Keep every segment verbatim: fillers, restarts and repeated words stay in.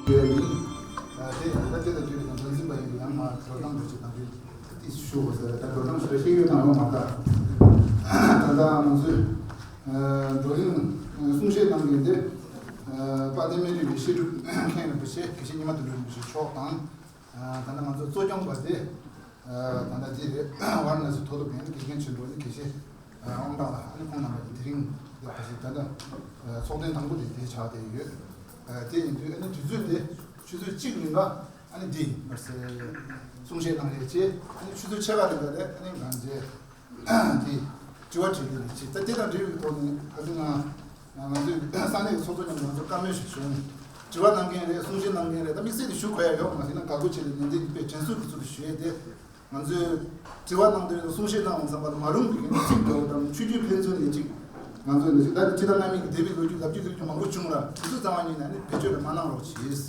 ཡོད་ཡིན། དེ་ད་ལྟ་དེ་དང་དུས་དང་འདོན་འཛིན་པ་ཡིན་ཡང་མ་འགྲོ་སྟངས་འགྲོ་ཆེད་དང་དུས་ཏིས་ཞུ་དགོས་ཟེར་ད་འགྲོ་སྟངས་ཞུ་ཤེས་ཡོད་དང་ཡོད་མ་ད། ད་ལྟ་ང་ཚོས་བགྲོ་གླེང་གསུང་བཤད་གནང་མཁན་དེ་དཔལ་ལྡན་སྨན་རི་བའི་བཤད་སྒྲུབ་མཁན་རིན་པོ་ཆེ་དགེ་བཤེས་ཉི་མ་དོན་གྲུབ་རིན་པོ་ཆེ་མཆོག་དང་། ད་ལྟ་ང་ཚོ་གཙོ་སྐྱོང་པ་དེ་ད་ལྟ་དེ་རེད། ཝཱ་ར་ཎ་སི་མཐོ་སློབ་ཡན་དགེ་རྒན་ཆེན་པོ་ནི་དགེ་བཤེས་དབང་གྲགས་ལགས། ཨ་ནི་ཁོང་རྣམ་པ་དེ་རིང་དེ་ད་ལྟ་ཚོགས་ཐེངས་དང་པོ་དེ་དེ་ཆགས་བསྡད་ཡོད། དེ་ཡིན་དུས་ཨ་ནི་དུས་ཚོད་དེ་ཆུ་ཚོད་གཅིག་རིང་ག་ཨ་ནི་འདི་མར་སེ་གསུང་བཤད་གནང་ཡས་ཆེ། ཨ་ནི་ཆུ་ཚོད་ཕྱེད་ཀ་རིང་ག་དེ་ཨ་ནི་ང་ཚོས་དེ་དྲི་བ་དྲིས་ལན་ནི་ཆེ། ད་དེ་དང་འབྲེལ་བའི་ཐོག་ནས་ཁ་སང་ང་ང་ཚོའི་ས་གནས་ཀྱི་ཚོགས་གཙོ་མཉམ་དུ་ང་ཚོ་བཀའ་མོལ་ཞིག་བྱུང་། དྲི་བ་གནང་མཁན་རེད། གསུང་བཤད་གནང་མཁན་རེད། ད་དམིགས་བསལ་དེ་ཞུ་དགོས་ཡ་ཡོད་མ་རེད་ན་དགའ་པོ་བྱས་ནས་ཉན་དེ་དཔེ་དྲན་གསོ་གི་ཚུལ་དུ་ཞུ་ཡས་དེ། ང་ཚོས་དྲི་བ་གནང་དུས་གསུང་བཤད་གནང་འོང་ཙམ་པ་ལ་མ་རུང་བའི་ཚིག་འདྲ་བོ་དང་ཆོས་བརྒྱུད་ཕན་ཚུན་ནས་ཅིག་ང་ཚོས་ནས་ཅིག་ད་ཕྱི་ཟླ་ལྔ་པའི་གི་འདས་པའི་ལོ་རྒྱུས་ལབ་རྒྱུ་ལབ་རྒྱུ་མང་པོ་བྱུང་ར། དེ་ཚོ་རྩ་བ་ཉིད་ནས་ནི་བེད་སྤྱོད་ལ་མ་གནང་རོགས་གྱིས།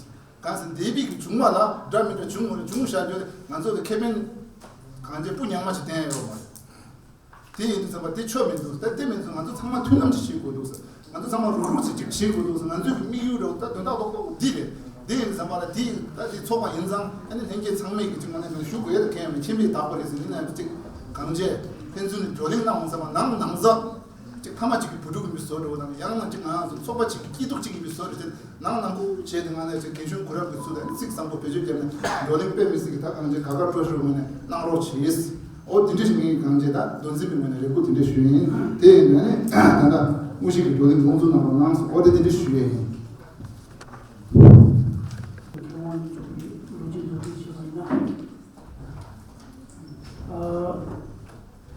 གང་ཟེར་འདས་པའི་གི་བྱུང་བ་ལ་འདྲ་མི་འདྲ་བྱུང་བ་རེད། བྱུང་བཞག་རྒྱུ་རེད། ང་ཚོ་གི་ཁེ་ཕན་གང་ཅི་སྤུ་ཉག་མ་ཞིག་བསྟན་ཡོད་མ་རེད། དེ་ཡིན་དུས་ཙམ་པ་དེ་ཆོ་མི་འདུག་ད་དེ་མིན་ཙང་ང་ཚོ་ཚང་མ་མཐུན་ལམ་ཅིག་བྱེད་དགོས་འདུག་ཟེར། ང་ཚོ་ཚང་མ་རུག་རུག་ཅིག་ཅིག་བྱེད་དགོས་འདུག་ཟེར། ང་ཚོའི་གི་དམིགས་ཡུལ་རེད། ད་དོན་དག་རྡོག་རྡོག་འདི་རེད། དེ་ཡིན་ཙམ་པ་ལ་དེ་ད་དེ་ཚོགས་པ་ཡིན་ཙང་ཨ་ནི་ལྷན་རྒྱས་ཚང་མས་གི་ཅིག་ངོ་ནས་ཞུ་དགོས་ཡ་ད་གལ་ཡང་མེད། ཁྱིམ་པའི་བདག་པོ་རེད་ཟེར་ཡིན་ན་ཅིག་གང་བྱས་ཕན་ཚུན་ནས་བགྲོ་གླེང་གནང་འོང་ཙམ་པ་ནང་ནང་ཟག་ཅིག་ཕ་མ་གཅིག་གི་བུ་ཕྲུག་གི་མི་བཟོ་འགྲོ་དང་ཡང་ན་ཅིག་ང་རང་ཚོ་ཚོགས་པ་གཅིག་གི་སྐྱིད་སྡུག་གཅིག་གི་མི་བཟོ་རེད་ཟེར། ནང་ནང་ཁུག་བྱས་ཏེ་ང་ནས་ཚེ་རྒན་གཞོན་གུ་རབ་ཀྱི་ཚུལ་དང་ཚིག་བཟང་པོ་བེད་སྤྱོད་བརྒྱབ་ནས་བགྲོ་གླེང་སྤེལ་མི་སྲིད་ཀྱི་ད་གང་ཅི་ག་ག་སྤྲོ་ཤོར་ངོས་ནས་གནང་རོགས་བྱེད། འོ་དེ་འདྲ་ཞིག་ངས་གང་ཅི་ད་དོན་ཚན་པའི་ངོས་ནས་རེ་སྐུལ་དེ་འདྲ་ཞུས་ཡིན། དེ་ཡིན་ནས་ད་ལྟ་དངོས་གཞི་གི་བགྲོ་གླེང་དགོངས་ཚུལ་གནང་རོགས་གནང་། འོ་དེ་དེ་འདྲ་ཞུས་ཡ་ཡིན།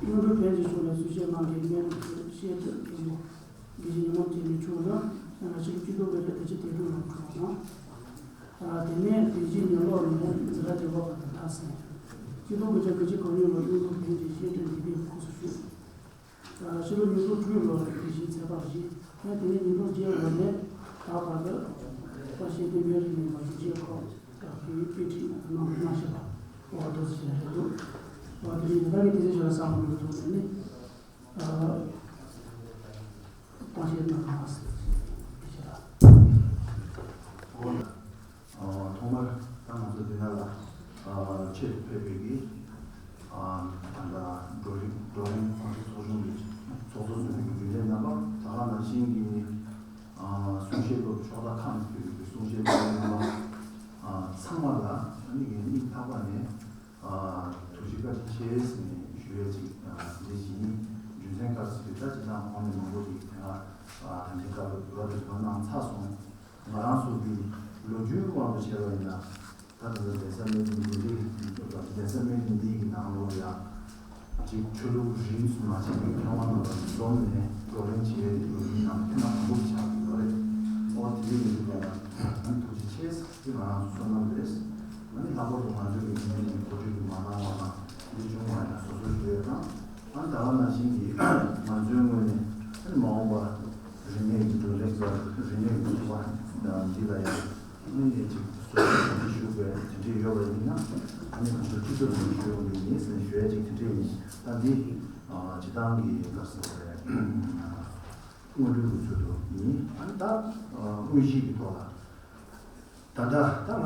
གཡུང་དྲུང་བོན་གྱི་ཕྱོགས་ནས་གསུང་བཤད་གནང་མཁན་སྨན་རི་བཤད་སྒྲུབ་མཁན་པོ། དགེ་བཤེས་ཉི་མ་བསྟན་འཕེལ་མཆོག་དང་། ཕྱི་ལོ་བཅུ་དྲུག་པའི་ལོ་དེ་ཕྱི་དེ་དྲུག་ལ་འཁྲུངས་དང་། དེ་ནས་དེ་བཞིན་ཉེ་ལོག་ནས་འཛིན་གྲྭ་བརྒྱད་པ་བར་དུ་མཐར་སོན། ཆིག་སྟོང་དགུ་བརྒྱ་དགུ་བཅུ་གོ་གཉིས་ལོར་གཡུང་དྲུང་བོན་གྱི་བཤད་སྒྲུབ་འདི་པའི་སྐུ་གཟུགས་ཞུས། ཕྱི་ལོ་ཉིས་སྟོང་དྲུག་ལོར་དེ་བཞིན་ཚེ་དཔག་བཞེས། དེ་ནས་ཉིས་སྟོང་བརྒྱད་ལོ་ནས་ད་བར་དུ་དཔལ་ཤེས་ལྡན་མེད་རིགས་ལས་མ་བྱུང་རྗེས་ཁོ་ད་བོད་ཡིག་དཔེ་ཁྲིད་གནང་གནང་བཞིན་པ་འོ་དོ་ཟེར་རེད་འདུག་འོ་དེ་རིང་ད་གི་དེ་ཚེ་ཞོར་ལ་བསམ་བློ་ཐོག་ནས་ནི། གཏོང་བཤད་གནང་རོགས་ཞེས་ཞུ་ལ། ཐོག་མར་ད་ང་ཚོ་འདི་ན་ལ་ཆེད་དུ་ཕེབས་པའི་གི་ད་ལྟ་བགྲོ་གླེང་བགྲོ་གླེང་གོང་ཞུས་ཚོགས་ཆུང་གི་ཚོགས་གཙོ་ཟུར་པའི་རྒྱུན་ལས་རྣམ་པ། ད་ག་ནང་བཞིན་གྱི་གསུང་བཤད་སློབ་ཕྱོགས་མཐའ་ཁག་ནས་ཕེབས་པའི་གསུང་བཤད་སློབ་རྣམ་པ་ཚང་མ་ལ་ཨ་ནི་ངས་སྙིང་ཐག་པ་ནས། ཐུགས་རྗེ་བཀའ་དྲིན་ཆེ་ཟེར་ནས་ཞུ་ཡས་ཅིག་འདི་བཞིན་རྒྱུ་མཚན་ག་རེ་ཟེར་དུས་ད་སྤྱིར་བཏང་ཁོང་ནས་མང་པོ་ཅིག་དེ་སྔ་ད་ལྟའི་སྐབས་ལ་འབུལ་བ་དེ་ཚོ་གནང་ཚར་སོང་། ང་རང་ཚོ་གི་ལོ་རྒྱུས་དབང་དུ་བྱས་པ་ཡིན་ན་ད་ད་ལྟ་གདན་ས་སྨན་རི་འདི་འདི་གདན་ས་སྨན་རི་འདི་གི་ནང་ལོགས་ལ་ཡང་ཅིག་ཆོས་ལུགས་རིས་སུ་མ་ཆད་པའི་མཁས་དབང་རྣམས་ལ་འཛོམས་ནས་བགྲོ་གླེང་བྱེད་ཡས་ལོ་རྒྱུས་ནང་ཐེངས་མ་དང་པོ་དེ་ཆགས་ཡོད་རེད། ཨོ་དེ་འདྲ་ཡིན་དུས་ད་ལ་ཐུགས་རྗེ་ཆེ། དེ་ང་རང་ཚོ་བསོད་ནམས་རེད། ང་ནི་ལྷག་པར་དུ་ང་ཚོའི་གི་ཉིན་ནས་གོ་སྒྲིག་གི་མ་གནང་བ་དང་འདི་བྱུང་བ་ཡང་སོ་སོའི་ཞུ་ཡས་དང་། ཨ་ནི་ད་ག་ནང་བཞིན་གྱི་ང་ཚོའི་ངོས་ནས་ཨ་ནི་མ་འོངས་པ་རིག་གནས་ཀྱི་བགྲོ་གླེང་ཟེར་རིག་གནས་ཀྱི་ཚོགས་པ་འདི་ལ་ཡང་ཨ་ནི་ཅིག་སོ་སོའི་གོ་སྒྲིག་ཞུ་དགོས་དེ་འདྲས་ཡོད་པ་ཡིན་ན་ཨ་ནི་ང་ཚོའི་སྤྱི་ཚོགས་ནང་ཞུ་ཡོང་གི་ཡིན་ཟེར་ཞུ་ཡས་ཅིག་དེ་འདྲས་ཡིན། ད་འདི་སྤྱི་བཏང་གི་ག་རེ་ཟེར་དགོས་རེད། སྔོན་འགྲོའི་ཚུལ་དུ་ཡིན། ཨ་ནི་ད་དངོས་གཞི་གི་ཐོག་ལ། ད་ལྟ་ད་ང་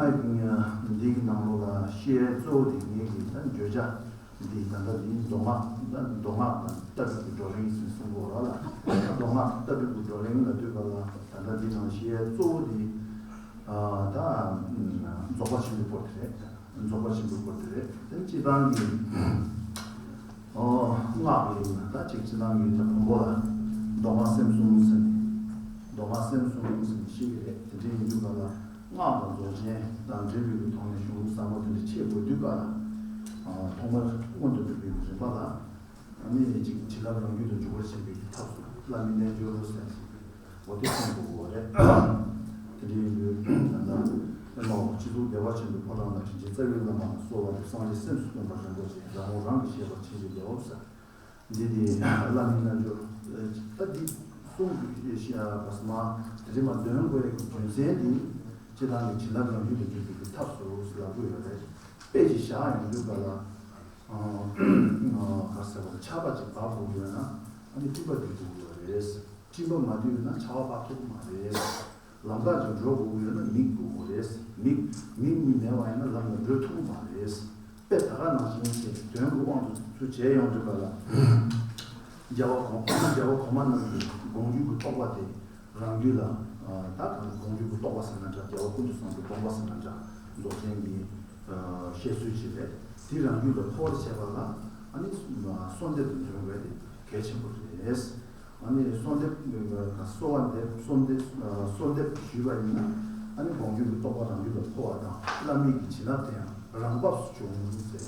འདི་གི་ནང་ལོགས་ལ་བཤད་གཙོ་བོ་དེ་ངེད་ཀྱི་ད་བརྗོད་བྱ་འདི་ད་ལྟ་འདི་མདོ་སྔགས་ད་མདོ་སྔགས་དང་ལྟ་གྲུབ་ཀྱི་བགྲོ་གླེང་ཟེར་གསུང་གི་ཡོད་རེད་ལ། ད་མདོ་སྔགས་ལྟ་གྲུབ་ཀྱི་བགྲོ་གླེང་ལ་ལྟོས་པ་ལ་ད་ལྟ་འདི་ནང་བཤད་གཙོ་བོ་འདི་ད་རྫོགས་པ་ཆེན་པོའི་སྐོར་དེ་རེད། རྫོགས་པ་ཆེན་པོའི་སྐོར་དེ་རེད། དེ་སྤྱིར་བཏང་གི་ཨོ་སྔགས་ཀྱི་ད་ཅིག་སྤྱིར་བཏང་གི་ད་བོན་པོ་ལ་མདོ་སྔགས་སེམས་གསུམ་ཟེར་ནས་མདོ་སྔགས་སེམས་གསུམ་ཟེར་ནས་བཤད་ཀྱི་རེད། དེ་འདྲ་ཡིན་དུས་ག་ལ། སྔགས་དང་རྫོགས་ཆེན་དང་འབྲེལ་བའི་ཐོག་ནས་གཞུང་ལུགས་ཟབ་མོ་དེ་འདྲ་འཆད་དགོས་དུས་ཀ་ལ། ཐོག་མར་སྔོན་དུ་འགྲོ་བའི་རིམ་པ་ལ། ཨ་ནི་ཅིག་བྱིན་རླབས་རང་རྒྱུད་དུ་འཇུག་པར་བྱེད་པའི་ཐབས་སུ་བླ་མའི་རྣལ་འབྱོར་ཟེར་ཞིག་འོ་དེ་གསུང་དགོས་པ་རེད། དེ་འདྲ་ཡིན་དུས་ད་ལྟ་ཨེ་མའོ་སྤྱི་གཙུག་བདེ་བ་ཆེན་པོའི་ཕོ་བྲང་དང་དྲིན་ཅན་རྩ་བའི་བླ་མ་ལ་གསོལ་བ་འདེབས། སངས་རྒྱས་སེམས་སུ་སྟོན་པ་རིན་པོ་ཆེ་རང་ངོ་རང་གིས་ཤེས་པར་བྱིན་གྱིས་རློབས་ཟེར། འདི་དེ་བླ་མའི་རྣལ་འབྱོར། ད་འདི་གསུང་གི་ཤ་བ་སྨ་དེ་རིང་མ་འདོན་དགོས་ཡག་གི་རྒྱུ་མཚན་འདི་སྤྱིར་བཏང་གི་བྱིན་རླབས་རང་རྒྱུད་དུ་འཇུག་པའི་ཐབས་སུ་ལབ་དགོས་ཡོད་རེད། དཔེ་ཅིག་བཞག་ཡོང་དུས་ག་ལ་ག་ཟེར་བ་ཆར་པ་ཅིག་བབས་དགོས་ཡོད་ན་ཨ་ནི་སྤྲིན་པ་འདི་འདུག་ཡོད་རེད། སྤྲིན་པ་མ་འདུས་ན་ཆར་པ་བབས་ཐུབ་མ་རེད། ལམ་ཁ་ཅིག་འགྲོ་དགོས་ཀྱི་ཡོད་ན་མིག་དགོས་ཀྱི་རེད། མིག་མིག་གཉིས་མེད་པ་ཡིན་ན་ལམ་ལ་འགྲོ་ཐུབ་ཀྱི་མ་རེད། དཔེ་ད་ག་ནང་བཞིན་ཞིག་དོན་གྱི་དབང་དུ་ཚུར་བྱས་ཡོང་དུས་ག་ལ། རྒྱལ་བ་གོང་རྒྱལ་བ་གོང་མ་རྣམས་ཀྱི་དགོངས་རྒྱུད་ཀྱི་རྟོགས་པ་དེ་རང་རྒྱུད་ལ། ད་གང་དགོངས་རྒྱུད་ཀྱི་རྟོགས་པ་ཟེར་ན་འདྲ། རྒྱལ་བ་ཀུན་ཏུ་བཟང་པོའི་དགོངས་པ་ཟེར་ན་འདྲ། རྫོགས་ཆེན་གྱི་བཤད་སྲོལ་ཅིག་རེད། དེ་རང་རྒྱུད་ལ་འཕོ་བར་བྱེད་པ་ལ་ཨ་ནི་གསོལ་འདེབས་དུ་འདོན་དགོས་དེ་གལ་ཆེན་པོ་རེད། ཨ་ནི་གསོལ་འདེབས་གསོལ་བ་འདེབས་གསོལ་འདེབས་གསོལ་འདེབས་ཞུས་པ་ཡིན་ན། ཨ་ནི་དགོངས་རྒྱུད་ཀྱི་རྟོགས་པ་རང་རྒྱུད་ལ་འཕོ་བ་དང་བླ་མེད་ཀྱི་བྱིན་རླབས་དེ་ཡང་རང་བབས་སུ་འབྱུང་ཟེར་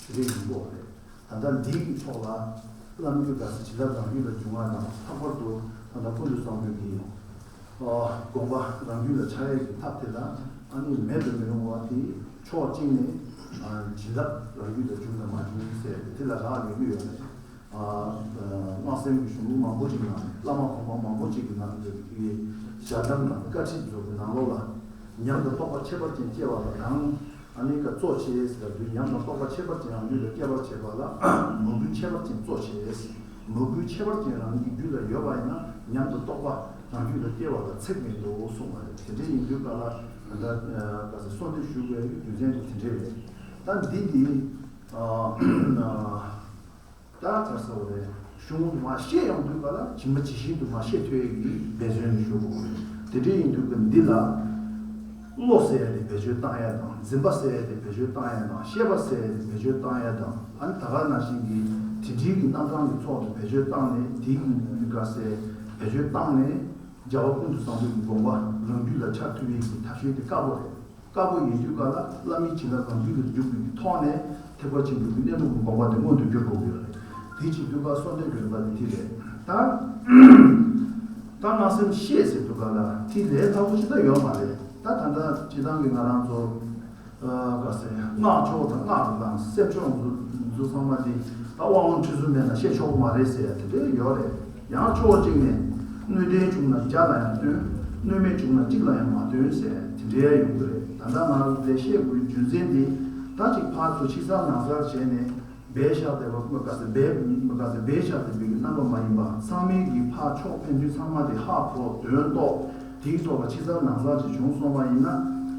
ཞུ་རེ་ཡིན་པ་རེད། ད་ལྟ་འདི་གི་ཐོག་ལ་བླ་མེད་ཀྱི་དགའ་ས་བྱིན་རླབས་རང་རྒྱུད་ལ་འབྱུང་བ་དང་། ལྷག་པར་དུ་ད་ལྟ་ཀུན་ཏུ་བཟང་པོའི་གི་དགོངས་པ་རང་རྒྱུད་ལ་འཆར་ཡས་ཀྱི་ཐབས་དེ་ལ་ཨ་ནི་མེད་དུ་མི་རུང་བ་དེ་ཕྱོགས་གཅིག་ནས་བྱིན་རླབས་རང་རྒྱུད་ལ་འབྱུང་དང་མ་འབྱུང་ཟེར་ཏེ་དེ་ལ་རག་ལས་ཀྱི་ཡོད་རེད། སྔགས་སེམས་ཀྱི་གཞུང་ལུགས་མང་པོ་ཅིག་ནང་བླ་མ་གོང་མ་མང་པོ་ཅིག་གི་ནང་གི་ཞལ་གདམས་ནང་བཀའ་ཁྲིད་མཛོད་ཀྱི་ནང་ལོགས་ལ་ཉམས་དང་རྟོགས་པ་ཁྱད་པར་ཅན་སྐྱེ་བ་ལ་དང་། ཨ་ནི་ཀ་གཙོ་ཆེ་ཟེར་དུས་ཉམས་དང་རྟོགས་པ་ཁྱད་པར་ཅན་རང་རྒྱུད་ལ་སྐྱེ་བར་བྱེད་པ་ལ་མོས་གུས་ཁྱད་པར་ཅན་གཙོ་ཆེ། མོས་གུས་ཁྱད་པར་ཅན་རང་གི་རྒྱུད་ལ་ཡོད་པ་ཡིན་ན་ཉམས་དང་རྟོགས་པ་རང་རྒྱུད་ལ་སྐྱེ་བ་ལ་ཚེགས་མེད་དོ་གསུངས་པ་རེད། དེ་འདྲ་ཡིན་དུས་ག་ལ་ད་ལྟ་ག་ཟེ་གསོལ་འདེབས་ཞུ་དགོས་ཀྱི་རྒྱུ་མཚན་དེ་དེ་འདྲ་རེད། ད་འདི་འདི་ད་ག་ཟེ་བ་རེད། གཞུང་མ་ཤེས་ཡོང་དུས་ག་ལ་ཇི་མ་ཇི་བཞིན་དུ་མ་ཤེས་ཐུབ་ཡས་ཀྱི་འབད་བརྩོན་ཞུ་དགོས་རེད། དེ་འདྲ་ཡིན་དུས་ག་འདི་ལ། བློ་ཟེར་ཡ་དེ་བེད་སྤྱོད་བཏང་ཡ་དང་། འཛིན་པ་ཟེར་ཡ་དེ་བེད་སྤྱོད་བཏང་ཡ་དང་། ཤེས་པ་ཟེར་ཡ་དེ་བེད་སྤྱོད་བཏང་ཡ་དང་། ཨ་ནི་ད་ག་ནང་བཞིན་གྱི་དེ་འདྲའི་གི་རྣམ་གྲངས་ཀྱི་ཚོགས་དེ་བེད་སྤྱོད་བཏང་ནས། དེའི་གི་ག་ཟེ་བེད་སྤྱོད་བཏང་ནས་རྒྱལ་བ་ཀུན་ཏུ་བཟང་པོའི་གི་དགོངས་པ་རང་རྒྱུད་ལ་འཆར་ཐུབ་ཡས་ཀྱི་ཐབས་ཤེས་དེ་དཀའ་པོ་རེད། དཀའ་པོ་ཡིན་དུས་ག་ལ་བླ་མའི་བྱིན་རླབས་རང་རྒྱུད་ལ་འཇུག་པའི་གི་ཐོག་ནས་ཐེག་པ་ཆེན་པོའི་གི་གནས་ལུགས་ཀྱི་དགོངས་པ་དེ་མངོན་དུ་འགྱུར་དགོས་ཀྱི་ཡོད་རེད། དེ་བྱེད་དུས་ག་གསོལ་འདེབས་ཀྱི་རིམ་པ་དེ་དེ་རེད། ད། ད་སྔགས་སེམས་ཤེས་ཟེར་དུས་ག་ལ་དེ་ལས་སླ་པོ་ཅིག་ད་ཡོད་མ་རེད། ད་ད་ལྟ་སྤྱིར་བཏང་གི་ང་རང་ཚོ་ག་ཟེ་སྔགས་ཕྱོགས་དང་སྔགས་དང་སེམས་ཕྱོགས་འཛུ་འཛུ་ཚང་མ་དེ་ད་དབང་ལུང་ཁྲིད་གསུམ་མེད་ན་ཤེས་ཆོག་གི་མ་རེད་ཟེར་ཡ་དེ་འདྲ་ཡོད་རེད། ཡང་ཕྱོགས་གཅིག་ནས་སྣོད་ལྡན་བྱུང་ན་བརྒྱ་ལ་ཡང་སྟོན། སྣོད་མེད་བྱུང་ན་གཅིག་ལ་ཡང་མ་སྟོན་ཟེར་དེ་འདྲའི་ཡོང་གི་རེད། ད་ལྟ་ང་རང་ཚོ་དེ་བཤད་དགོས་རྒྱུ་མཚན་དེ་ད་ཅིག་ཕར་ཚུར་ཕྱི་གསལ་ནང་གསལ་བྱས་ནས་སྦས་བཞག་བསྡད་པ་མ་ག་ཟེ་སྦས་མ་ག་ཟེ་སྦས་བཞག་བསྡད་པའི་རྣམ་པ་མ་ཡིན་པ། ཚང་མའི་གི་ཕར་ཕྱོགས་ཕན་ཚུན་ཚང་མ་དེ་ཧ་གོ་དོན་རྟོགས། དེའི་ཐོག་ལ་ཕྱི་གསལ་ནང་གསལ་ཅིག་བྱུང་སོང་བ་ཡིན་ན།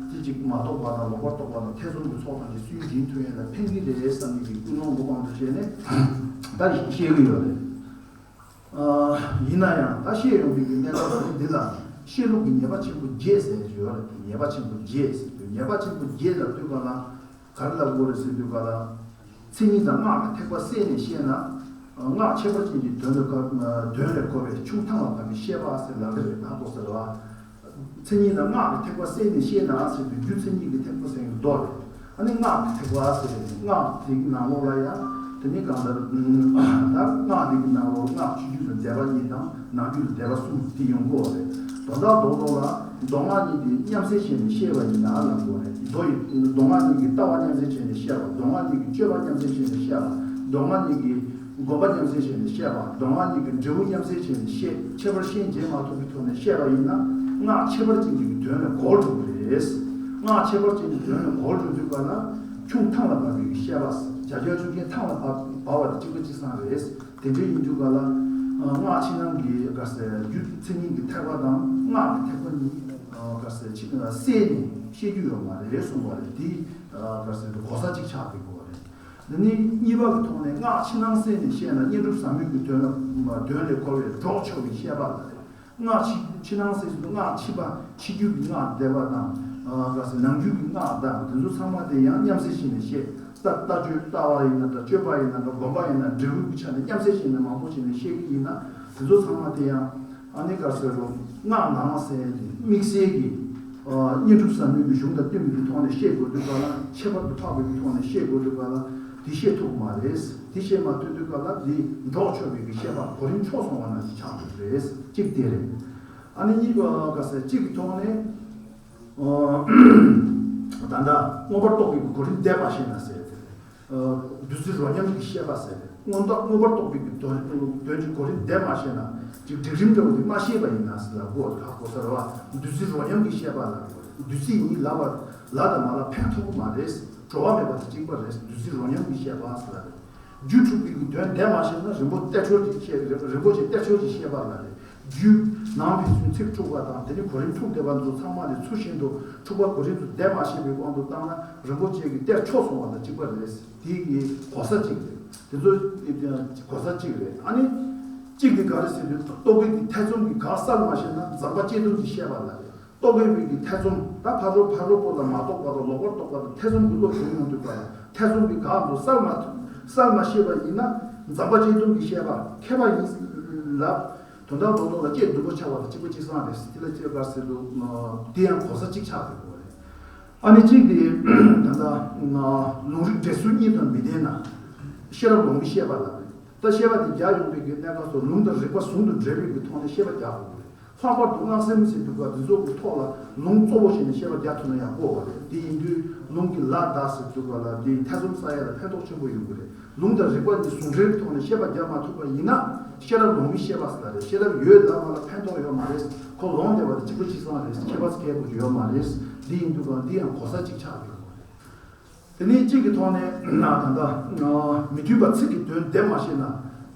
དེ་ཅིག་མ་རྟོགས་པ་དང་ལོག་པར་རྟོགས་པ་དང་ཐེ་ཚོམ་གྱི་ཚོགས་དང་གི་སུན་འབྱིན་ཐུབ་ཡས་ལ་ཕན་གྱི་རེད་བསམ་གྱི་ཀུན་སློང་མགོ་དཔང་དུ་བྱས་ནས་ད་བཤད་ཀྱི་ཡོད་རེད། ཡིན་ན་ཡང་ད་བཤད་ཡོང་དུས་ཀྱི་གནད་འགག་འདི་ལ་བཤད་ལུགས་ཀྱི་ཉེས་པ་ཆེན་པོ་བརྒྱད་ཟེར་ཡོད་རེད། ཉེས་པ་ཆེན་པོ་བརྒྱད་ཟེར་དུས་ཉེས་པ་ཆེན་པོ་བརྒྱད་ལ་ལྟོས་པ་ལ་ག་རེ་ལབ་དགོས་རེད་ཟེར་དུས་ག་ལ། མཚན་ཉིད་དང་སྔགས་ཀྱི་ཐེག་པ་བསྲེས་ནས་བཤད་ན། སྔགས་ཁྱད་པར་ཅན་གྱི་དོན་ལ་གོ་དོན་ལས་གོ་བའི་ཆུང་ཐང་ལ་བབ་པའི་བཤད་པ་ཟེར་ལབ་ཀྱི་རེད། ཧ་གོ་ཟེར་བ། མཚན་ཉིད་དང་སྔགས་ཀྱི་ཐེག་པ་བསྲེས་ནས་བཤད་ན་ཟེར་དུས་རྒྱུ་མཚན་ཉིད་ཀྱི་ཐེག་པ་ཟེར་ཡོང་མདོག་རེད། ཨ་ནི་སྔགས་ཀྱི་ཐེག་པ་ཟེར་ཡོང་སྔགས་དེ་གི་ནང་ལོགས་ལ་ཡང་དེ་ནི་གང་ལྟར་ད་སྔགས་དེ་གི་ནང་ལོགས་སྔགས་ཕྱི་རྒྱུད་ལ་བཟླས་པ་གཉིས་དང་ནང་རྒྱུད་ལ་བཟླས་པ་གསུམ་དེ་ཡོང་གི་ཡོད་རེད། དོན་དག་རྡོག་རྡོག་ལ་མདོ་སྔགས་གཉིས་དེ་མཉམ་བསྲེས་བྱས་ནས་བཤད་པ་ཡིན་ན་ལབ་དགོས་རེད། མདོ་ཡི་མདོ་སྔགས་གཉིས་ཀྱི་ལྟ་བ་མཉམ་བསྲེས་བྱས་ནས་བཤད་པ། མདོ་སྔགས་གཉིས་ཀྱི་སྤྱོད་པ་མཉམ་བསྲེས་བྱས་ནས་བཤད་པ། མདོ་སྔགས་གཉིས་ཀྱི་དགོངས་པ་མཉམ་བསྲེས་བྱས་ནས་བཤད་པ། མདོ་སྔགས་གཉིས་ཀྱི་འབྲས་བུ་མཉམ་བསྲེས་བྱས་ནས་བཤད། ཁྱད་པར་ཤན་འབྱེད་མ་ཐུབ་པའི་ཐོག་ནས་བཤད་པ་ཡིན་ན། སྔགས་ཁྱད་པར་ཅན་གྱི་དོན་ལ་གོལ་འགྲོ་གི་རེད། སྔགས་ཁྱད་པར་ཅན་གྱི་དོན་ལ་གོལ་འགྲོ་དུས་ག་ལ་ཁྱུང་ཐང་ལ་བབས་པའི་བཤད་པ། བྱ་རྒྱལ་ཁྱུང་ཆེན་ཐང་ལ་བབས་བབས་པ་དེ་གཅིག་པ་གཅིག་སང་རེད། དེ་འདྲ་ཡིན་དུས་ག་ལ་སྔགས་ཕྱི་ནང་གི་ག་ཟེ་རྒྱུ་མཚན་ཉིད་ཀྱི་ཐེག་པ་དང་སྔགས་ཀྱི་ཐེག་པ་གཉིས་ག་ཟེ་ཕྱི་བསྲེས་ནས་བཤད་རྒྱུ་ཡོད་མ་རེད་གསུངས་པ་རེད། དེ་ག་ཟེ་གོ་ས་གཅིག་ཆགས་ཀྱི་ཡོད་རེད། འདི་ནི་གཉིས་པ་གི་ཐོག་ནས་སྔགས་ཕྱི་ནང་བསྲེས་ནས་བཤད་ན་བསྙེན་སྒྲུབ་ཟབ་མོའི་གི་དོན་ལ་དོན་ལས་གོ་བའི་སྒྲོག་ཆོད་པའི་བཤད་པ་ལ་རེད། སྔགས་ཕྱི་ཕྱི་ནང་བསྲེས་སུ་སྔགས་ཕྱི་པ་ཕྱི་རྒྱུད་ཀྱི་སྔགས་བཟླས་པ་དང་ག་ཟེ་ནང་རྒྱུད་ཀྱི་སྔགས་དང་དེ་ཚོ་ཚང་མ་དེ་ཡང་མཉམ་བསྲེས་བྱས་ནས་བཤད། ལྟ་ལྟ་སྤྱོད་ལྟ་བ་ཡིན་ན་འདྲ། སྤྱོད་པ་ཡིན་ན་འདྲ། སྒོམ་པ་ཡིན་ན་འབྲས་བུ་གི་ཆ་ནས་མཉམ་བསྲེས་བྱས་ནས་མང་པོ་བྱས་ནས་བཤད་ཀྱི་ཡིན་ན་དེ་ཚོ་ཚང་མ་དེ་ཡང་། ཨ་ནི་ག་ཟེར་རོ། སྔགས་ནང་ཟེར་ཡ་དེ་དམིགས་བསལ་གྱི་བསྙེན་སྒྲུབ་ཟབ་མོའི་གི་གཞུང་དང་བསྟུན་པའི་གི་ཐོག་ནས་བཤད་དགོས་དུས་ག་ལ་ཁྱད་པར་དུ་འཕགས་པའི་གི་ཐོག་ནས་བཤད་དགོས་དུས་ག་ལ་དེ་བཤད་ཐུབ་མ་རེད། དེ་བཤད་མ་ཐུབ་དུས་ག་ལ་དེ་སྒྲོག་ཆོད་པའི་གི་བཤད་པ་གོ་རིམ་ཆོག་སོང་བ་ནང་བཞིན་ཆགས་འགྲོ་གི་རེད། གཅིག་དེ་རེད། ཨ་ནི་གཉིས་པ་ག་ཟེར་གཅིག་གི་ཐོག་ནས་ད་ལྟ་མངོན་པར་རྟོགས་པའི་གི་གོ་རིམ་བསྡད་པ་ཤེས་ན་ཟེར་ཏེ། བདུད་རྩི་རོ་མཉམ་གྱི་བཤད་པ་ཟེར། མངོན་རྟོགས་མངོན་པར་རྟོགས་པའི་གི་དོན་དོན་གྱི་གོ་རིམ་དེ་མ་ཤེས་ན་ཅིག་སྒྲིག་རིམ་འདྲ་བོ་དེ་མ་ཤེས་པ་ཡིན་ན་ཟེར་ལབ་དགོས་ཧ་གོ་ས་རེད་བ། བདུད་རྩི་རོ་མཉམ་གྱི་བཤད་པ་ལ་བདུད་རྩི་ཡིན་ལབ་པ་ལ་དང་མ་ལ་ཕན་ཐོགས་ཀྱི་མ་རེད། གྲོལ་བ་མེད་པ་དང་གཅིག་པ་རེད། བདུད་རྩི་རོ་མཉམ་གྱི་བཤད་པ་ཟེར་ལ་རེད། རྒྱུད་འཁྲུལ་པའི་གི་དོན་དེ་མ་ཤེས་ན་རིན་པོ་གཏེར་ཆོས་ཀྱི་བཤད་རིན་པོ་ཆེ་གཏེར་ཆོས་ཀྱི་བཤད་པ་ལ་རེད། རྒྱུད་ནང་ཕན་ཚུན་ཚིག་འཁྲུག་པ་དང་། དེ་ནི་གོ་རིམ་འཁྲུག་བསྡད་པ་ཚོ་ཚང་མ་ནི་ཚུལ་བཞིན་དུ་འཁྲུག་པ་གོ་རིམ་དུ་བསྡད་མ་ཤེས་པའི་དབང་དུ་བཏང་ན་རིན་པོ་ཆེ་གི་གཏེར་འཕྲོག་སོང་བ་དང་གཅིག་པ་རེད། དེ་གི་གོ་ས་གཅིག་རེད། དེ་ཚོ་གོ་ས་གཅིག་རེད། ཨ་ནི་གཅིག་དེ་ག་རེ་ཟེར་དུས་རྟོག་གེ་གི་ཐེ་ཚོམ་གྱི་གེགས་སེལ་མ་ཤེས་ན་མཛངས་པ་ཅན་དུ་གི་བཤད་པ་ལ་རེད། རྟོག་གེ་བའི་གི་ཐེ་ཚོམ་ད་ཕར་རོ་ཕར་རོ་པོ་ལ་མ་རྟོགས་པ་དང་ལོག་པར་རྟོགས་པ་དང་ཐེ་ཚོམ་གྱི་བློ་བྱུང་ཡོང་དུས་པ་ལ་ཐེ་ཚོམ་གྱི་གེགས་ཚོ་སེལ་མ་ཐུབ་སེལ་མ་ཤེས་པ་ཡིན་ན་མཛངས་པ་ཅན་དུ་གི་བཤད་པ་མཁས་པ་ཡིན་ལབ། དོན་དམ་ལོ་ཏོག་ལ་སྐྱེས་བདུན་པོ་ཆགས་པ་དང་གཅིག་པ་གཅིག་སང་རེད། དེ་ལ་སྐྱེས་དཀར་ཟེར་དུ་དེ་ཡང་གོ་ས་གཅིག་ཆགས་ཡོད་པ་རེད། ཨ་ནི་གཅིག་དེ་ད་ལྟ་ལུང་རིགས་འགྲེལ་ཚུལ་གཉིས་དང་མི་ལྡན་ན་ཤེས་རབ་ལོང་གི་བཤད་པ་ལ་རེད། ད་བཤད་པ་དེ་རྒྱག་ཡོང་པའི་གི་གནས་སྐབས་སུ་ལུང་དང་རིགས་པ་ཟུང་དུ་འབྲེལ་བའི་གི་ཐོག་ནས་བཤད་པ་རྒྱག་དགོས་པ་རེད། ལྷག་པར་དུ་སྔགས་སེམས་ཟེར་དུས་སྐབས་འདི་ཚོ་གི་ཐོག་ལ་ལུང་གཙོ་བོ་བྱས་ནས་བཤད་པ་རྒྱག་ཐུབ་ན་ཡང་དགོས་པ་རེད། དེ་ཡིན་དུས་ལུང་གི་ལ་དྭགས་ཟེར་དུས་སྐབས་ལ་དེ་ཐེ་ཚོམ་ཟ་ཡ་ལ་ཕན་ཐོགས་ཆེན་པོ་ཡོང་གི་རེད། ལུང་དང་རིགས་པ་གཉིས་ཟུང་འབྲེལ་གྱི་ཐོག་ནས་བཤད་པ་རྒྱག་མ་ཐུབ་པ་ཡིན་ན་ཤེས་རབ་ལོང་མི་བཤད་པ་ཟེར་རེད། ཤེས་རབ་ཡོད་ལ་མ་ལ་ཕན་ཐོགས་ཡོད་མ་རེད། ཁོ་ལོང་བསྡད་པ་དེ་གཅིག་པ་གཅིག་སང་རེད། ཁྱད་པར་ཁྱད་དགོས་ཀྱི་ཡོད་མ་རེད། འདི་ཡིན་དུས་གང་འདི་ཡང་གོ་ས་གཅིག་ཆགས་ཡོད་མ་རེད། དེ་ནས་གཅིག་གི་ཐོག་ནས་ད་ལྟ་མི་མཐུན་པ་ཚིག་གི་དོན་བདེན་མ་ཤེས་ན་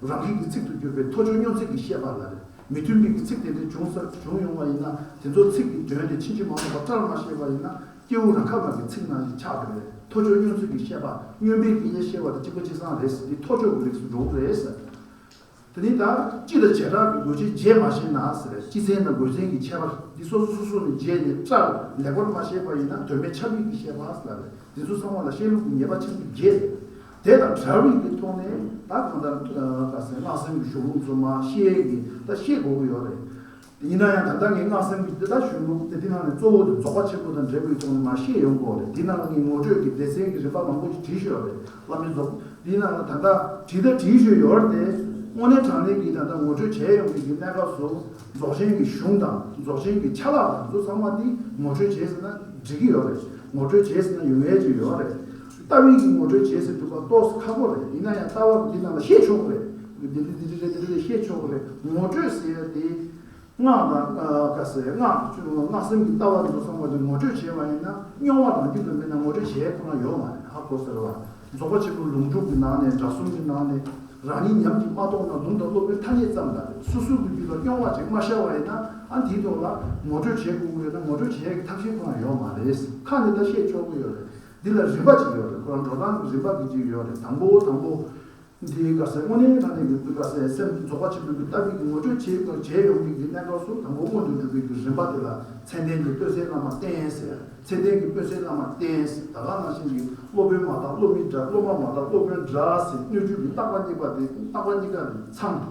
རང་གི་གི་ཚིག་ཏུ་གྱུར་པའི་ཐོ་ཅོ་སྙོན་ཚིག་གི་བཤད་པ་ལ་རེད། མི་མཐུན་པའི་གི་ཚིག་དེ་འདྲ་བྱུང་ས་བྱུང་ཡོང་བ་ཡིན་ན་དེ་ཚོ་ཚིག་གི་དོན་དེ་ཕྱིན་ཅི་མ་འོངས་པ་བཀྲལ་མ་ཤེས་པ་ཡིན་ན། སྐྱེ་བོ་རང་ཁ་མ་གི་ཚིག་ནང་བཞིན་ཆགས་ཀྱི་རེད། ཐོ་ཅོ་སྙོན་ཚིག་གི་བཤད་པ། སྙོན་པའི་གི་ཡེ་ཤེས་པ་དང་གཅིག་པ་གཅིག་སང་རེད་ཟེར། འདི་ཐོ་ཅོ་གི་རིགས་སུ་འགྲོ་གི་རེད་ཟེར། དེ་ནི་ད་སྤྱི་དང་བྱེ་བྲག་གི་དགོས་ཆེད་བརྗེ་མ་ཤེས་ན་ཟེར། སྤྱི་མཚན་དང་དགོས་མཚན་གྱི་ཁྱད་པར་འདི་སོ་སོ་སོ་སོ་ནས་བརྗེས་ནས་བཀྲལ་ལེགས་པར་མ་ཤེས་པ་ཡིན་ན་དོན་མེད་ཆ་མེད་ཀྱི་བཤད་པ་ཟེར་རེད། འདི་ཚོ་ཚང་མ་ལ་བཤད་ལུགས་ཀྱི་ཉེས་པ་ཆེན་པོ་བརྒྱད་རེད། དེ་དང་བྲལ་བའི་གི་ཐོག་ནས་ད་གང་ལྟར་ག་ཟེར་སྔགས་སེམས་ཀྱི་གཞུང་ལུགས་ཚོ་མ་ཤེས་ཀྱི་ད་ཤེས་དགོས་ཀྱི་ཡོད་རེད། ཡིན་ན་ཡང་ད་ལྟ་ངས་སྔགས་སེམས་ཀྱི་འདི་དག་གཞུང་ལུགས་དེ་འདི་ནང་ནས་གཙོ་བོ་དེ་རྫོགས་པ་ཆེན་པོ་དང་འབྲེལ་བའི་ཐོག་ནས་མར་ཤེས་ཡོང་གི་ཡོད་རེད། འདི་ནང་ལ་ངས་ངོ་སྤྲོད་ཀྱི་སྡེ་ཚན་གྱི་རིམ་པ་མང་པོ་ཞིག་བྲིས་ཡོད་རེད། བླ་མའི་རྫོགས་འདི་ནང་ལ་ད་ལྟ་བྲིས་ད་བྲིས་ཡོད་རེད་དེ། དངོས་གནས་དྲང་གནས་ཀྱི་ད་ལྟ་ངོ་སྤྲོད་བྱས་ཡོང་གི་གི་གནས་སྐབས་སུ་རྫོགས་ཆེན་གྱི་གཞུང་དང་རྫོགས་ཆེན་གྱི་ཆ་ལག་དང་འདི་ཚོ་ཚང་མ་འདི་ངོ་སྤྲོད་བྱས་ཟེར་ན་འགྲིག་གི་ཡོད་རེད། ངོ་སྤྲོད་བྱས་ཟེར་ན་ཡོང་ཡས་ཅིག་ཡོད་རེད། ལྟ་བའི་གི་ངོ་སྤྲོད་བྱས་ཟེར་དུས་སྐབས་ཏོག་ཙམ་ཁག་པོ་རེད། ཡིན་ན་ཡང་ལྟ་བ་འདི་ནང་ལ་བཤད་ཆོག་གི་རེད། འདི་འདྲ་འདི་འདྲ་རེད་འདི་འདྲ་རེད་བཤད་ཆོག་གི་རེད། ངོ་སྤྲོད་ཟེར་ཡ་དེ། སྔགས་དང་ག་ཟེར་སྔགས་སྔགས་སེམས་ཀྱི་ལྟ་བ་འདི་ཚོ་ཚང་མ་དེ་ངོ་སྤྲོད་བྱས་པ་ཡིན་ན་རྙོག་པ་རང་རྒྱུད་ལ་མེད་ན་ངོ་སྤྲོད་བྱེད་ཡས་ཁོ་རང་ཡོད་མ་རེད། ཧ་གོ་ཟེར་བ། རྫོགས་པ་ཆེན་པོའི་ལུང་དྲུག་གི་ནང་ནས་དགྲ་གསུམ་གྱི་ནང་ནས་རང་ཉིད་ཉམས་ཀྱིས་མ་རྟོགས་ན་ལུང་དང་སློབ་དཔོན་ཐ་སྙད་ཙམ་ལ་རེད། སོ་སོ་གི་རྒྱུད་ལ་རྙོག་པ་ཅིག་མ་ཤར་བ་ཡིན་ན་ཨ་འདིའི་ཐོག་ལ་ངོ་སྤྲོད་བྱེད་དགོས་ཀྱི་ཡོད་ན་ངོ་སྤྲོད་བྱེད་ཡས་ཀྱི་ཐབས་ཤེས་ཁོ་རང་ཡོད་མ་རེད། ཁ་ནས་ད་བཤད་ཆོག་གི་ཡོད་རེད། འདི་ལ་རིམ་པ་ཅིག་ཡོད་རེད། ཁོ་རང་འགྲོ་སྟངས་ཀྱི་རིམ་པ་གི་ཅིག་ཡོད་རེད། དང་པོ་དང་པོ། འདིའི་ག་ཟེར་དངོས་གནས་དྲང་གནས་ཀྱི་ག་ཟེར་སེམས་རྫོགས་པ་ཆེན་པོའི་གི་ལྟ་བའི་གི་ངོ་སྤྲོད་བྱེད་དགོས་བྱེད་ཡོང་གི་གི་གནས་སྐབས་སུ་དང་པོ་སྔོན་དུ་འགྲོ་བའི་གི་རིམ་པ་དེ་ལ་མཚན་ལྡན་གྱི་སྤོས་སའི་བླ་མ་བསྟེན་ཟེར། མཚན་ལྡན་གྱི་སྤོས་སའི་བླ་མ་བསྟེན་ཟེར། ད་ག་ནང་བཞིན་གྱི་སློབ་དཔོན་མ་དག་སློབ་མའི་དགྲ། སློབ་མ་མ་དག་སློབ་དཔོན་དགྲ་ཟེར། སྣོད་བཅུད་ཀྱི་རྟག་པ་གཉིས་པ་དེ་རྟག་པ་གཉིས་ཀ་ནས་ཚང་།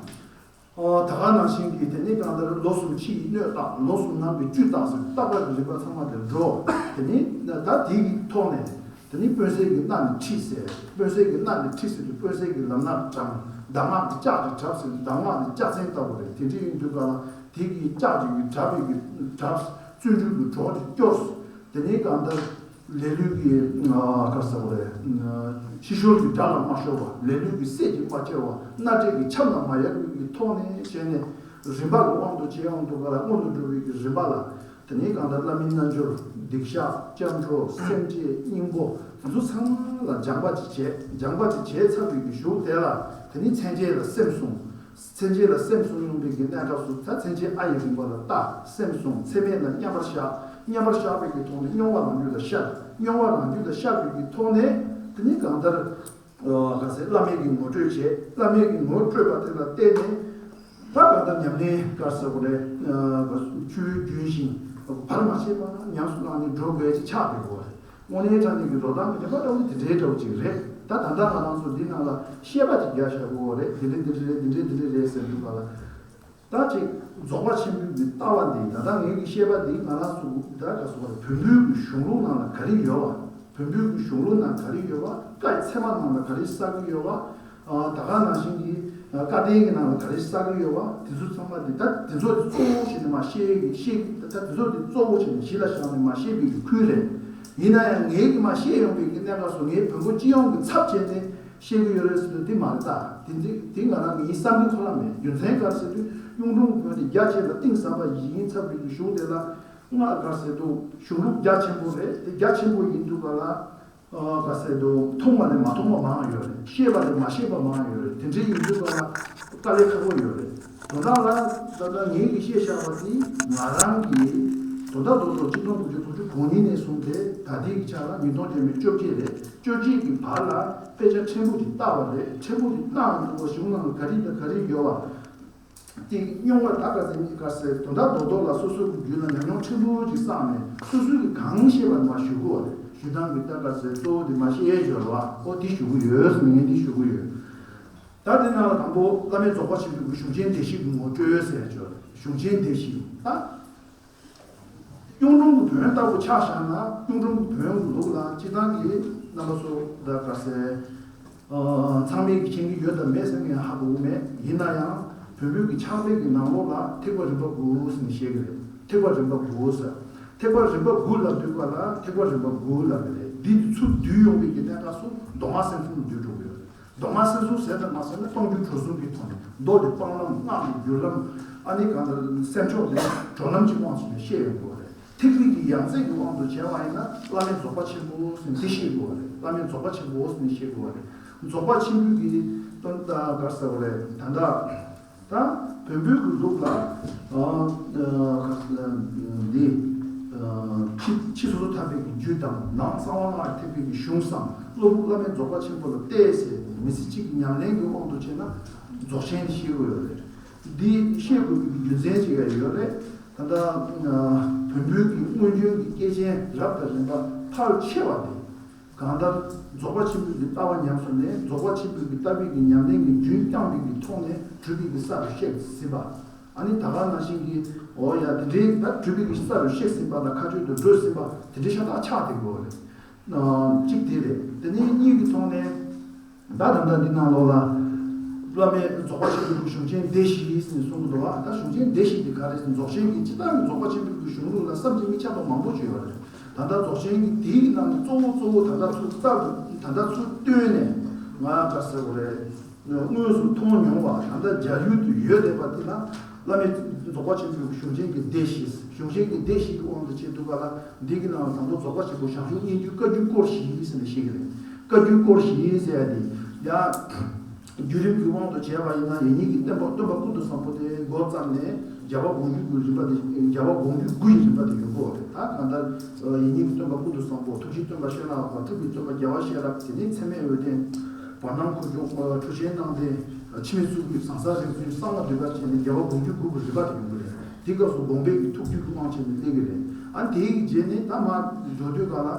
ཨོ་ད་ག་ནང་བཞིན་གྱི་དེ་ནི་གང་ལྟར་ལོ་གསུམ་ཕྱི་ཡི་སྣོད་བརྟག་ལོ་གསུམ་ནང་གི་བཅུད་བརྟག་ཟེར་རྟག་པ་གི་རིམ་པ་ཚང་མ་དེ་འགྲོ། དེ་ནི་ད་དེ་གི་ཐོག་ནས། དེ་ནི་སྤོས་སའི་གི་སྣ་ནས་ཁྲིད་ཟེར། སྤོས་སའི་གི་སྣ་ནས་ཁྲིད་ཟེར་དུས་སྤོས་སའི་གི་ལམ་སྣ་དྲངས། གདམས་ངག་གི་ལྕགས་ཀྱིས་བྲབས་ཟེར་དུས་གདམས་ངག་གི་ལྕགས་ཚན་ལྟ་བུ་རེད། དེ་འདྲ་ཡིན་དུས་ག་ལ་དེ་གི་ལྕགས་ཀྱི་གི་བྲབས་པའི་གི་བྲབས། བརྩོན་འགྲུས་ཀྱི་གྲོགས་ཀྱིས་སྐྱོར། དེ་ནི་གང་ལྟར་ལེ་ལོའི་གི་ག་ཟེར་བ་རེད། ཕྱི་ཤོར་གྱི་དགྲ་ལ་མ་ཤོར་བ། ལེ་ལོའི་གི་སད་ཀྱིས་མ་ཁྱེར་བ། སྣ་འདྲེན་གྱི་ཆབ་ལ་མ་ཡལ་བའི་གི་ཐོག་ནས་བྱས་ནས་རིམ་པ་གི་དབང་དུ་བྱས་ཡོང་དུས་ག་ལ་སྔོན་དུ་འགྲོ་བའི་གི་རིམ་པ་ལ། དེ་ནས་གང་ལྟར་བླ་མའི་རྣལ་འབྱོར། སྡིག་བཤགས། སྐྱབས་འགྲོ། སེམས་བསྐྱེད། སྙིང་པོ། དེ་ཚོ་ཚང་མ་ལ་སྦྱངས་པ་ཅིག་བྱས། སྦྱངས་པ་ཅིག་བྱས་ཚར་བའི་གི་གཞུག་དེ་ལ་དེ་ནས་མཚན་བཅས་ལ་སེམས་བཟུང་། མཚན་བཅས་ལ་སེམས་བཟུང་ཡོང་བའི་གི་གནས་སྐབས་སུ་ད་མཚན་བཅས་ཨ་ཡི་རིམ་པ་ལ་ལྟ། སེམས་བཟུང་། མཚན་མེད་ལ་མཉམ་པར་བཞག་མཉམ་པར་བཞག་པའི་གི་ཐོག་ནས་མྱོང་བ་རང་རྒྱུད་ལ་ཤར། མྱོང་བ་རང་རྒྱུད་ལ་ཤར་བའི་གི་ཐོག་ནས་དེ་ནས་གང་ལྟར། ག་ཟེར་བླ་མའི་གི་ངོ་སྤྲོད་བྱས། བླ་མའི་གི་ངོ་སྤྲོད་པ་དེ་ལ་བརྟེན་ནས་ད་གང་ལྟར་ཉམས་ལེན་ག་ཟེར་བ་རེད། ཆོས་རྒྱུན་བཞིན་བར་མ་ཆད་པར་ཉམས་སུ་བླངས་ནས་འགྲོ་དགོས་ཀྱི་ཆགས་པའི་སྐོར་རེད། དངོས་གནས་དྲང་གནས་ཀྱི་འགྲོ་སྟངས་ཀྱི་རིམ་པ་ལྟ་བུ་དེ་འདྲའི་འདྲ་བོ་ཅིག་རེད། ད་ད་ལྟ་ང་རང་ཚོ་འདི་ནང་ལ་བཤད་པ་ཅིག་རྒྱག་བཞག་དགོས་པ་རེད། འདི་འདྲ་འདི་འདྲ་རེད། འདི་འདྲ་འདི་འདྲ་རེད་ཟེར་འདུག་ག་ལ། ད་ཅིག་རྫོགས་པ་ཆེན་པོའི་གི་ལྟ་བ་འདི་ད་ལྟ་ངའི་གི་བཤད་པ་འདི་ང་རང་ཚོ་ད་ག་ཟེར་བ་རེད། བོན་པོའི་གི་གཞུང་ལུགས་ནང་ལ་ག་རེ་ཡོད་བ། བོན་པོའི་གི་གཞུང་ལུགས་ནང་ག་རེ་ཡོད་བ། བཀའི་ཚད་མ་ནང་ལ་ག་རེ་གསལ་གི་ཡོད་བ། ད་ག་ནང་བཞིན་གྱི་བཀའ་བསྟན་གྱི་ནང་ལ་ག་རེ་གསལ་གི་ཡོད་བ། དེ་ཚོ་ཚང་མ་དེ་ད་དེ་ཚོ་དེ་གཙོ་བོ་བྱས་ནས་མར་བཤད་ཀྱི་བཤད་ཀྱི་ད་དེ་ཚོ་དེ་གཙོ་བོ་བྱས་ནས་གཞི་ལ་བཞག་ནས་མར་བཤད་པའི་གི་ཁུལ་རེད། ཡིན་ན་ཡང་ངའི་གི་མར་བཤད་ཡོང་པའི་གི་གནས་སྐབས་སུ་ངའི་བོན་པོ་སྤྱི་ཡོངས་ཀྱི་ཚབ་བྱས་ནས་བཤད་ཀྱི་ཡོད་རེད་ཟེར་དུས་དེ་མ་རེད། ད་དེ་འདི་དེ་ང་རང་གི་ཡིན་བསམ་གྱི་ཁོ་རང་མེད། རྒྱུ་མཚན་ག་རེ་ཟེར་དུས་གཡུང་དྲུང་བོན་དེ་རྒྱ་ཆེ་ལ་གཏིང་ཟབ་པ་ཡིན་ཚབ་པའི་གི་གཞུང་དེ་ལ། སྔགས་ག་ཟེར་དུས་གཞུང་ལུགས་རྒྱ་ཆེན་པོ་རེད་དེ། རྒྱ་ཆེན་པོ་ཡིན་དུས་ག་ལ་ག་ཟེར་དུས་མཐོང་བ་ལས་མ་མཐོང་བ་མང་ཡོད་རེད། ཤེས་པ་ལས་མ་ཤེས་པ་མང་ཡོད་རེད། དེ་འདྲ་ཡིན་དུས་ག་ལ་དཀའ་ལས་ཁག་པོ་ཡོད་རེད། དོན་ ལ་ད་ལྟ་ངེད་ཀྱིས་བཤད་བཞག་པ་དེ་ང་རང་གིས་དོན་དག་རྡོག་རྡོག་གཅིག་སྟོང་དགུ་བརྒྱ་དགུ་བཅུ་གོ་གཉིས་ནས་བཟུང་སྟེ་ད་ལྟའི་གི་ཆ་ལ་ཉིས་སྟོང་བརྒྱ་མེད་བཅོ་བརྒྱད་རེད། བཅོ་བརྒྱད་ཀྱི་བར་ལ་དཔེ་ཆ་ཕྲན་བུ་ཅིག་བལྟས་པ་རེད། ཕྲན་བུ་ཅིག་བལྟས་འདུག་པ། གཞུང་ནང་ལ་ག་རེ་དང་ག་རེ་ཡོད་པ། དེ་རྙོག་པ་ད་ག་ཚད་ནི་ག་ཚད་དོན་དག་རྡོག་རྡོག་ལ་སོ་སོ་གི་རྒྱུད་ལ་ཉམས་མྱོང་ཕྲན་བུ་ཅིག་བསགས་ནས་སོ་སོ་གི་གང་ཤེས་པ་མར་ཞུ་དགོས་པ་རེད། ཞུ་སྟངས་ཀྱི་ད་ག་ཚད་གཙོ་བོ་དེ་མ་བཤད་ཡས་འབྱོར་བ་ཨོ་དེ་ཞུ་གི་ཡོད་ཟེར་ངས་འདི་ཞུ་གི་ཡོད། ད་དེ་ནང་ལ་དང་པོ་བླ་མེད་རྫོགས་པ་ཆེན་པོའི་གཞུང་ཆེན་བདེ་གཤེགས་ཀྱི་ངོ་སྤྲོད་ཟེར་ཡས་ཅིག་ཡོད་རེད། གཞུང་ཆེན་བདེ་གཤེགས་ད། གཡུང་དྲུང་གི་བོན་ལྟ་བུ་ཆ་བཞག་ན་གཡུང་དྲུང་གི་བོན་གྱི་ལུགས་ལ་སྤྱིར་བཏང་གི་རྣམ་པ་ཚོ་ད་ག་ཚད། ཚང་མས་ཀྱི་མཁྱེན་གྱི་ཡོད་དམ་མེད་ཟེར་ངས་ཧ་གོ་གི་མེད། ཡིན་ན་ཡང་བོན་པོའི་གི་ཕྱག་དཔེ་གི་ནང་ལོགས་ལ་ཐེག་པ་རིམ་པ་དགུ་ཟེར་ནས་བཤད་ཀྱི་རེད། ཐེག་པ་རིམ་པ་དགུ་ཟེར། ཐེག་པ་རིམ་པ་དགུ་ལབ་དུས་ག་ལ་ཐེག་པ་རིམ་པ་དགུ་ལབ་ཀྱི་རེད། འདི་ཚུར་བསྡུས་ཡོང་བའི་གི་གནད་འགག་སུ་མདོ་སྔགས་སེམས་གསུམ་ལ་བསྡུས་འགྲོ་གི་ཡོད་རེད། མདོ་སྔགས་སེམས་གསུམ་ཟེར་དང་མ་ཟེར་ན་སྟོང་རྒྱུ་གྲོལ་གསུམ་གྱི་ཐོག་ནས་མདོ་དེ་སྤང་ལམ་སྔགས་ཀྱི་བརྒྱུད་ལམ་ཨ་ནི་གང་ལྟར་སེམས་ཕྱོགས་ནས་གྲོལ་ལམ་གྱི་དབང་བྱས་ནས་བཤད་ཡོང་གི་ཡོད་རེད། ཐེག་པའི་གི་ཡང་རྩེ་གི་དབང་དུ་བྱས་པ་ཡིན་ན་བླ་མེད་རྫོགས་པ་ཆེན་པོ་ཟེར་ནས་དེ་བཤད་དགོས་པ་རེད། བླ་མེད་རྫོགས་པ་ཆེན་པོ་ཟེར་ནས་བཤད་དགོས་པ་རེད། རྫོགས་པ་ཆེན་པོའི་གི་དོན་དག་ག་རེ་ཟེར་བ་རེད། ད་ལྟ་ད་བོན་པོའི་གི་ལུགས་ལ་ཨ་ཨ་འདི་ཕྱི་ཕྱི་སོ་སོ་ཐར་པའི་གི་རྒྱུད་དང་ནང་གསང་བ་སྔགས་ཐེག་པའི་གི་གཞུང་བསམ་བློ་བུ་བླ་མེད་རྫོགས་པ་ཆེན་པོ་ལ་གཏད་ཟེར་མི་ཚེ་གཅིག་གི་ཉམས་ལེན་གི་དབང་དུ་བྱས་ན་རྫོགས་ཆེན་ཞེས་དགོས་ཡོད་རེད། འདི་ཤེས་དགོས་པའི་རྒྱུ་མཚན་ཅིག་ཡང་ཡོད་རེད། ད་ལྟ་བོན་པོའི་གི་སྔོན་བྱོན་གྱི་སྐྱེས་ཆེན་རབ་དང་རིམ་པ་ཕལ་ཆེ་བ་དེ་གང་ལྟར་རྫོགས་པ་ཆེན་པོའི་གི་ལྟ་བ་ཉམས་སོང་ནས་རྫོགས་པ་ཆེན་པོའི་གི་ལྟ་བའི་གི་ཉམས་ལེན་གྱི་རྒྱུན་བསྐྱངས་པའི་གི་ཐོག་ནས་གྲུབ་པའི་གི་ས་རུ་གཤེགས་ཟིན་པ། ཨ་ནི་ད་ག་ནང་བཞིན་གྱི་འོ་ཡ་དེ་འདྲའི་ད་གྲུབ་པའི་གི་ས་རུ་གཤེགས་ཟིན་པ་དང་མཁའ་སྤྱོད་དུ་བགྲོད་ཟིན་པ་དེ་འདྲའི་ཤ་སྟག་ཆགས་བསྡད་དགོས་རེད། གཅིག་དེ་རེད། དེ་ནས་གཉིས་ཀྱི་ཐོག་ནས། ད་ད་ལྟ་འདི་ནང་ལོགས་ལ། བླ་མེད་རྫོགས་པ་ཆེན་པོའི་གཞུང་ཆེན་སྡེ་བཞི་ཟེར་ནས་གསུང་གི་འདུག་བ། ད་གཞུང་ཆེན་སྡེ་བཞི་དེ་ག་རེ་ཟེར་ན་རྫོགས་ཆེན་གྱི་སྤྱིར་བཏང་གི་རྫོགས་པ་ཆེན་པོའི་གཞུང་ལུགས་ལ་བསམ་གྱིས་མི་ཁྱབ་པ་མང་པོ་ཅིག་ཡོད་རེད། ད་ལྟ་རྫོགས་ཆེན་གྱི་དེའི་ནང་གི་གཙོ་བོ་གཙོ་བོ་ད་ལྟ་ཚུར་ད་ལྟ་ཚུར་ད་ལྟ་ཚུར་བཏོན་ནས་ང་ག་ཟེར་དགོས་རེད། དངོས་སུ་མཐོང་མྱོང་བ་ད་ལྟ་མཇལ་ཡུལ་དུ་ཡོད་བསྡད་པ་དེ་ལ་བླ་མེད་རྫོགས་པ་ཆེན་པོའི་གཞུང་ཆེན་གྱི་སྡེ་བཞི། གཞུང་ཆེན་གྱི་སྡེ་བཞི་གི་དབང་དུ་བྱས་འདུག་ག་ལ། འདི་གི་ནང་ལ་དང་པོ་རྫོགས་པ་ཆེན་པོ་ཞང་ཞུང་སྙན་བརྒྱུད་བཀའ་བརྒྱུད་སྐོར་བཞི་ཟེར་ནས་བཤད་ཀྱི་རེད། བཀའ་བརྒྱུད་སྐོར་བཞི་ཟེར་ཡ་དེ་ཡ། བརྒྱུད་རིམ་གྱི་དབང་དུ་བྱས་པ་ཡིན་ན་ཡིན་ཉིད་ཀྱི་སྟོན་པ་སྟོན་པ་ཀུན་ཏུ་བཟང་པོ་དེ་འགོ་བརྩམས་ནས་རྒྱལ་བ་དགོངས་རྒྱུད་དགུའི་རིམ་པ་དེ་རྒྱལ་བ་དགོངས་རྒྱུད་དགུ་ཡི་རིམ་པ་དེ་ཡོང་གི་ཡོད་རེད། ད་གང་ལྟར་ཡིན་ཉིད་ཀྱི་སྟོན་པ་ཀུན་ཏུ་བཟང་པོ། ཐུགས་རྗེའི་སྟོན་པ་གཤེན་རབ་དང་། སྤྲུལ་པའི་སྟོན་པ་རྒྱལ་བ་གཤེན་རབ། དེ་ནས་ཚད་མེད་འོད་ལྡན། བར་སྣང་འཁོར་སྐྱོང་། ཁྲོ་ཆེན་སྣང་བརྟན། འཆི་མེད་གཙུག་ཕུད། ཟང་ཟིང་རིག་འཛིན། གསང་བ་འདུས་པ་བཅས་ནས་རྒྱལ་བ་དགོངས་རྒྱུད་དགུ་གི་རིམ་པ་དེ་ཡོང་གི་རེད། དེ་སྐབས་སུ་དགོངས་པའི་གི་ཐུགས་རྒྱུད་ཀྱི་དབང་བྱས་ནས་སླེབས་ཀྱི་རེད། ཨ་ནི་དེའི་གི་རྗེས་ནས་ད་མར་འགྲོ་དུས་ག་ལ།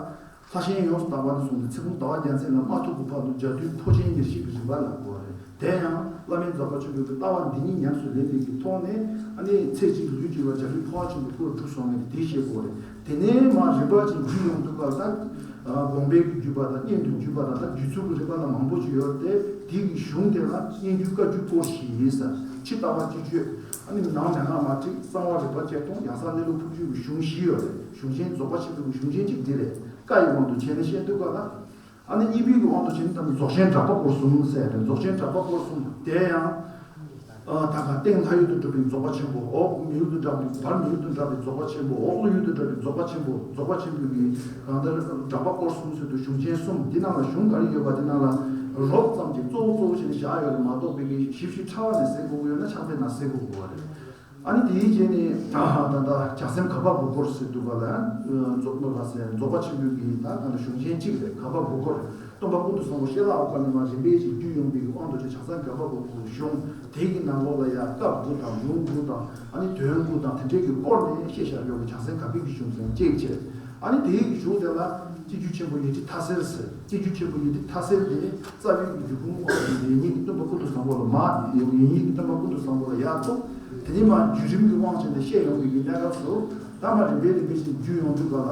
ལྷ་ཆེན་ཡོངས་སུ་དག་པ་ནས་བཟུང་སྟེ་ཚེ་སྲོག་ཟླ་བ་རྒྱལ་མཚན་ལ་དམར་ཐུག་གི་བར་དུ་མཇལ་དུས་འཕོ་ཆེན་ཉེར་བཞི་གི་རིམ་པ་ལ་གོ་བ་རེད། དེ་ཡང་བླ་མེད་རྫོགས་པ་ཆེན་པོའི་གི་ལྟ་བ་འདི་ཉིད་ཉམས་སུ་ལེན་པའི་གི་ཐོག་ནས་ཨ་ནི་ཚེ་གཅིག་ལུས་གཅིག་ལ་མཇལ་དུས་འཕོ་བ་ཆེན་པོའི་སྐུ་ལ་གྲུབ་སོང་ནས་དེ་ཤེས་དགོས་རེད། དེ་ནས་མར་རིམ་པ་ཅིག་བརྒྱུད་ཡོང་དུས་ག་ལ་ད། དགོངས་པའི་གི་བརྒྱུད་པ་དང་སྙན་དུ་བརྒྱུད་པ་དང་ད་བརྒྱུད་ཚུལ་གྱི་རིམ་པ་ལ་མང་པོ་ཅིག་ཡོད་དེ། དེ་གི་གཞུང་དེ་ལ་སྙན་བརྒྱུད་བཀའ་བརྒྱུད་སྐོར་བཞི་ཡིན་ཟེར། ཕྱི་ལྟ་བ་སྤྱི་གཅོད། ཨ་ནི་ནང་མན་ངག་མ་ཊཱིཀ། གསང་བ་རིག་པ་བཅས་དང་ཡང་གསང་གནས་ལུགས་ཕུར་བཅུག་གི་གཞུང་བཞི་ཡོད་རེད། གཞུང་ཆེན་རྫོགས་པ་ཆེན་པོའི་གི་གཞུང་ཆེན་གཅིག་འདི་རེད། བཀའ་ཡི་དབང་དུ་བྱས་ནས་བཤད་དུས་ག་ལ། ཨ་ནི་གཉིས་པའི་གི་དབང་དུ་བྱས་ནས་ད་ནི་རྫོགས་ཆེན་གྲགས་པ་སྐོར་གསུམ་ཟེར་རེད། རྫོགས་ཆེན་གྲགས་པ་སྐོར་གསུམ་དེ་ཡང་། ཨ་ད་ག་སྟེང་ལྷ་ཡུལ་དུ་གྲགས་པའི་རྫོགས་པ་ཆེན་པོ། འོག་མི་ཡུལ་དུ་གྲགས་པའི་བར་མི་ཡུལ་དུ་གྲགས་པའི་རྫོགས་པ་ཆེན་པོ། འོག་ཀླུ་ཡུལ་དུ་གྲགས་པའི་རྫོགས་པ་ཆེན་པོ། རྫོགས་པ་ཆེན་པོའི་གི་གང་ལྟར་གྲགས་པ་སྐོར་གསུམ་ཟེར་དུས་གཞུང་ཆེན་གསུམ་འདི་ནང་ལ་གཞུང་ག་རེ་ཡོད་པ་འདི་ནང་ལ་རོབ་ཙམ་གྱིས་གཙོ་བོ་གཙོ་བོ་བྱས་ནས་བཞག་ཡོད་རེད་མ་གཏོགས་པའི་གི་ཞིབ་ཞིབ་ཕྲ་བ་ནས་གཟིགས་དགོས་ཀྱི་ཡོད་ན་ཕྱག་དཔེ་ནང་གཟིགས་དགོས་ཀྱི་ཡོད་རེད། ཨ་ནི་དེའི་རྗེས་ནས་ད་ལྟ་བྱང་སེམས་གབ་པ་དགུ་སྐོར་ཟེར་འདུག་ག་ལ། རྫོགས་པ་ཟེར་རྫོགས་པ་ཆེན་པོའི་གི་ད་གང་ལྟར་གཞུང་ཆེན་གཅིག་རེད། གབ་པ་དགུ་སྐོར། སྟོན་པ་ཀུན་ཏུ་བཟང་པོ་ཤེས་རབ་འོད་དཀར་ནས་མར་རིམ་པས་ཀྱི་བརྒྱུད་ཡོང་བའི་དབང་དུ་བྱས་བྱང་སེམས་གབ་པ་དགུ་སྐོར་གཞུང་དེ་གི་ནང་ལོགས་ལ་ཡང་སྐབས་དགུ་དང་ལུང་དགུ་དང་ཨ་ནི་དོན་དགུ་དང་དེ་འདྲའི་གི་སྐོར་ནས་བཤད་བཞག་ཡོད་པའི་བྱང་སེམས་གབ་པའི་གི་གཞུང་ཚན་གཅིག་བྱས། ཨ་ནི་དེའི་གི་གཞུང་དེ་ལ་སྤྱི་རྒྱུད་ཆེན་པོ་ཡེ་ཁྲི་མཐའ་སེལ་ཟེར། སྤྱི་རྒྱུད་ཆེན་པོ་ཡེ་ཁྲི་མཐའ་སེལ་དེ་རྩ་བའི་གི་རྒྱུད་ཁུངས་དབང་དུ་ཡེ་ཉིད་ཀྱི་སྟོན་པ་ཀུན་ཏུ་བཟང་པོ་ལ་མ་ཡེ་ཉིད་ཀྱི་སྟོན་པ་ཀུན་ཏུ་བཟང་པོ་ལ་ཡར་ཐུག་དེ་ནས་མར་བརྒྱུད་རིམ་གྱི་དབང་བྱས་ནས་བཤད་ཡོང་བའི་གི་གནད་འགག་སུ་ད་མར་རིམ་པས་རིམ་པས་ཀྱི་བརྒྱུད་ཡོང་དུས་ག་ལ།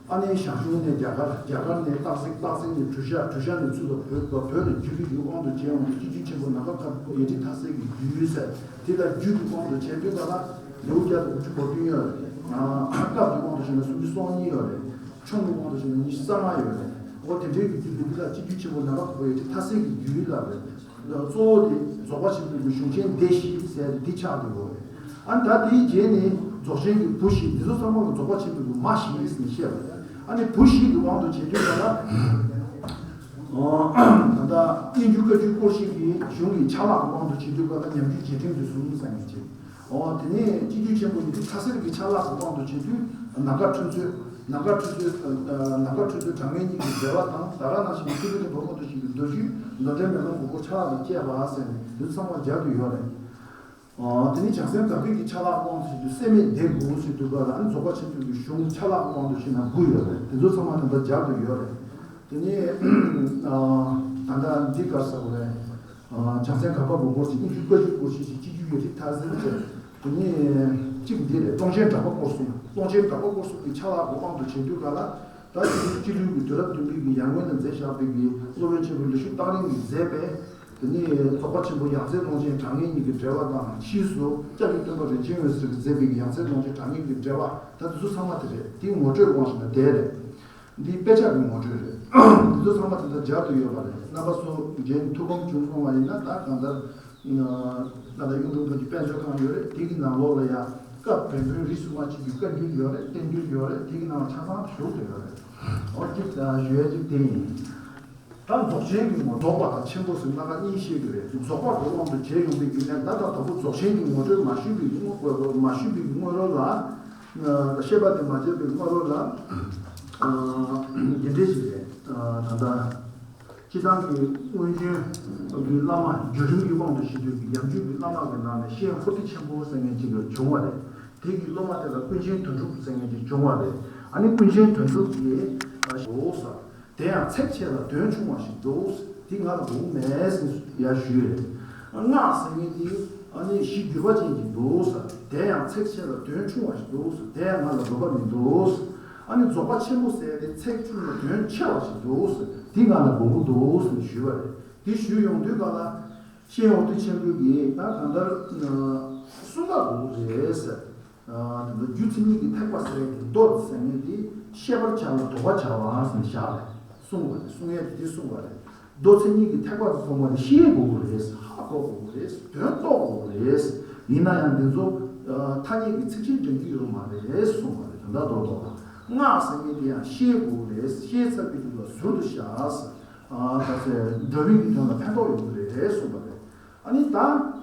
ཨ་ནི་ཞང་ཞུང་ནས་རྒྱ་གར། རྒྱ་གར་ནས་སྟག་གཟིག། སྟག་གཟིག་ནས་གྲུ་ཞྭ། གྲུ་ཞྭ་ནས་ཚུར་ལ་བོད། བོད་ལ་བརྒྱུད་པའི་གི་དབང་དུ་བྱས་ཡོང་དུས་སྤྱི་རྒྱུད་ཆེན་པོ་ནམ་མཁའ་ཁ་ཡེ་ཁྲི་མཐའ་སེལ་གྱི་རྒྱུད་ཟེར། དེ་ལ་རྒྱུད་ཀྱི་དབང་དུ་བྱས་དུས་ག་ལ་ལེའུ་བརྒྱ་དང་དགུ་བཅུ་གོ་བདུན་ཡོད་རེད། སྐབས་ཀྱི་དབང་དུ་བྱས་ན་སུམ་ཅུ་སོ་གཉིས་ཡོད་རེད། ཆུང་གི་དབང་དུ་བྱས་ན་ཉི་ཤུ་རྩ་ལྔ་ཡོད་རེད། འོ་དེ་འདྲའི་གི་རྒྱུད་འདི་ལ་སྤྱི་རྒྱུད་ཆེན་པོ་ནམ་མཁའ་ཁ་ཡེ་ཁྲི་མཐའ་སེལ་གྱི་རྒྱུད་ལ་རེད། གཙོ་བོ་དེ་རྫོགས་པ་ཆེན་པོའི་གི་གཞུང་ཆེན་སྡེ་བཞི་ཟེར་ཏེ་འདི་ཆགས་འདུག་གོ། ཨ་ནི་ད་དེའི་རྗེས་ནས་རྫོགས་ཆེན་གྱི་བུ་བཞི་འདི་ཚོ་ཚང་མ་ལ་རྫོགས་པ་ཆེན་པོའི་གི་མ་བཞི་ཟེར་ནས་བཤད་པ་རེད། ཨ་ནི་བུ་བཞི་གི་དབང་དུ་བྱེད་དུས་ག་ལ། ད་ལྟ་སྙན་བརྒྱུད་བཀའ་བརྒྱུད་སྐོར་ཞིག་གི་གཞུང་གི་ཆ་ལག་གི་དབང་དུ་བྱེད་དུས་སྐབས་ལ་ཉམས་རྒྱུད་རྗེས་ཕྲེང་དུ་གསུམ་ཟེར་མཁན་ཅིག་འོ་དེ་ནས་སྤྱི་རྒྱུད་ཆེན་པོ་ཡིན་དུས་ཁྲ་གསེར་གྱི་ཆ་ལག་གི་དབང་དུ་བྱེད་དུས་ནམ་མཁའ་འཕྲོད་རྩོལ། ནམ་མཁའ་འཕྲོད་རྩོལ། ནམ་མཁའ་འཕྲོད་རྩོལ་གྲངས་ངེས་གཉིས་ཀྱི་འགྲེལ་པ་དང་། ད་ག་ནང་བཞིན་ཐུབ་པའི་བུ་མོ་དུ་ཞིག་གི་མདོ་རྒྱུད། མདོ་འགྲེལ་མེ་ལོང་གི་སྐོར་ཆ་ལག་དང་བཅས་པ་ཟེར་ནས་འདི་ཚང་མ་སྦྱར་དུ་ཡོད་རེད། དེ་ནས་བྱང་སེམས་དགག་པའི་གི་ཆ་ལག་དབང་དུ་བྱེད་དུས་སེལ་མེད་སྡེ་དགུ་ཟེར་དུས་སྐབས་ལ་རྫོགས་པ་ཆེན་པོའི་གི་གཞུང་ཆ་ལག་དབང་དུ་བྱེད་ན་དགུ་ཡོད་རེད། དེ་ཚོ་ཚང་མ་ད་ལྟ་སྦྱར་དུ་ཡོད་རེད། དེ་ནས་ད་ལྟ་འདི་ག་ཟེར་བ་རེད། བྱང་སེམས་དགག་པ་དགུ་སྐོར་ཞིག་སྙན་བརྒྱུད་བཀའ་བརྒྱུད་སྐོར་ཞིག་ཅིག་སྤྱི་རྒྱུད་ཀྱི་རིགས་ཐ་ཟེར་བྱས། དེ་ནས་གཅིག་འདི་རེད། སྟོང་ཆེན་གྲགས་པ་སྐོར་གསུམ། སྟོང་ཆེན་གྲགས་པ་སྐོར་གསུམ་གྱི་ཆ་ལག་གི་དབང་དུ་བྱེད་དུས་ག་ལ། ད་སྤྱི་ལུས་ཀྱི་དུས་རབས་བདུན་པའི་གི་ཡར་སྔོན་ལ་མཛད་བཞག་པའི་གི་སློབ་དཔོན་ཆེན་པོ་ལི་ཤུ་སྟག་རིང་གིས་མཛད་པའི། དེ་ནས་རྫོགས་པ་ཆེན་པོ་ཡང་རྩེ་ཀློང་ཆེན་གྲངས་ངེས་གཉིས་ཀྱི་འགྲེལ་པ་དང་ཕྱིས་སུ་སྐྱབས་རྗེ་སྟོན་པ་རིན་ཆེན་འོད་ཟེར་གྱིས་མཛད་པའི་གི་ཡང་རྩེ་ཀློང་ཆེན་གྲངས་ངེས་ཀྱི་འགྲེལ་པ། ད་དེ་ཚོ་ཚང་མ་དེ་རེད། དེའི་ངོ་སྤྲོད་དབང་བྱས་ན་དེ་རེད། འདི་དཔེ་ཆ་གི་ངོ་སྤྲོད་རེད། འདི་ཚོ་ཚང་མ་དེ་འདྲ་སྦྱར་དུ་ཡོད་པ་རེད། རྣམ་པ་ཚོ་རྗེས་ཐུགས་ཕམ་བྱུང་སོང་བ་ཡིན་ན། ད་གང་ལྟར་ད་ལྟ་གཡུང་དྲུང་བོན་གྱི་དཔལ་འབྱོར་ཁང་ཡོད་རེད། དེ་གི་ནང་ལོགས་ལ་ཡང་སྐབས་བན་བོན་རིས་སུ་མ་ཆད་ཀྱི་བཀའ་འགྱུར་ཡོད་རེད། བསྟན་འགྱུར་ཡོད་རེད། དེ་གི་ནང་ཆ་ཚང་བཞུགས་བསྡད་ཡོད་རེད། འོ་གཅིག་ཞུ་ཡ་གཅིག་དེ་ཡིན། ད་རྫོགས་ཆེན་གྱི་ངོ་། རྫོགས་པ་དང་ཆེན་པོ་ཟེར་སྣ་ཁ་གཉིས་བཤད་ཀྱི་རེད། རྫོགས་པ་གི་དབང་དུ་བྱས་ཡོང་བའི་གི་གནད། ད་ལྟ་དང་པོ་རྫོགས་ཆེན་གྱི་ངོ་སྤྲོད་མ་ཞུས་པའི་གི་སྔོན། མ་ཞུས་པའི་གི་སྔོན་རོལ་ལ། བཤད་པ་དེ་མ་བྱས་པའི་སྔོན་རོལ་ལ། འདི་འདྲ་ཞིག་རེད། ད་ལྟ་སྤྱི་བཏང་གི་སྔོན་བྱོན་གྱི་བླ་མ་བརྒྱུད་རིམ་གྱི་དབང་དུ་བྱེད་དུས་ཀྱི་ཡང་བརྒྱུད་ཀྱི་བླ་མ་གི་ནང་ནས་ཤེས་ཡོན་ཧོར་ཏི་ཆེན་པོ་ཟེར་མཁན་ཅིག་བྱུང་བ་རེད། དེ་གི་སློབ་མ་དེ་ལ་ཀུན་མཁྱེན་དོན་གྲུབ་ཟེར་མཁན་ཅིག་བྱུང་བ་རེད། ཨ་ནི་ཀུན་མཁྱེན་དོན་གྲུབ་ཀྱིས་འོ་ས། དེ་ཡང་ཚེགས་ཆེ་ལ་དོན་ཆུང་བ་ཞིག་འདུག་དེ་ང་ལ་དགོངས་མེད་ཟེར་ཡ་ཞུས་རེད། སྔགས་ཟེར་མཁན་དེ་ཨ་ནི་གཞི་འགྱུར་བ་ཅན་ཞིག་འདུག་ཟེར། དེ་ཡང་ཚེགས་ཆེ་ལ་དོན་ཆུང་བ་ཞིག་འདུག་ཟེར། དེ་ཡང་ང་ལ་དགོས་པ་མི་འདུག་ཟེར། ཨ་ནི་རྫོགས་པ་ཆེན་པོ་ཟེར་དེ་ཚེགས་ཆུང་ལ་དོན་ཆེ་བ་ཞིག་འདུག་ཟེར། དེ་ང་ལ་དགོས་པ་འདུག་ཟེར་ཞུས་པ་རེད། དེ་ཞུས་ཡོང་དུས་ག་ལ། ཤེས་ཡོན་ཧོར་ཏི་ཆེན་པོ་གིས་ད་གང་ལྟར་གསུང་ག་དགོས་རེད་ཟེར། ད་ལྟ་རྒྱུ་མཚན་ཉིད་ཀྱི་ཐེག་པ་ཟེར་ཡག་གི་མདོ་ཟེར་མཁན་དེ་ཤེས་པར་བྱ་ལ་དོགས་པར་བྱ་བ་ཟེར་ནས་བཞག་རེད། གསུངས་པ་རེད། གསུང་ཡས་དེ་དེ་གསུངས་པ་རེད། མདོ་མཚན་ཉིད་ཀྱི་ཐེག་པ་ཟེར་གསུངས་པ་དེ་ཤེས་དགོས་རེད། ཧ་གོ་དགོས་རེད། དོན་རྟོགས་དགོས་རེད། ཡིན་ན་ཡང་འདི་ཚོ་ཐ་སྙད་ཀྱི་ཚིགས་བཅད་འདྲེན་རྒྱུ་ཡོད་མ་རེད་གསུངས་པ་རེད། ད་ལྟ་མདོ་མདོ་ལ་སྔགས་ཟེར་མཁན་དེ་ཡང་ཤེས་དགོས་རེད། ཤེས་ཚར་བའི་དུས་ལ་ཟུར་དུ་བཞག་ཟེར། ད་ཟེར་འགྲོ་བའི་གི་དོན་ལ་ཕན་ཐོགས་ཡོང་གི་རེད་གསུངས་པ་རེད། ཨ་ནི་ད་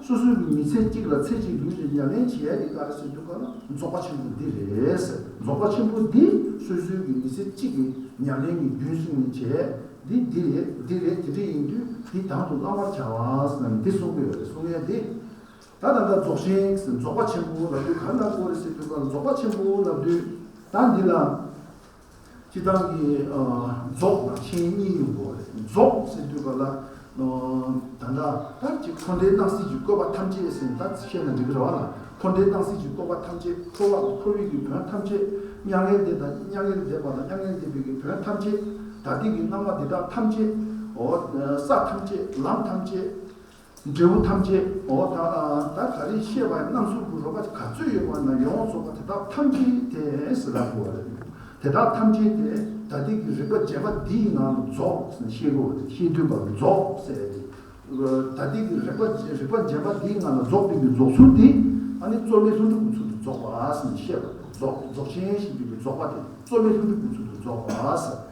སོ་སོའི་གི་མི་ཚེ་གཅིག་ལ་ཚེ་གཅིག་ལུས་ལ་ཉམས་ལེན་བྱེད་ཡ་དེ་ག་རེ་ཟེར་དུས་ག་ལ་རྫོགས་པ་ཆེན་པོ་འདི་རེད་ཟེར། རྫོགས་པ་ཆེན་པོ་འདི་སོ་སོའི་གི་མི་ཚེ་གཅིག་གི་ཉམས་ལེན་གྱི་རྒྱུན་བསྲིངས་ནས་བྱས་འདི་འདི་རེད། འདི་རེད། དེ་འདྲ་ཡིན་དུས་འདི་དང་དུ་བླང་བར་བྱ་བ་ཟེར་ན་འདི་གསུང་གི་ཡོད་རེད། གསུང་ཡ་འདི། ད་ད་ལྟ་རྫོགས་ཆེན་ཟེར། རྫོགས་པ་ཆེན་པོ་ལབ་དུས་ག་ལ་གོ་རེད་ཟེར་དུས་ག་ལ་རྫོགས་པ་ཆེན་པོ་ལབ་དུས་ད་འདི་ལ། སྤྱིར་བཏང་གི་རྫོགས་དང་ཆེན་གཉིས་ཡོང་གི་རེད། རྫོགས་ཟེར་དུས་ག་ལ། ད་ལྟ་ད་ཅིག་འཁོར་འདས་སྣང་སྲིད་ཀྱི་བཀོད་པ་ཐམས་ཅད་ཟེར་ནས་ད་བཤད་ན་འགྲིག་གི་རེད་བ་ལ། འཁོར་འདས་སྣང་སྲིད་ཀྱི་བཀོད་པ་ཐམས་ཅད། འཁོར་བ་དང་འཁོར་བའི་གི་བོན་ཐམས་ཅད། མྱ་ངན་འདས་དང་མྱ་ངན་འདས་པ་དང་མྱ་ངན་འདས་པའི་གི་བོན་ཐམས་ཅད། ད་ལྟའི་གི་སྣང་བ་འདི་དག་ཐམས་ཅད། འོ། ས་ཐམས་ཅད། ལམ་ཐམས་ཅད། འབྲས་བུ་ཐམས་ཅད། འོ། ད་ད་ག་རེ་བཤད་པ་ཡང་རྣམ་གསུམ་གྱི་རོལ་པ་ག་ཚོད་ཡོད་པ་ན་ཡོངས་རྫོགས་པ་དེ་དག་ཐམས་ཅད་དེ་ཟེར་ལབ་དགོས་པ་རེད། དེ་དག་ཐམས་ཅད་དེ་ད་ལྟའི་གི་རིག་པ་བརྒྱད་པ་འདིའི་ནང་དུ་རྫོགས་ཟེར་ནས་བཤད་དགོས་པ་རེད། བཤད་དུས་བར་རྫོགས་ཟེར་ཏེ། ད་ལྟའི་གི་རིག་པ་རིག་པ་བརྒྱད་པ་འདིའི་ནང་ལ་རྫོགས་པའི་གི་རྫོགས་ཚུལ་དེ་ཨ་ནི་རྩོལ་མེད་ལྷུན་གྲུབ་ཀྱི་ཚུལ་དུ་རྫོགས་པ་ཟེར་ནས་བཤད་པ་རེད། རྫོགས་རྫོགས་ཆེན་ཞེས་པའི་གི་རྫོགས་པ་དེ་རྩོལ་མེད་ལྷུན་གྲུབ་ཀྱི་ཚུལ་དུ་རྫོགས་པ་ཟེར།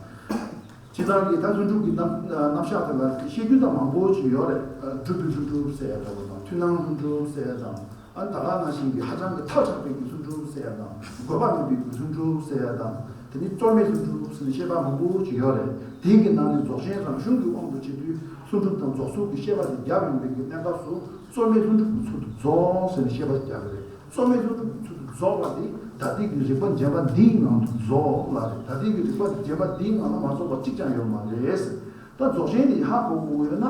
སྤྱིར་བཏང་གི་ད་ལྷུན་གྲུབ་ཀྱི་རྣམ་རྣམ་གཞག་དེ་ལ་བཤད་རྒྱུ་ད་མང་པོ་ཅིག་ཡོད་རེད། སྒྲུབ་པའི་ལྷུན་གྲུབ་ཟེར་ཡ་འདྲ་བོ་དང་། མཐུན་སྣང་ལྷུན་གྲུབ་ཟེར་ཡ་དང་། ཨ་ནི་ད་ག་ནང་བཞིན་གྱི་ཧ་ཅང་གི་ཐག་ཆོད་པའི་གི་ལྷུན་གྲུབ་ཟེར་ཡ་དང་། དགོས་པ་མེད་པའི་གི་ལྷུན་གྲུབ་ཟེར་ཡ་དང་། དེ་ནི་རྩོལ་མེད་ལྷུན་གྲུབ་ཟེར་ནས་བཤད་པ་མང་པོ་ཅིག་ཡོད་རེད། དེའི་གི་ནང་ནས་རྫོགས་ཆེན་རང་གཞུང་གི་དབང་དུ་བྱེད་དུས་ལྷུན་གྲུབ་དང་རྫོགས་ཚུལ་གྱི་བཤད་པ་དེ་བརྒྱབ་ཡོང་བའི་གི་གནས་སྐབས་སུ་རྩོལ་མེད་ལྷུན་གྲུབ་ཀྱི་ཚུལ་དུ་རྫོགས་ཟེར་ནས་བཤད་པ་རྒྱག་གི་རེད། རྩོལ་མེད་ལྷུན་གྲུབ་ཀྱི་ཚུལ་དུ་རྫོགས་པ་དེ་ད་ལྟའི་གི་རིག་པ་འཇམ་པ་འདིའི་ངང་དུ་རྫོགས་ལབ་རེད། ད་ལྟའི་གི་རིག་པ་འཇམ་པ་འདིའི་ངང་ལ་མ་རྫོགས་པ་གཅིག་ཀྱང་ཡོད་མ་རེད། ད་རྫོགས་ཆེན་དེ་ཧ་གོ་དགོས་ཡོད་ན།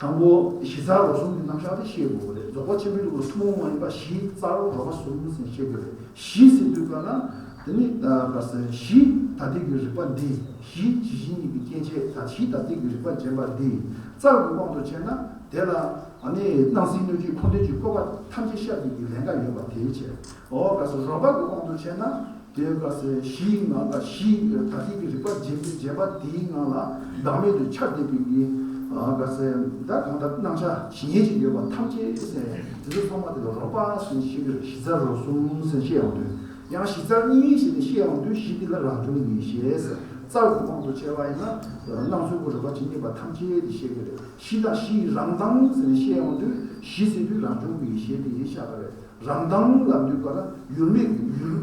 དང་པོ་གཞི་རྩ་རོ་གསུམ་གྱི་རྣམ་གཞག་དེ་ཤེས་དགོས་རེད། རྫོགས་པ་ཆེན་པོའི་ཐུགས་ཀར་ཐུན་མོང་མ་ཡིན་པ་གཞི་རྩ་རོ་རོ་པ་གསུམ་ཟེར་ཤེས་དགོས་རེད། གཞི་ཟེར་དུས་ག་ལ་དེ་ནི་ག་ཟེར་གཞི་ད་ལྟའི་གི་རིག་པ་འདི། གཞི་ཇི་བཞིན་ཉིད་ཀྱི་སྐྱེ་མཆེད་དང་། གཞི་ད་ལྟའི་གི་རིག་པ་འཇམ་པ་འདི། རྩ་རོ་གི་དབང་དུ་བྱས་ན་དེ་ལ་ཨ་ནི་སྣང་སྲིད་སྣོད་བཅུད་འཁོར་འདས་ཀྱི་བཀོད་པ་ཐམས་ཅད་ཤར་བའི་གི་ལས་ཀ་ཡོད་པ་དེའི་ཕྱིར། འོ་ག་ཟེར་རོ་པ་གི་དབང་དུ་བྱས་ན། དེ་ག་ཟེར་གཞིའི་ངང་ལ་གཞི་ད་ལྟའི་གི་རིག་པ་འཇམ་པའི་འཇམ་པ་དེའི་ངང་ལ་བདག་མེད་དུ་འཆར་བསྡད་པའི་གི་ག་ཟེར་ད་གང་ལྟར་སྣང་ཆ་ཇི་སྙེད་ཅིག་ཡོད་པ་ཐམས་ཅད་ཟེར་དེ་ཚོ་ཚང་མ་དེ་ལ་རོ་པ་ཟེར་ནས་བཤད་ཀྱི་རེད། གཞི་རྩ་རོ་གསུམ་ཟེར་བཤད་ཡོང་དུས། ཡང་གཞི་རྩ་གཉིས་ཟེར་ནས་བཤད་ཡོང་དུས་གཞི་དེ་ལ་རང་བྱུང་ཡེ་ཤེས་ཟེར། རྩ་ རྩ་བའི་དབང་དུ་བྱས་པ་ཡིན་ན། སྣང་ཚུལ་གྱི་རིག་པ་ཇི་སྙེད་པ་ཐམས་ཅད་དེ་བཤད་ཀྱི་རེད། གཞི་དང་གཞི་ཡི་རང་མདངས་ཟེར་ནས་བཤད་ཡོང་དུས། གཞི་ཟེར་དུས་རང་བྱུང་གི་གཞི་དེ་ཡིན་ཤག་གི་རེད། རང་མདངས་ལབ་དུས་ག་ལ་ཡུལ་མེད་ཀྱི་ཡུལ།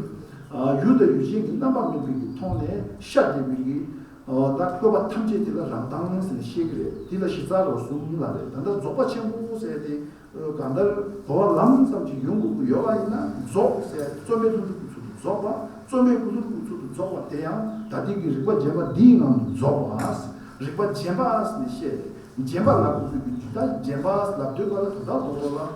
ཡུལ་དང་ཡུལ་ཅན་གྱི་རྣམ་པ་མེད་པའི་གི་ཐོག་ནས་ཤར་བསྡད་པའི་གི། ད་བཀོད་པ་ཐམས་ཅད་དེ་ལ་རང་མདངས་ཟེར་ནས་བཤད་ཀྱི་རེད། དེ་ལ་གཞི་རྩ་རོ་གསུམ་ལ་རེད། ད་ལྟ་རྫོགས་པ་ཆེན་པོ་ཟེར་ཏེ། གང་ལྟར་གོ་བ་ལམ་ཙམ་ཅིག་ཡོང་དགོས་ཀྱི་ཡོད་པ་ཡིན་ན། རྫོགས་ཟེར་རྩོལ་མེད་ཀླུ་སྒྲུབ་ཀྱི་ཚུལ་དུ་རྫོགས་པ། རྩོལ་མེད་ཀླུ་སྒྲུབ་ཀྱི་ཚུལ་དུ་རྫོགས་པ་དེ་ཡང་ད་ལྟའི་གི་རིག་པ་རྗེན་པ་འདིའི་ངང་དུ་རྫོགས་པ། རིག་པ་རྗེན་པ་ཟེར་ནས་བཤད་རེད། རྗེན་པ་ལབ་དགོས་ཀྱི་ད་རྗེན་པ་ལབ་དུས་ག་ལ་ད་ལྟ་རྡོག་རྡོག་ལ་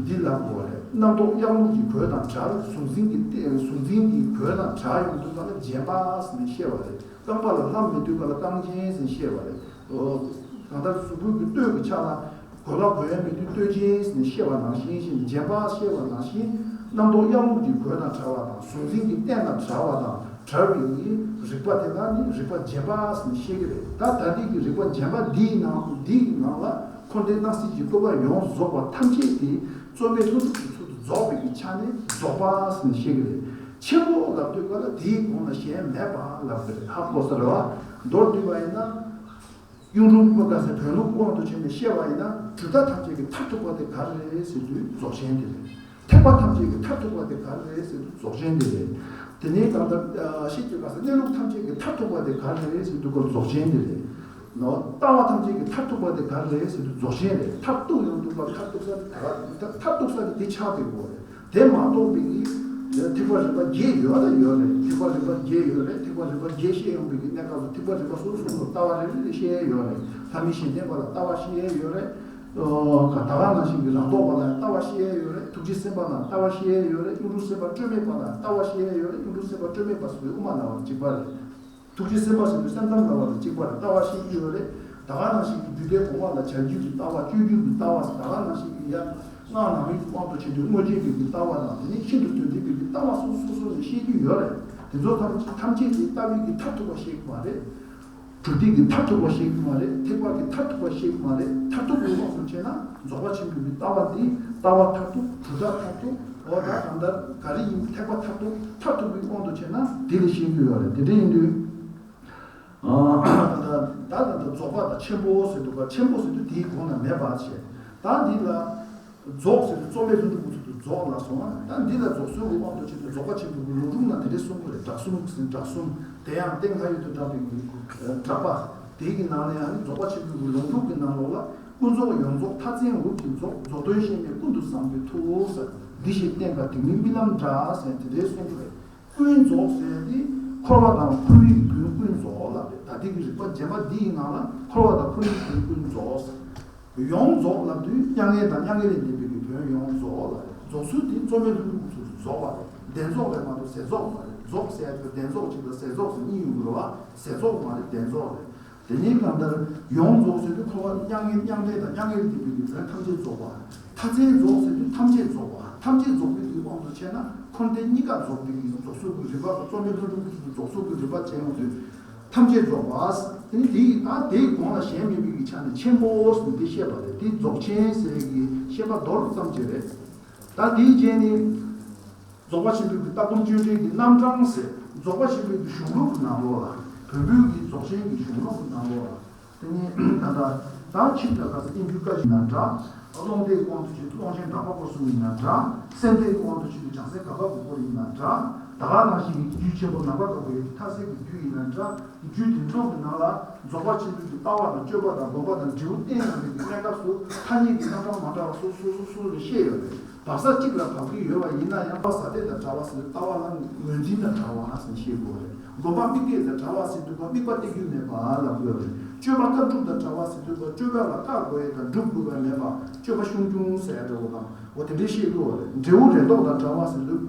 འདི་ལབ་དགོས་རེད། རྣམ་རྟོག་གཡག་ལུག་གི་གོས་དང་བྲལ། གཟུང་འཛིན་གྱི་གཟུང་འཛིན་གྱི་གོས་དང་བྲལ་ཡོང་དུས་ག་ལ་རྗེན་པ་ཟེར་ནས་བཤད་པ་རེད། རྐང་པ་ལ་ལྷམ་མེད་དུས་ག་ལ་རྐང་རྗེན་ཟེར་ནས་བཤད་པ་རེད། གང་ལྟར་གཟུགས་པོའི་གི་སྟོད་ཀྱི་ཆ་ལ་གོས་ལ་གོས་ཡ་མེད་དུས་སྟོད་རྗེན་ཟེར་ནས་བཤད་པ་ནང་བཞིན། རྗེན་པ་བཤད་པ་ནང་བཞིན། རྣམ་རྟོག་གཡག་ལུག་གི་གོས་དང་བྲལ་བ་དང་། གཟུང་འཛིན་གྱི་རྟེན་དང་བྲལ་བ་དང་བྲལ་བའི་རིག་པ་དེ་ལ་ནི་རིག་པ་རྗེན་པ་ཟེར་ནས་བཤད་ཀྱི་རེད། ད་ད་ལྟའི་གི་རིག་པ་རྗེན་པ་འདིའི་ནང་འདིའི་ནང་ལ་འཁོར་འདས་སྣང་སྲིད་ཀྱི་བཀོད་པ་ཡོངས་རྫོགས་པ་ཐམས་ཅད་དེ་རྩོལ་མེད་ཀླུ་སྒྲུབ་ཀྱི་ཚུལ་དུ་རྫོགས་པའི་གི་ཆ་ནས་རྫོགས་པ་ཟེར་ནས་བཤད་ཀྱི་རེད། ཆེན་པོ་ལབ་དུས་ག་ལ་དེའི་གོང་ལ་གཞན་མེད་པ་ལབ་ཀྱི་རེད། ཧ་གོ་ས་རེད་བ། མདོར་བསྡུས་པ་ཡིན་ན། གཡུང་དྲུང་བོན་པོ་ག་ཟེར་བོན་ལུགས་དབང་དུ་བྱས་ནས་བཤད་པ་ཡིན་ན། གྲུབ་མཐའ་ཐམས་ཅད་ཀྱི་མཐར་ཐུག་པ་དེ་ག་རེ་རེད་ཟེར་དུས་རྫོགས་ཆེན་དེ་རེད། ཐེག་པ་ཐམས་ཅད་ཀྱི་མཐར་ཐུག་པ་དེ་ག་རེ་རེད་ཟེར་དུས་རྫོགས་ཆེན་དེ་རེད། དེ་ནས་གང་ལྟར་ཤེས་ཀྱི་ག་ཟེར་གནས་ལུགས་ཐམས་ཅད་ཀྱི་མཐར་ཐུག་པ་དེ་ག་རེ་རེད་ཟེར་དུས་ག་རྫོགས་ཆེན་དེ་རེད། ནོ། ལྟ་བ་ཐམས་ཅད་ཀྱི་མཐར་ཐུག་པ་དེ་ག་རེ་རེད་ཟེར་དུས་རྫོགས་ཆེན་རེད། མཐར་ཐུག་ཡོང་དུས་ག་མཐར་ཐུག་ས་དེ་ག་རེད། མཐར་ཐུག་ས་དེ་དེ་ཆགས་པའི་སྒོ་རེད། དེ་མ་གཏོགས་པའི་གི་ཐེག་པ་རིམ་པ་བརྒྱད་ཡོད་ལ་ཡོད་རེད། ཐེག་པ་རིམ་པ་བརྒྱད་ཡོད་རེད། ཐེག་པ་རིམ་པ་བརྒྱད་བཤད་ཡོང་པའི་གི་གནས་སྐབས་སུ་ཐེག་པ་རིམ་པ་སོ་སོ་སོ་སོར་ལྟ་བ་རེ་རེ་རེ་བཤད་ཡོད་རེད། ལྷ་མི་གཞན་བརྟེན་པ་ལ་ལྟ་བ་བཤད་ཡོད་རེད། ད་ག་ནང་བཞིན་གྱི་རང་རྟོགས་པ་ལ་ལྟ་བ་བཤད་ཡོད་རེད། ཐུགས་རྗེ་སེམས་དཔའ་ལ་ལྟ་བ་བཤད་ཡོད་རེད། གཡུང་དྲུང་སེམས་དཔའ་སྤྲོས་མེད་པ་ལ་ལྟ་བ་བཤད་ཡོད་རེད། གཡུང་དྲུང་སེམས་དཔའ་སྤྲོས་མེད་པ་ཟེར་དུས་དབུ་མ་ལ་བ་གཅིག་པ་རེད། ཐུགས་རྗེ་སེམས་དཔའ་ཟེར་དུས་སེམས་ཙམ་ལ་བ་དང་གཅིག་པ་རེད། ལྟ་བ་བཤད་ཀྱི་ཡོད་རེད། ད་ག་ནང་བཞིན་གྱི་རྒྱུད་སྡེ་གོང་མ་ལ་བྱ་རྒྱུད་ཀྱི་ལྟ་བ། སྤྱོད་རྒྱུད་ཀྱི་ལྟ་བ། ད་ག་ནང་བཞིན་གྱི་ཡང་སྔགས་ནང་མིའི་དབང་དུ་བྱས་ཏེ་དངོས་བྱས་རྒྱུད་ཀྱི་ལྟ་བ་དང་། དེ་ནས་ཤིན་ཏུ་དོན་ལྡན་པའི་ལྟ་བ་སོ་སོ་སོ་ནས་བཤད་ཀྱི་ཡོད་རེད། དེ་ཚོ་ཐམས་ཅད་དེ་ལྟ་བའི་གི་མཐར་ཐུག་པ་བཤད་ཀྱི་མ་རེད། གྲུབ་མཐའི་གི་མཐར་ཐུག་པ་བཤད་ཀྱི་མ་རེད། ཐེག་པ་གི་མཐར་ཐུག་པ་བཤད་ཀྱི་མ་རེད། མཐར་ཐུག་གི་དབང་དུ་བྱས་ན་རྫོགས་པ་ཆེན་པོའི་གི་ལྟ་བ་འདི། ལྟ་བ་མཐར་ཐུག་གྲུབ་མཐའ་མཐར་ཐུག་འོ་ད་གང་ལྟར་ག་རེ་ཡིན། ཐེག་པ་མཐར་ཐུག་མཐར་ཐུག་གི་དབང་དུ་བྱས་ན་དེ་ལ་བཤད་ཀྱི་ཡོད་རེད། དེ་འདྲ་ཡིན་དུས། ད་ལྟ་ད་ལྟ་རྫོགས་པ་དང་ཆེན་པོ་ཟེར་འདུག་ག་ཆེན་པོ་ཟེར་དུས་དེའི་གོང་ན་མེད་པ་བྱས། ད་འདི་ལ་རྫོགས་ཟེར་དུས་རྩོལ་མེད་ཀླུ་སྒྲུབ་ཀྱི་ཚུལ་དུ་རྫོགས་ལ་སོང་ང་། ད་འདི་ལ་རྫོགས་ཚུལ་གྱི་དབང་དུ་བྱས་ཏེ་རྫོགས་པ་ཆེན་པོའི་ལུང་དྲུག་ནང་དེ་འདྲའི་གསུང་གི་རེད། གྲགས་གསུམ་ཟེར་གྲགས་གསུམ་དེ་ཡང་ཏེ་ལྷ་ཡུལ་དུ་གྲགས་པའི་གྲགས་པ་དེའི་གི་ནང་ནས་ཡང་རྫོགས་པ་ཆེན་པོའི་ལུང་དྲུག་གི་ནང་ལོགས་ལ་ཀུན་རྫོགས་ཡོངས་རྫོགས་མཐའ་རྩེན་འོབས་ཀྱིས་རྫོགས། རྫོགས་དོན་ཤེས་མེད་ཀུན་ཏུ་བཟང་པོའི་མཐུ་ཟེར། འདི་ཞེས་བསྟན་པ་དེ་ཉིད་རྨི་ལམ་འདྲ་ཟེར་དེ་འདྲའི་གསུང་གི་རེད། ཀུན་རྫོགས་ཟེར་དེ་འཁོར་བ་དང་འཁོར་བའི་རྒྱུན་ཀུན་རྫོགས་ལབ་རེད། ད་ལྟའི་གི་རིག་པ་རྗེན་པ་འདི་ཡི་ནང་ལ་འཁོར་བ་དང་འཁོར་བའི་རྒྱུན་ཀུན་རྫོགས། ཡོངས་རྫོགས་ལབ་དུས་མྱ་ངན་དང་མྱ་ངན་ལས་འདས་པའི་གི་དོན་ཡོངས་རྫོགས་ལབ་རེད། རྫོགས་ཚུལ་དེ་རྩོལ་མེད་ཀླུ་སྒྲུབ་ཀྱི་ཚུལ་དུ་རྫོགས་པ་རེད། བདེན་རྫོགས་རེད་མ་གཏོགས་ཟད་རྫོགས་མ་རེད། རྫོགས་ཟེར་ཡ་དེ་བདེན་རྫོགས་གཅིག་དང་ཟད་རྫོགས་ཟེར་གཉིས་ཡོང་གི་རེད་བ། ཟད་རྫོགས་མ་རེད། བདེན་རྫོགས་རེད། དེ་ནས་གང་ལྟར་ཡོངས་རྫོགས་ཟེར་དུས་འཁོར་བ་མྱ་ངན་མྱང་འདས་དང་མྱ་ངན་ལས་འདས་པའི་གི་དོན་ཐམས་ཅད་རྫོགས་པ། མཐའ་རྩེན་རྫོགས་ཟེར་དུས་ཐམས་ཅད་རྫོགས་པ། ཐམས་ཅད་རྫོགས་པའི་གི་དབང་དུ་བྱས་ན་འཁོར་འདས་གཉིས་ཀ་རྫོགས་པའི་གི་རྫོགས་ཚུལ་གྱི་རིམ་པ། རྩོལ་མེད་ཀླུ་སྒྲུབ་ཀྱི་རྫོགས་ཚུལ་གྱི་རིམ་པ་བྱས་ཡོང་དུས་ཐམས་ཅད་རྫོགས་པ། དེ་ནི་དེ་ཡི་ད་དེའི་གོང་ལ་གཞན་མེད་པའི་གི་ཆ་ནས་ཆེན་པོ་ཟེར་དེ་བཤད་པ་རེད། དེ་རྫོགས་ཆེན་ཟེར་གི་བཤད་པ་མདོར་ཙམ་ཅིག་རེད། ད་དེའི་རྗེས་ནས། རྫོགས་པ་ཆེན་པོའི་གི་ལྟ་སྒོམ་སྤྱོད་འབྲས་ཀྱི་རྣམ་གྲངས་ཟེར། རྫོགས་པ་ཆེན་པོའི་གི་གཞུང་ལུགས་ཀྱི་ནང་ལོགས་ལ། བོད་བོད་ཀྱི་རྫོགས་ཆེན་གྱི་གཞུང་ལུགས་ཀྱི་ནང་ལོགས་ལ། དེ་ནས་ད་ལྟ་ད་ཕྱིས་ལ་ཁ་ས་དབྱིན་ཇིའི་བཀའ་བཞིན་ན་འདྲ། ཀློང་སྡེའི་དབང་དུ་བྱས་ཏེ་ཀློང་ཆེན་དག་པ་སྐོར་གསུམ་ཡིན་ན་འདྲ། སེམས་སྡེའི་དབང་དུ་བྱས་ཏེ་བྱང་སེམས་དགག་པ་དགུ་སྐོར་ཡིན་ན་འདྲ། ད་ག་ནང་བཞིན་གྱི་རྒྱུད་ཆེན་པོ་ནམ་མཁའ་དང་པོའི་མཐའ་གསལ་གྱི་རྒྱུད་ཡིན་ན་འདྲ། རྒྱུད་དེ་ཚོ་གི་ནང་ལ་རྫོགས་པ་ཆེན་པོའི་གི་ལྟ་བ་དང་སྤྱོད་པ་དང་སྒོམ་པ་དང་འབྲས་བུ་བསྟན་ཡོང་བའི་གི་གནས་སྐབས་སུ་ཐ་སྙད་ཀྱི་རྣམ་གྲངས་མ་འདྲ་བ་སོ་སོ་སོ་སོ་ལ་བཤད་ཡོད་རེད། བག་ཚ་གཅིག་ལ་བབས་ཀྱི་ཡོད་པ་ཡིན་ན་ཡང་། ལྟ་བ་ཟ་སྟེ་དང་བྲལ་བ་ཟེར་དུས་ལྟ་བ་ལ་ངོས་འཛིན་དང་བྲལ་བ་ཟེར་བཤད་དགོས་རེད། སྒོམ་པ་དམིགས་གཏད་དང་བྲལ་བ་ཟེར་དུས་དམིགས་པ་གཏད་རྒྱུ་མེད་པ་ལབ་དགོས་རེད། སྤྱོད་པ་བཀའ་སྒྲུབ་དང་བྲལ་བ་ཟེར་དུས་སྤྱོད་པ་ལ་བཀག་དགོས་ཡས་དང་སྒྲུབ་དགོས་པ་མེད་པ། སྤྱོད་པ་ཤོང་ཆུང་ཟེར་ཡ་འདྲ་བོ་དང་འོ་དེ་འདྲའི་བཤད་དགོས་རེད། འབྲས་བུ་རེ་དོགས་དང་བྲལ་བ་ཟེར་དུས་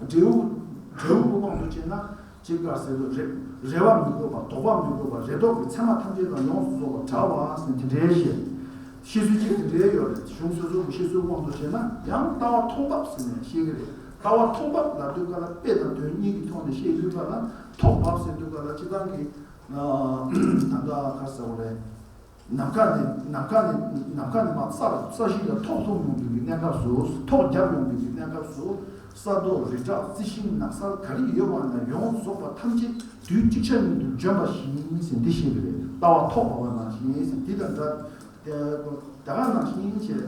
འབྲས་བུ་འབྲས་བུ་དབང་དུ་བྱས་ན། ཅིག་ག་ཟེར་དུས་རེ་རེ་བ་མི་དགོས་པ། དོགས་པ་མི་དགོས་པ། རེ་དོགས་ཀྱི་མཚན་མ་ཐམས་ཅད་དང་ཡོངས་སུ་རྫོགས་པར་བྲལ་བ་ཟེར་དེ་འདྲའི་བཤད། བཤད་ཚུལ་གཅིག་དེ་འདྲའི་ཡོད་རེད། གཞུང་སོ་སོ་གི་བཤད་ཚུལ་དབང་དུ་བྱས་ན་ཡང་ལྟ་བ་མཐོང་སྤངས་ཟེར་ནས་བཤད་ཀྱི་རེད། ལྟ་བ་མཐོང་སྤངས་ལབ་དུས་ག་ལ་དཔེ་དང་དོན་གཉིས་ཀྱི་ཐོག་ནས་བཤད་ཡོད་པ་ལ། ཐོག་བབས་ཟེར་དུས་ག་ལ་སྤྱིར་བཏང་གི་ད་ལྟ་ག་ཟེར་བ་རེད། ནམ་མཁའ་ནས་ནམ་མཁའ་ནས་ནམ་མཁའ་ནས་མར་ས་ས་གཞི་ལ་ཐོག་ལྷུང་ཡོང་བའི་གནས་སྐབས་སུ། ཐོག་བརྒྱབ་ཡོང་བའི་གནས་སྐབས་སུ། ས་རྡོ་རི་བྲག་རྩི་ཤིང་ནགས་ཚལ་ག་རེ་ཡོད་པ་ན་ཡོངས་རྫོགས་པ་ཐམས་ཅད་དུས་གཅིག་ཆར་ཉིད་དུ་འབྱོན་པ་བཞིན་ཟེར་འདི་ཤེས་ཀྱི་རེད། ལྟ་བ་ཐོག་བབས་པ་ནང་བཞིན་ཟེར་འདི་དང་འདྲ། དེ་ག་ནང་བཞིན་བྱས།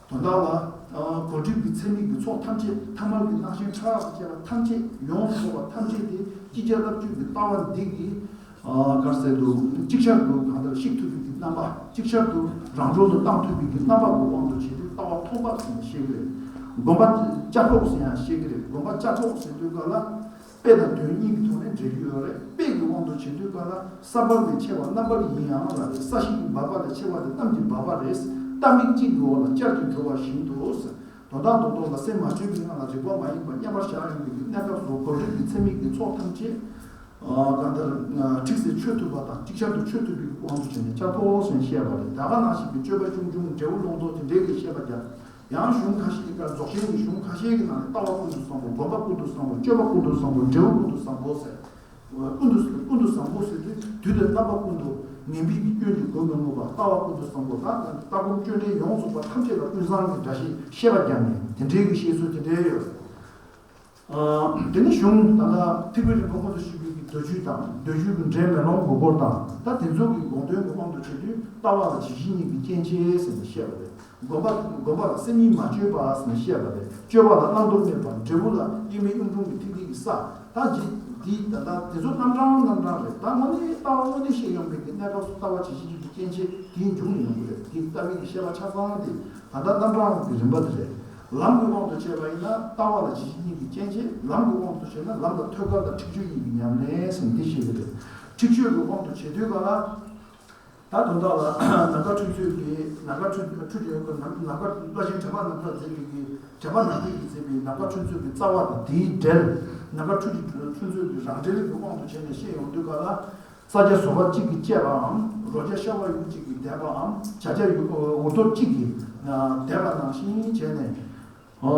དོན་དག་ལ། ཨ། གོལ་སྒྲིབ་ཀྱི་ཚད་མིན་གྱི་ཚོགས་ཐམས་ཅད། ཐ་མལ་གྱི་སྣང་ཞེན་ཕྲ་རགས་དང་བཅས་པ་ཐམས་ཅད། ཡོངས་སུ་རྫོགས་པ་ཐམས་ཅད་དེ་ཅིག་ཅར་ལྟ་བཅུག་གི་ལྟ་བ་འདི་གིས། ཨ། ག་རེ་ཟེར་འདུག་ཅིག་ཅར་དུ་གང་ལྟར་བཤིག་ཐུབ་པའི་གི་རྣམ་པ། ཅིག་ཅར་དུ་རང་གྲོལ་དུ་བཏང་ཐུབ་པའི་གི་རྣམ་པ་གི་དབང་དུ་བྱས་ཏེ་ལྟ་བ་ཐོག་བབས་ཟེར་ནས་བཤད་ཀྱི་རེད། སྒོམ་པ་ལྕགས་ཕོག་ཟེར་ཡང་བཤད་ཀྱི་རེད། སྒོམ་པ་ལྕགས་ཕོག་ཟེར་དུས་ག་ལ། དཔེ་དང་དོན་གཉིས་ཀྱི་ཐོག་ནས་འགྲེལ་རྒྱུ་ཡོད་རེད། དཔེ་གི་དབང་དུ་བྱེད་དུས་ག་ལ། ས་བབས་ལས་ཆེ་བ་རྣམ་པར་ཡིན་ཡང་ལ་རེད། ས་གཞི་གི་འབབ་པ་ལས་ཆེ་བ་དེ་གནམ་གྱི་འབབ་པ་རེད། རྟ་མིག་གཅིག་གི་འོག་ལ་བཅར་གྱིས་འགྲོ་བ་བཞིན་དུ། དོན་དག་རྡོག་རྡོག་ལ་སེམས་མ་བཅོས་པའི་ངང་ལ་རིག་པ་མ་ཡེངས་པར་མཉམ་པར་བཞག་ཡོང་བའི་གནས་སྐབས་སུ་གོལ་སྒྲིབ་ཀྱི་ཚད་མིན་གྱི་ཚོགས་ཐམས་ཅད། ཨ། གང་ལྟར་ཁྲིགས་སེ་ཆོད་ཐུབ་པ་དང་ཅིག་ཅར་དུ་ཆོད་ཐུབ་པའི་དབང་དུ་བྱས་ནས་ལྕགས་ཕོག་ཟེར་ནས་བཤད་པ་རེད། ད་ག་ནང་བཞིན་གྱི་སྤྱོད་པ་ཆུང་ཆུང་འབྲས་བུ་ལོག་རྟོག་དེ་འདྲའི་གི་བཤད་པ་རྒྱབ། ཡང་གཞུང་ཁ་ཤས་ཀྱི་སྐབས་རྫོགས་ཆེན་གྱི་གཞུང་ཁ་ཤས་ཀྱི་ནང་ནས་ལྟ་བ་ཀུན་ཏུ་བཟང་པོ། སྒོམ་པ་ཀུན་ཏུ་བཟང་པོ། སྤྱོད་པ་ཀུན་ཏུ་བཟང་པོ། འབྲས་བུ་ཀུན་ཏུ་བཟང་པོ་ཟེར། ཀུན་ཏུ་ཀུན་ཏུ་བཟང་པོ་ཟེར་དུས་དུས་དང་རྣམ་པ་ཀུན་ཏུ་ངན་པའི་གི་སྐྱོན་གྱིས་གོས་མི་ནུས་པ། ལྟ་བ་ཀུན་ཏུ་བཟང་པོ་དང་ལྟ་སྒོམ་སྤྱོད་འབྲས་ཡོངས་རྫོགས་པ་ཐམས་ཅད་ལ་ཀུན་བཟང་གི་འདྲ་ཞིག་བཤད་པ་རྒྱབ་ནས་དེ་འདྲའི་གི་བཤད་ཚུལ་དེ་འདྲའི་ཡོད། ཨ། དེ་ནི་གཞུང་ད་ལྟ་ཐེག་པའི་རིམ་པ་མངོན་དུ་ཞུ་བའི་གི་མདོ་རྒྱུད་དང་། མདོ་རྒྱུད་ཀྱི་འགྲེལ་མེ་ལོང་གི་སྐོར་དང་། ད་དེ་ཚོ་གི་དགོངས་དོན་གྱི་དབང་དུ་བྱེད་དུས་ལྟ་བ་ལ་ཇི་ཞིག་ཉིད་ཀྱི་སྐྱེ་མཆེད་ཟེར་ནས་བཤད་པ་རེད། སྒོམ་པ་སྒོམ་པ་ལ་སེམས་ཉིད་མ་བཅོས་པ་ཟེར་ནས་བཤད་པ་རེད། སྤྱོད་པ་ལ་བླང་དོར་མེད་པ། འབྲས་བུ་ལ་དབྱེར་མེད་གཉིས་འཁྲུངས་ཀྱི་ཐིག་ལེ་གི་ས། ད་ཇི་འདི་ད་ལྟ་དེ་ཚོ་རྣམ་གྲངས་རྣམ་གྲངས་རེད། ད་དངོས་གནས་ལྟ་བ་དངོས་གནས་ཤེས་ཡོང་བའི་གི་གནས་སྐབས་སུ་ལྟ་བ་ཇི་ཞིག་ཉིད་ཀྱི་སྐྱེ་མཆེད་དེའི་མཇུག་ནས་ཡོང་གི་རེད། དེ་ལྟ་བའི་གི་བཤད་པ་ཆ་ཚང་དེ་ད་ལྟ་རྣམ་གྲངས་ཀྱི་རིམ་པ་དེ་རེད། ལམ་གྱི་དབང་དུ་བྱས་པ་ཡིན་ན་ལྟ་བ་ལ་ཇི་ཞིག་ཉིད་ཀྱི་སྐྱེ་མཆེད། ལམ་གྱི་དབང་དུ་བྱས་ན་ལམ་ལ་ཐོད་རྒལ་དང་འཁྲིག་སྤྱོད་གཉིས་ཀྱི་ཉམས་ལེན་ཟེར་འདི་བཤད་ཀྱི་རེད། འཁྲིག་སྤྱོད་ཀྱི་དབང་དུ་བྱེད་དུས་ག་ལ། ད་དོན་དག་ལ་ནམ་མཁའ་ཁྲོན་ཚོས་ཀྱི་ནམ་མཁའ་ཁྲོན་ཁྲོན་ནམ་མཁའ་བླ་ཆེན་དྲན་པ་རྣམ་དག་མཛད་པའི་གི་དྲན་པ་རྣམ་དག་གིས་མཛད་པའི་ནམ་མཁའ་ཁྲོན་ཚོས་ཀྱི་རྩ་བ་དང་དེའི་འབྲེལ། ནམ་མཁའ་ཁྲོན་ཁྲོན་ཚོས་ཀྱི་རང་འགྲེལ་གྱི་དབང་དུ་བྱས་ནས་བཤད་ཡོང་དུས་ག་ལ། ས་རྒྱ་བཟོ་བ་གཅིག་གིས་བཅད་པའམ། རོ་བརྒྱ་ཤ་བ་ཡུག་གཅིག་གིས་འདེབས་པའམ། བྱ་རྒྱ་ཡུག་འུར་རྡོ་གཅིག་གིས་འདེབས་པ་ནང་བཞིན་བྱས་ནས། ཨ།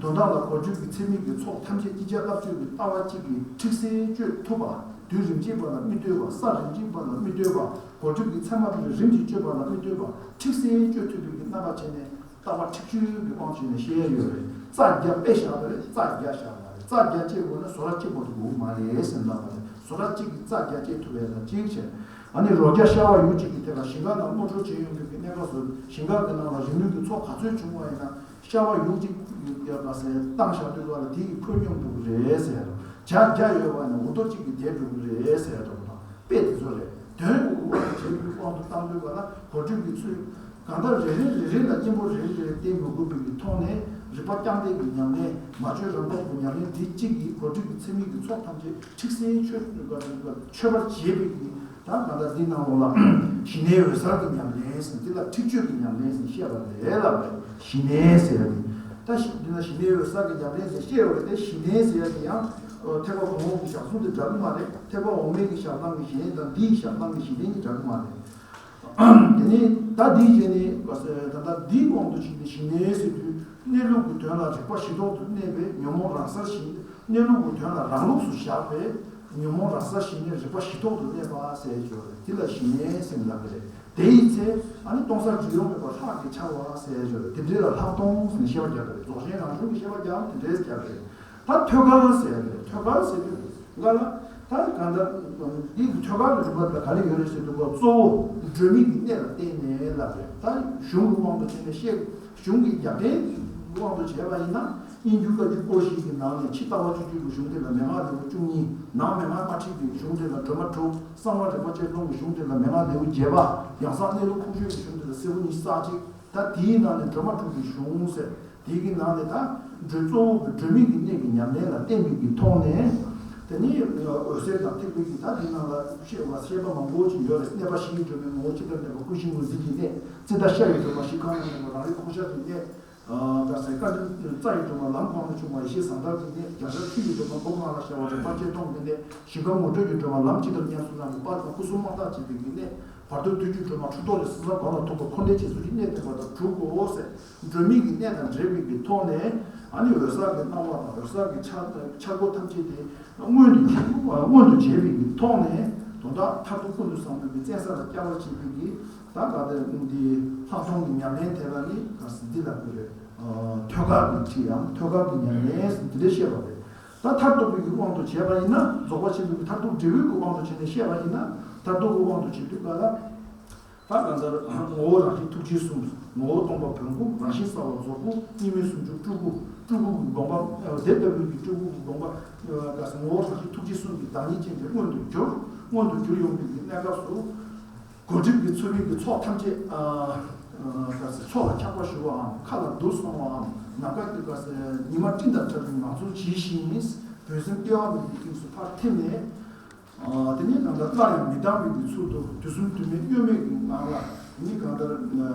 དོན་དག་ལ་གོལ་སྒྲིབ་ཀྱི་ཚད་མིན་གྱི་ཚོགས་ཐམས་ཅད་ཅིག་ཅར་ལྟ་བཅུག་པའི་ལྟ་བ་གཅིག་གིས་ཁྲིགས་སེ་གཅོད་ཐུབ་པ། དུས་རིམ་གཅིག་པ་ལ་མི་ལྟོས་པ། ས་རིམ་གཅིག་པ་ལ་མི་ལྟོས་པ། གོལ་སྒྲིབ་ཀྱི་ཚད་མ་དེ་རིམ་གྱིས་གཅོད་པ་ལ་མི་ལྟོས་པ། ཁྲིགས་སེ་གཅོད་ཐུབ་པའི་གི་རྣམ་པ་བྱས་ནས་ལྟ་བ་འཁྲིག་སྤྱོད་ཀྱི་དབང་བྱས་ནས་བཤད་ཡ་ཡོད་རེད། རྩ་བརྒྱ་དཔེ་བཞག་པ་རེད། རྩ་བརྒྱ་བཞག་པ་རེད། རྩ་བརྒྱ་བཅད་དགོས་ན་བཟོ་ར་གཅིག་པོ་དེ་དགོས་མ་རེད་ཟེར་ལབ་པ་རེད། བཟོ་ར་གཅིག་གིས་རྩ་བརྒྱ་བཅད་ཐུབ་པ་ལ་གཅིག་བྱས། ཨ་ནི་རོ་བརྒྱ་ཤ་བ་ཡུག་གཅིག་གི་དེ་ལ་ཞིང་ཁ་ནང་དམོད་འཕྲོག་བྱེད་ཡོང་དུས་ཀྱི་གནས་སྐབས་སུ་ཞིང་ཁ་གི་ནང་ལ་རིག་ནུས་ཀྱི་ཚོགས་ག་ཚོད་བྱུང་བ་ཡིན་ན། ཤ་བ་ཡུག་གཅིག་ཡོད་པ་ཟེར་བཏང་བཞག་དུས་ག་ལ་དེ་ཡི་ཁོད་སྙོམས་འགྲོ་གི་རེད་ཟེར། བྱ་བརྒྱ་ཡོད་པ་ན་འུར་རྡོ་གཅིག་གིས་བདས་འགྲོ་གི་རེད་ཟེར་དང་། དཔེ་དེ་ཚོ་རེད། དོན་དུ་དབང་དུ་བྱས་པའི་དབང་དུ་བཏང་དུས་ག་ལ་གོལ་སྒྲིབ་ཀྱི་ཚུལ་གང་ལྟར་རེ་རེ་རེ་རེ་ལ་གཉེན་པོ་རེ་རེ་རེ་བསྟེན་མི་དགོས་པའི་གི་ཐོག་ནས་རིག་པ་རྐྱང་འདེད་ཀྱི་ཉམས་ལེན། མ་བཅོས་རང་རྟོགས་ཀྱི་ཉམས་ལེན་འདི་གཅིག་གིས་གོལ་སྒྲིབ་ཀྱི་ཚད་མིན་གྱི་ཚོགས་ཐམས་ཅད་ཁྲིགས་སེ་ཆོད་ཆོད་པར་བྱེད་པའི་གི། ད་ང་ད་འདི་ནང་ལོགས་ལ་ཞི་གནས་འོད་གསལ་གྱི་ཉམས་ལེན་ཟེར། འདི་ལ་ཁྲིག་སྤྱོད་ཀྱི་ཉམས་ལེན་ཟེར་བཤད་པ་རེད་ལབ་པས། ཞི་གནས་ཟེར་ཡ་དེ། ད་ཞི་འདི་ན་ཞི་གནས་འོད་གསལ་གྱི་ཉམས་ལེན་ཟེར་བཤད་ཡོད་རེད་དེ། ཞི་གནས་ཟེར་ཡ་དེ་ཡང་ཐེག་པ་གོང་འོག་གི་ཞག་གསུམ་དེ་འདྲ་གི་མ་རེད། ཐེག་པ་འོག་མའི་གི་ཞག་གནང་གི་ཞི་གནས་དང་འདིའི་ཞག་གནང་གི་ཞི་གནས་གཉིས་འདྲ་གི་མ་རེད། དེ་ནས་ད་འདིའི་རྗེས་ནས་ད་ལྟ་འདིའི་དབང་དུ་བྱས་ནས་ཞི་གནས་ཟེར་དུས་གནས་ལུགས་ཀྱི་དོན་ལ་རིག་པ་ཞི་ཐོག་ཏུ་གནས་པའི་ཉོན་མོངས་རང་སར་ཞི། གནས་ལུགས་ཀྱི་དོན་ལ་རང་ལུགས་སུ་བཞག་པའི་ཉོན་མོངས་རང་སར་ཞི་ནས་རིག་པ་ཞི་ཐོག་ཏུ་གནས་པ་ཟེར་ཡོད་རེད། དེ་ལ་ཞི་གནས་ཟེར་ལབ་ཀྱི་རེད། དེ་ཡི་ཚེ་ཨ་ནི་སྟོང་གསལ་འབྲི་ཡོང་མེད་པར་ལྷག་གིས་འཆར་བ་ཟེར་ཡོད་རེད། དེ་འདྲའི་ལ་ལྷག་མཐོང་ཟེར་ནས་བཤད་པ་རྒྱག་གི་རེད། རྫོགས་ཆེན་རང་གཞུང་གི་བཤད་པ་རྒྱག་དེ་འདྲའི་རྒྱག་གི་རེད། ད་ཐོད་རྒལ་ཟེར་ཡ་རེད། ཐོད་རྒལ་ཟེར་དུས་ང་ལ་ད་གང་ལྟར་འདི་གི་ཐོད་རྒལ་གྱི་རིམ་པ་དེ་ག་རེ་ཡོད་རེད་ཟེར་དུས་སྐབས་གཙོ་བོ་སྒྲོན་མེ་གི་གནད་ལ་བརྟེན་ནས་ལབ་རེད། ད་གཞུང་གི་དབང་དུ་བྱས་ནས་བཤད། གཞུང་གི་རྒྱབ་རྟེན་དབང་དུ་བྱས་པ་ཡིན་ན། སྙན་བརྒྱུད་བཀའ་འགྱུར་སྐོར་བཞི་གི་ནང་ནས་ཕྱི་ལྟ་བ་བཅུ་གཅིག་གི་གཞུང་དེ་ལ་མན་ངག་ལེའུ་བཅུ་གཉིས། ནང་མན་ངག་དམར་ཁྲིད་ཀྱི་གཞུང་དེ་ལ་སྒྲོལ་མ་དྲུག། གསང་བ་རིག་པ་དཔྱད་རྩོམ་གྱི་གཞུང་དེ་ལ་མན་ངག་ལེའུ་བརྒྱད་པ། ཡང་གསང་གནས་ལུགས་ཁུངས་ཆོད་ཀྱི་གཞུང་དེ་ལ་སེར་པོ་ཉི་ཤུ་རྩ་གཅིག། ད་དེའི་ནང་ནས་སྒྲོལ་མ་དྲུག་གི་གཞུང་ཟེར། དེའི་གི་ནང་ནས་ད་སྒྲོལ་གཙོ་བོ་གི་སྒྲོན་མེ་གི་གནད་ཀྱི་ཉམས་ལེན་ལ་བརྟེན་པའི་གི་ཐོག་ནས། དེ་ནི་འོད་གསལ་དང་ཐེག་པའི་གི་ད་དེའི་ནང་ལ་བཤད་པ་བཤད་པ་མང་པོ་ཅིག་ཡོད་རེད། གནས་པ་བཞིའི་སྒྲོན་མེ་ངོ་བོ་ཇི་ལྟར་གནས་པ་ཀུན་གཞི་ངོས་འཛིན་གྱི་གནད། ཙིཏྟ་ཤ་ཡི་སྒྲོན་མ་གཞི་གང་ན་གནས་པ་རང་རིག་ཁོག་ཤར་གྱི་གནད། ཨ། དཀར་གསལ་དཀར་འདོན་རྩ་ཡི་སྒྲོན་མ་ལམ་གང་དུ་བྱུང་བ་ཡེ་ཤེས་ཟང་ཐལ་གྱི་གནད། རྒྱ་གར་ཆུ་ཡི་སྒྲོན་མ་སྒོ་ལྔ་ལ་ཤར་བ་རིག་པ་དཔྱད་རྩོམ་གྱི་གནད། ཞིང་ཁམས་ངོ་སྤྲོད་ཀྱི་སྒྲོན་མ་ལམ་ཇི་ལྟར་ཉམས་སུ་བླང་བའི་དཔལ་དང་སྐུ་གསུམ་དབང་ཐང་བྱེད་པའི་གི་གནད། བར་དོ་བསྡུས་ཀྱི་སྒྲོན་མ་འཁྲུལ་རྟོག་ལས་སྲིད་གསུམ་གང་ལ་ཐུག་པ་འཁོར་འདས་འཆད་ཚུལ་གྱི་གནད་བསྟན་པ་དང་དྲུག་གོ་ཟེར། སྒྲོན་མེ་གི་གནད་དང་འབྲེལ་བའི་གི་ཐོག་ནས་ཨ་ནི་འོད་གསལ་གྱི་སྣང་བ་དང་འོད་གསལ་གྱི་འཆར་འཆར་སྒོ་ཐམས་ཅད་དེ་མངོན་དུ་བྱེད་མངོན་དུ་བྱེད་པའི་གི་ཐོག་ནས་ དོན་དག་མཐར་ཐུག་ཀུན་ཏུ་བཟང་པོའི་གི་བཙན་ས་ལ་བསྐྱལ་བར་བྱེད་པའི་གི་ད་ག་དེ་འདི་ལྷག་མཐོང་གི་ཉམས་ལེན་དེ་ལ་ནི་ག་ཟེར་འདི་ལ་དགོས་རེད། ཐོད་རྒལ་གྱི་ཁྲིད་ཡང་ཐོད་རྒལ་གྱི་ཉམས་ལེན་ཟེར་འདི་འདྲ་བཤད་པ་རེད། ད་མཐར་ཐུག་པའི་གི་དབང་དུ་བྱས་པ་ཡིན་ན་རྫོགས་པ་ཆེན་པོའི་གི་མཐར་ཐུག་འབྲས་བུའི་གི་དབང་དུ་བྱས་ནས་བཤད་པ་ཡིན་ན་མཐར་ཐུག་གི་དབང་དུ་བྱེད་དུས་ག་ལ། ད་གང་ལྟར་ངོ་བོ་རང་བཞིན་ཐུགས་རྗེ་གསུམ། ངོ་བོ་སྟོང་པ་བོན་སྐུ། རང་བཞིན་གསལ་བ་རྫོགས་སྐུ། གཉིས་མེད་ཟུང་འཇུག་སྤྲུལ་སྐུ། སྤྲུལ་སྐུ་གི་དགོངས་པ། དེ་ལྟ་བུའི་གི་སྤྲུལ་སྐུ་གི་དགོངས་པ། ག་ཟེར་ངོ་བོ་རང་བཞིན་ཐུགས་རྗེ་གསུམ་གྱི་བདག་ཉིད་ཅན་གྱི་མངོན་དུ་གྱུར། མངོན་དུ་གྱུར་ཡོང་བའི་གི་གནས་སྐབས་སུ། གོལ་སྒྲིབ་ཀྱི་ཚོགས་རིགས་ཀྱི་ཚོགས་ཐམས་ཅད། ག་ཟེར་ཚོགས་ལ་ཆགས་པ་ཞུ་བའམ་མཁའ་ལ་འདུ་སོང་བའམ་ནམ་མཁའ་གི་ག་ཟེར་ཉི་མ་སྤྲིན་དང་འདྲ་བའི་ངང་ཚུལ་ཇི་བཞིན་འོད་གསལ་དབྱེ་བ་མེད་པའི་དབྱིངས་སུ་ཕར་ཐིམ་ནས། དེ་ནས་གང་ལྟར་སླར་ཡང་མི་ལྡང་བའི་གི་ཚུལ་དུ་དུས་གསུམ་དུས་མེད་གཡོ་མེད་ཀྱི་ངང་ལ་ནི་གང་ལྟར་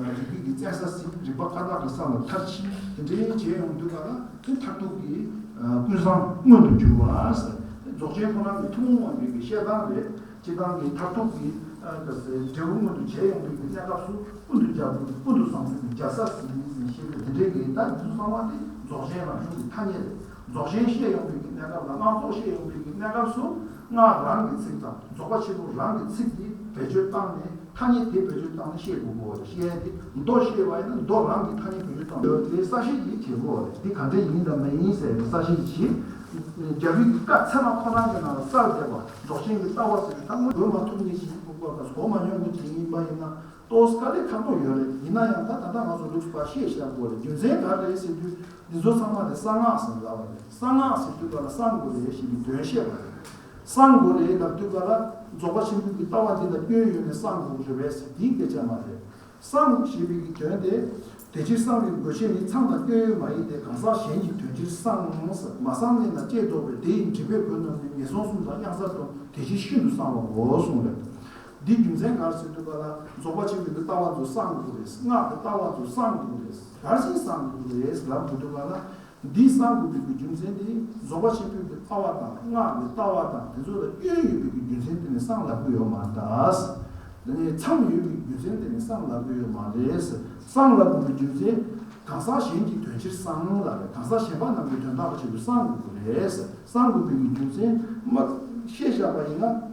རིག་པའི་གི་བཙན་ས་ཟིན། རིག་པ་བཀའ་རྟགས་ཀྱི་ས་ལ་མཐར་ཕྱིན། དེ་འདྲའི་བྱས་ཡོང་དུས་ག་ལ་དེ་མཐར་ཐུག་གི་ཀུན་བཟང་མངོན་དུ་གྱུར་བ་ཟེར། རྫོགས་ཆེན་ཁོ་རང་གི་ཐུན་མོང་མ་ཡིན་པའི་གི་བཤད་སྟངས་རེད། སྤྱིར་བཏང་གི་མཐར་ཐུག་གི་འབྲས་བུ་མངོན་དུ་བྱས་ཡོང་དུས་ཀྱི་གནས་སྐབས་སུ་ཀུན་ཏུ་རྒྱལ་པོ་ཀུན་ཏུ་བཟང་པོའི་གི་རྒྱལ་ས་ཟིན་ཟིན་ཞེས་པའི་དེ་འདྲའི་གི་ད་རྒྱུ་ཚང་མ་དེ་རྫོགས་ཆེན་རང་བྱུང་གི་ཐ་སྙད་རེད། རྫོགས་ཆེན་བཤད་ཡོང་བའི་གི་གནས་སྐབས་ལ་སྔགས་རྫོགས་བཤད་ཡོང་བའི་གི་གནས་སྐབས་སུ་སྔགས་རང་གི་ཚིག་དང་རྫོགས་པ་ཆེན་པོ་རང་གི་ཚིག་འདི་བེད་སྤྱོད་བཏང་ནས་ཐ་སྙད་དེ་བེད་སྤྱོད་བཏང་ནས་བཤད་དགོས་གོ། བཤད་ཡ་དེ་མདོ་བཤད་པ་ཡིན་ན་མདོ་རང་གི་ཐ་སྙད་བེད་སྤྱོད་བཏང་དགོས། དེ་གསལ་བཤད་ཅིག་བྱེད་དགོས། འདི་ག་འདྲ་ཡིན་དང་མ་ཡིན་ཟེར་གསལ་བཤད་ཅིག་བྱེད། རྒྱལ་པོའི་གི་བཀའ་ཚད་མ་ཁོ་རང་གི་ནང་ལ་གསལ་བསྡད་པ་རྫོགས་ཆེན་གྱི་ལྟ་བ་ཟེར་བའི་ཐ་སྙད་གོ་མ་ཐུབ་མཁན་ཞིག་ཡིན་དགོས་པ་དང་གོ་མ་མྱོང་མཁན་ཞིག་ཡིན་པ་ཡིན་ན། ཏོག་ཙམ་དཀའ་ལས་ཁག་པོ་ཡོད་རེད། ཡིན་ན་ཡང་ད་ད་ལྟ་ང་ཚོ་ལུགས་པ་ཤེས་བཞག་དགོས་རེད། རྒྱུ་མཚན་ག་རེ་རེད་ཟེར་དུས་འདི་ཚོ་ཚང་མ་དེ་གསང་སྔགས་ཟེར་ལབ་པ་རེད། གསང་སྔགས་ཟེར་དུས་ག་ལ་གསང་དགོས་རེད་ཞེས་པའི་དོན་བཤད་པ་རེད། གསང་དགོས་རེད་ལབ་དུས་ག་ལ་རྫོགས་པ་ཆེན་པོའི་གི་ལྟ་བ་འདི་ལ་སྐྱོན་ཡོད་ནས་གསང་དགོས་རེད་པས་ཟེར་དེའི་སྐད་ཆ་མ་རེད། གསང་ཞེས་པའི་གི་དོན་དེ། དེ་ཕྱིར་གསང་བའི་དགོས་ཆེད་ནི་མཚང་དང་སྐྱོན་ཡོད་མ་ཡིན་ཏེ་གང་ཟག་གཞན་གྱི་དོན་ཕྱིར་གསང་ཟེར། མ་གསང་གནས་ན་བཅད་ལྡོག་པས་དེ་ཡི་འགྲིབ་པས་གོས་རྣམས་ནི་ངན་སོང་གསུམ་དང་གཡང་ས་འགྲོ་དེ་ཕྱིར་ཤིན་ཏུ་གསང་བའོ་གསུངས་པས། འདི་རྒྱུ་མཚན་ག་རེ་ཟེར་དུས་ག་ལ་རྫོགས་པ་ཆེན་པོའི་གི་ལྟ་བ་ཚོ་གསང་དགོས་རེད། སྔགས་ཀྱི་ལྟ་བ་ཚོ་གསང་དགོས་རེད། ག་རེ་བྱས་གསང་དགོས་རེད་ལབ་དགོས་དུས་ག་ལ་འདི་གསང་དགོས་པའི་གི་རྒྱུ་མཚན་དེ་རྫོགས་པ་ཆེན་པོའི་གི་ལྟ་བ་དང་སྔགས་ཀྱི་ལྟ་བ་དང་དེ་ཚོ་ལ་སྐྱོན་ཡོད་པའི་གི་རྒྱུ་མཚན་དེ་ནི་གསང་ལབ་ཀྱི་ཡོད་མ་རེད། དེ་ནས་མཚང་ཡོད་པའི་རྒྱུ་མཚན་དེ་ནི་གསང་ལབ་ཀྱི་ཡོད་མ་རེད། གསང་ལབ་དགོས་པའི་རྒྱུ་མཚན་གང་ཟག་གཞན་གྱི་དོན་ཕྱིར་གསང་ལབ་རེད། གང་ཟག་གཞན་པ་རྣམས་ཀྱི་དོན་དག་ལ་ཆེད་དུ་གསང་དགོས་ཀྱི་རེད། གསང་དགོས་པའི་གི་རྒྱུ་མཚན་མ་ཤེས་བཞག་པ་ཡིན་ན།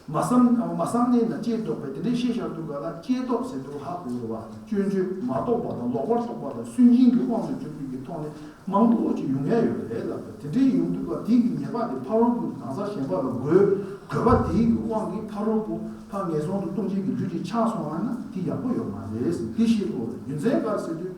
མ་གསང་མ་གསང་གནས་ན་བཅད་ལྡོག་པས་དེ་འདྲའི་ཤེས་བཞག་དུས་ག་ལ་བཅད་ལྡོག་ཟེར་དུས་ཧ་གོ་རེད་བ། སྐྱོན་བརྗོད་མ་རྟོགས་པ་དང་ལོག་པར་རྟོག་པ་དང་སུན་འབྱིན་གྱི་དབང་དུ་གྱུར་པའི་གི་ཐོག་ནས་མང་པོ་ཅིག་ཡོང་ཡ་ཡོད་རེད་ལབ་པ། དེ་འདྲའི་ཡོང་དུས་ག་དེའི་གི་ཉེས་པ་དེ་ཕ་རོལ་པོའི་གང་ཟག་གཞན་པ་ལ་འགོས་འགོས་པ་དེའི་གི་དབང་གིས་ཕ་རོལ་པོ་ཕ་ངན་སོང་དུ་ལྟུང་བྱེད་ཀྱི་ལུས་ཅིག་ཆགས་སོང་བ་ན་དེ་ཡག་པོ་ཡོད་མ་རེད་ཟེར་དེ་ཤེས་དགོས་རེད། རྒྱུ་མཚན་ག་རེ་ཟེར་དུས།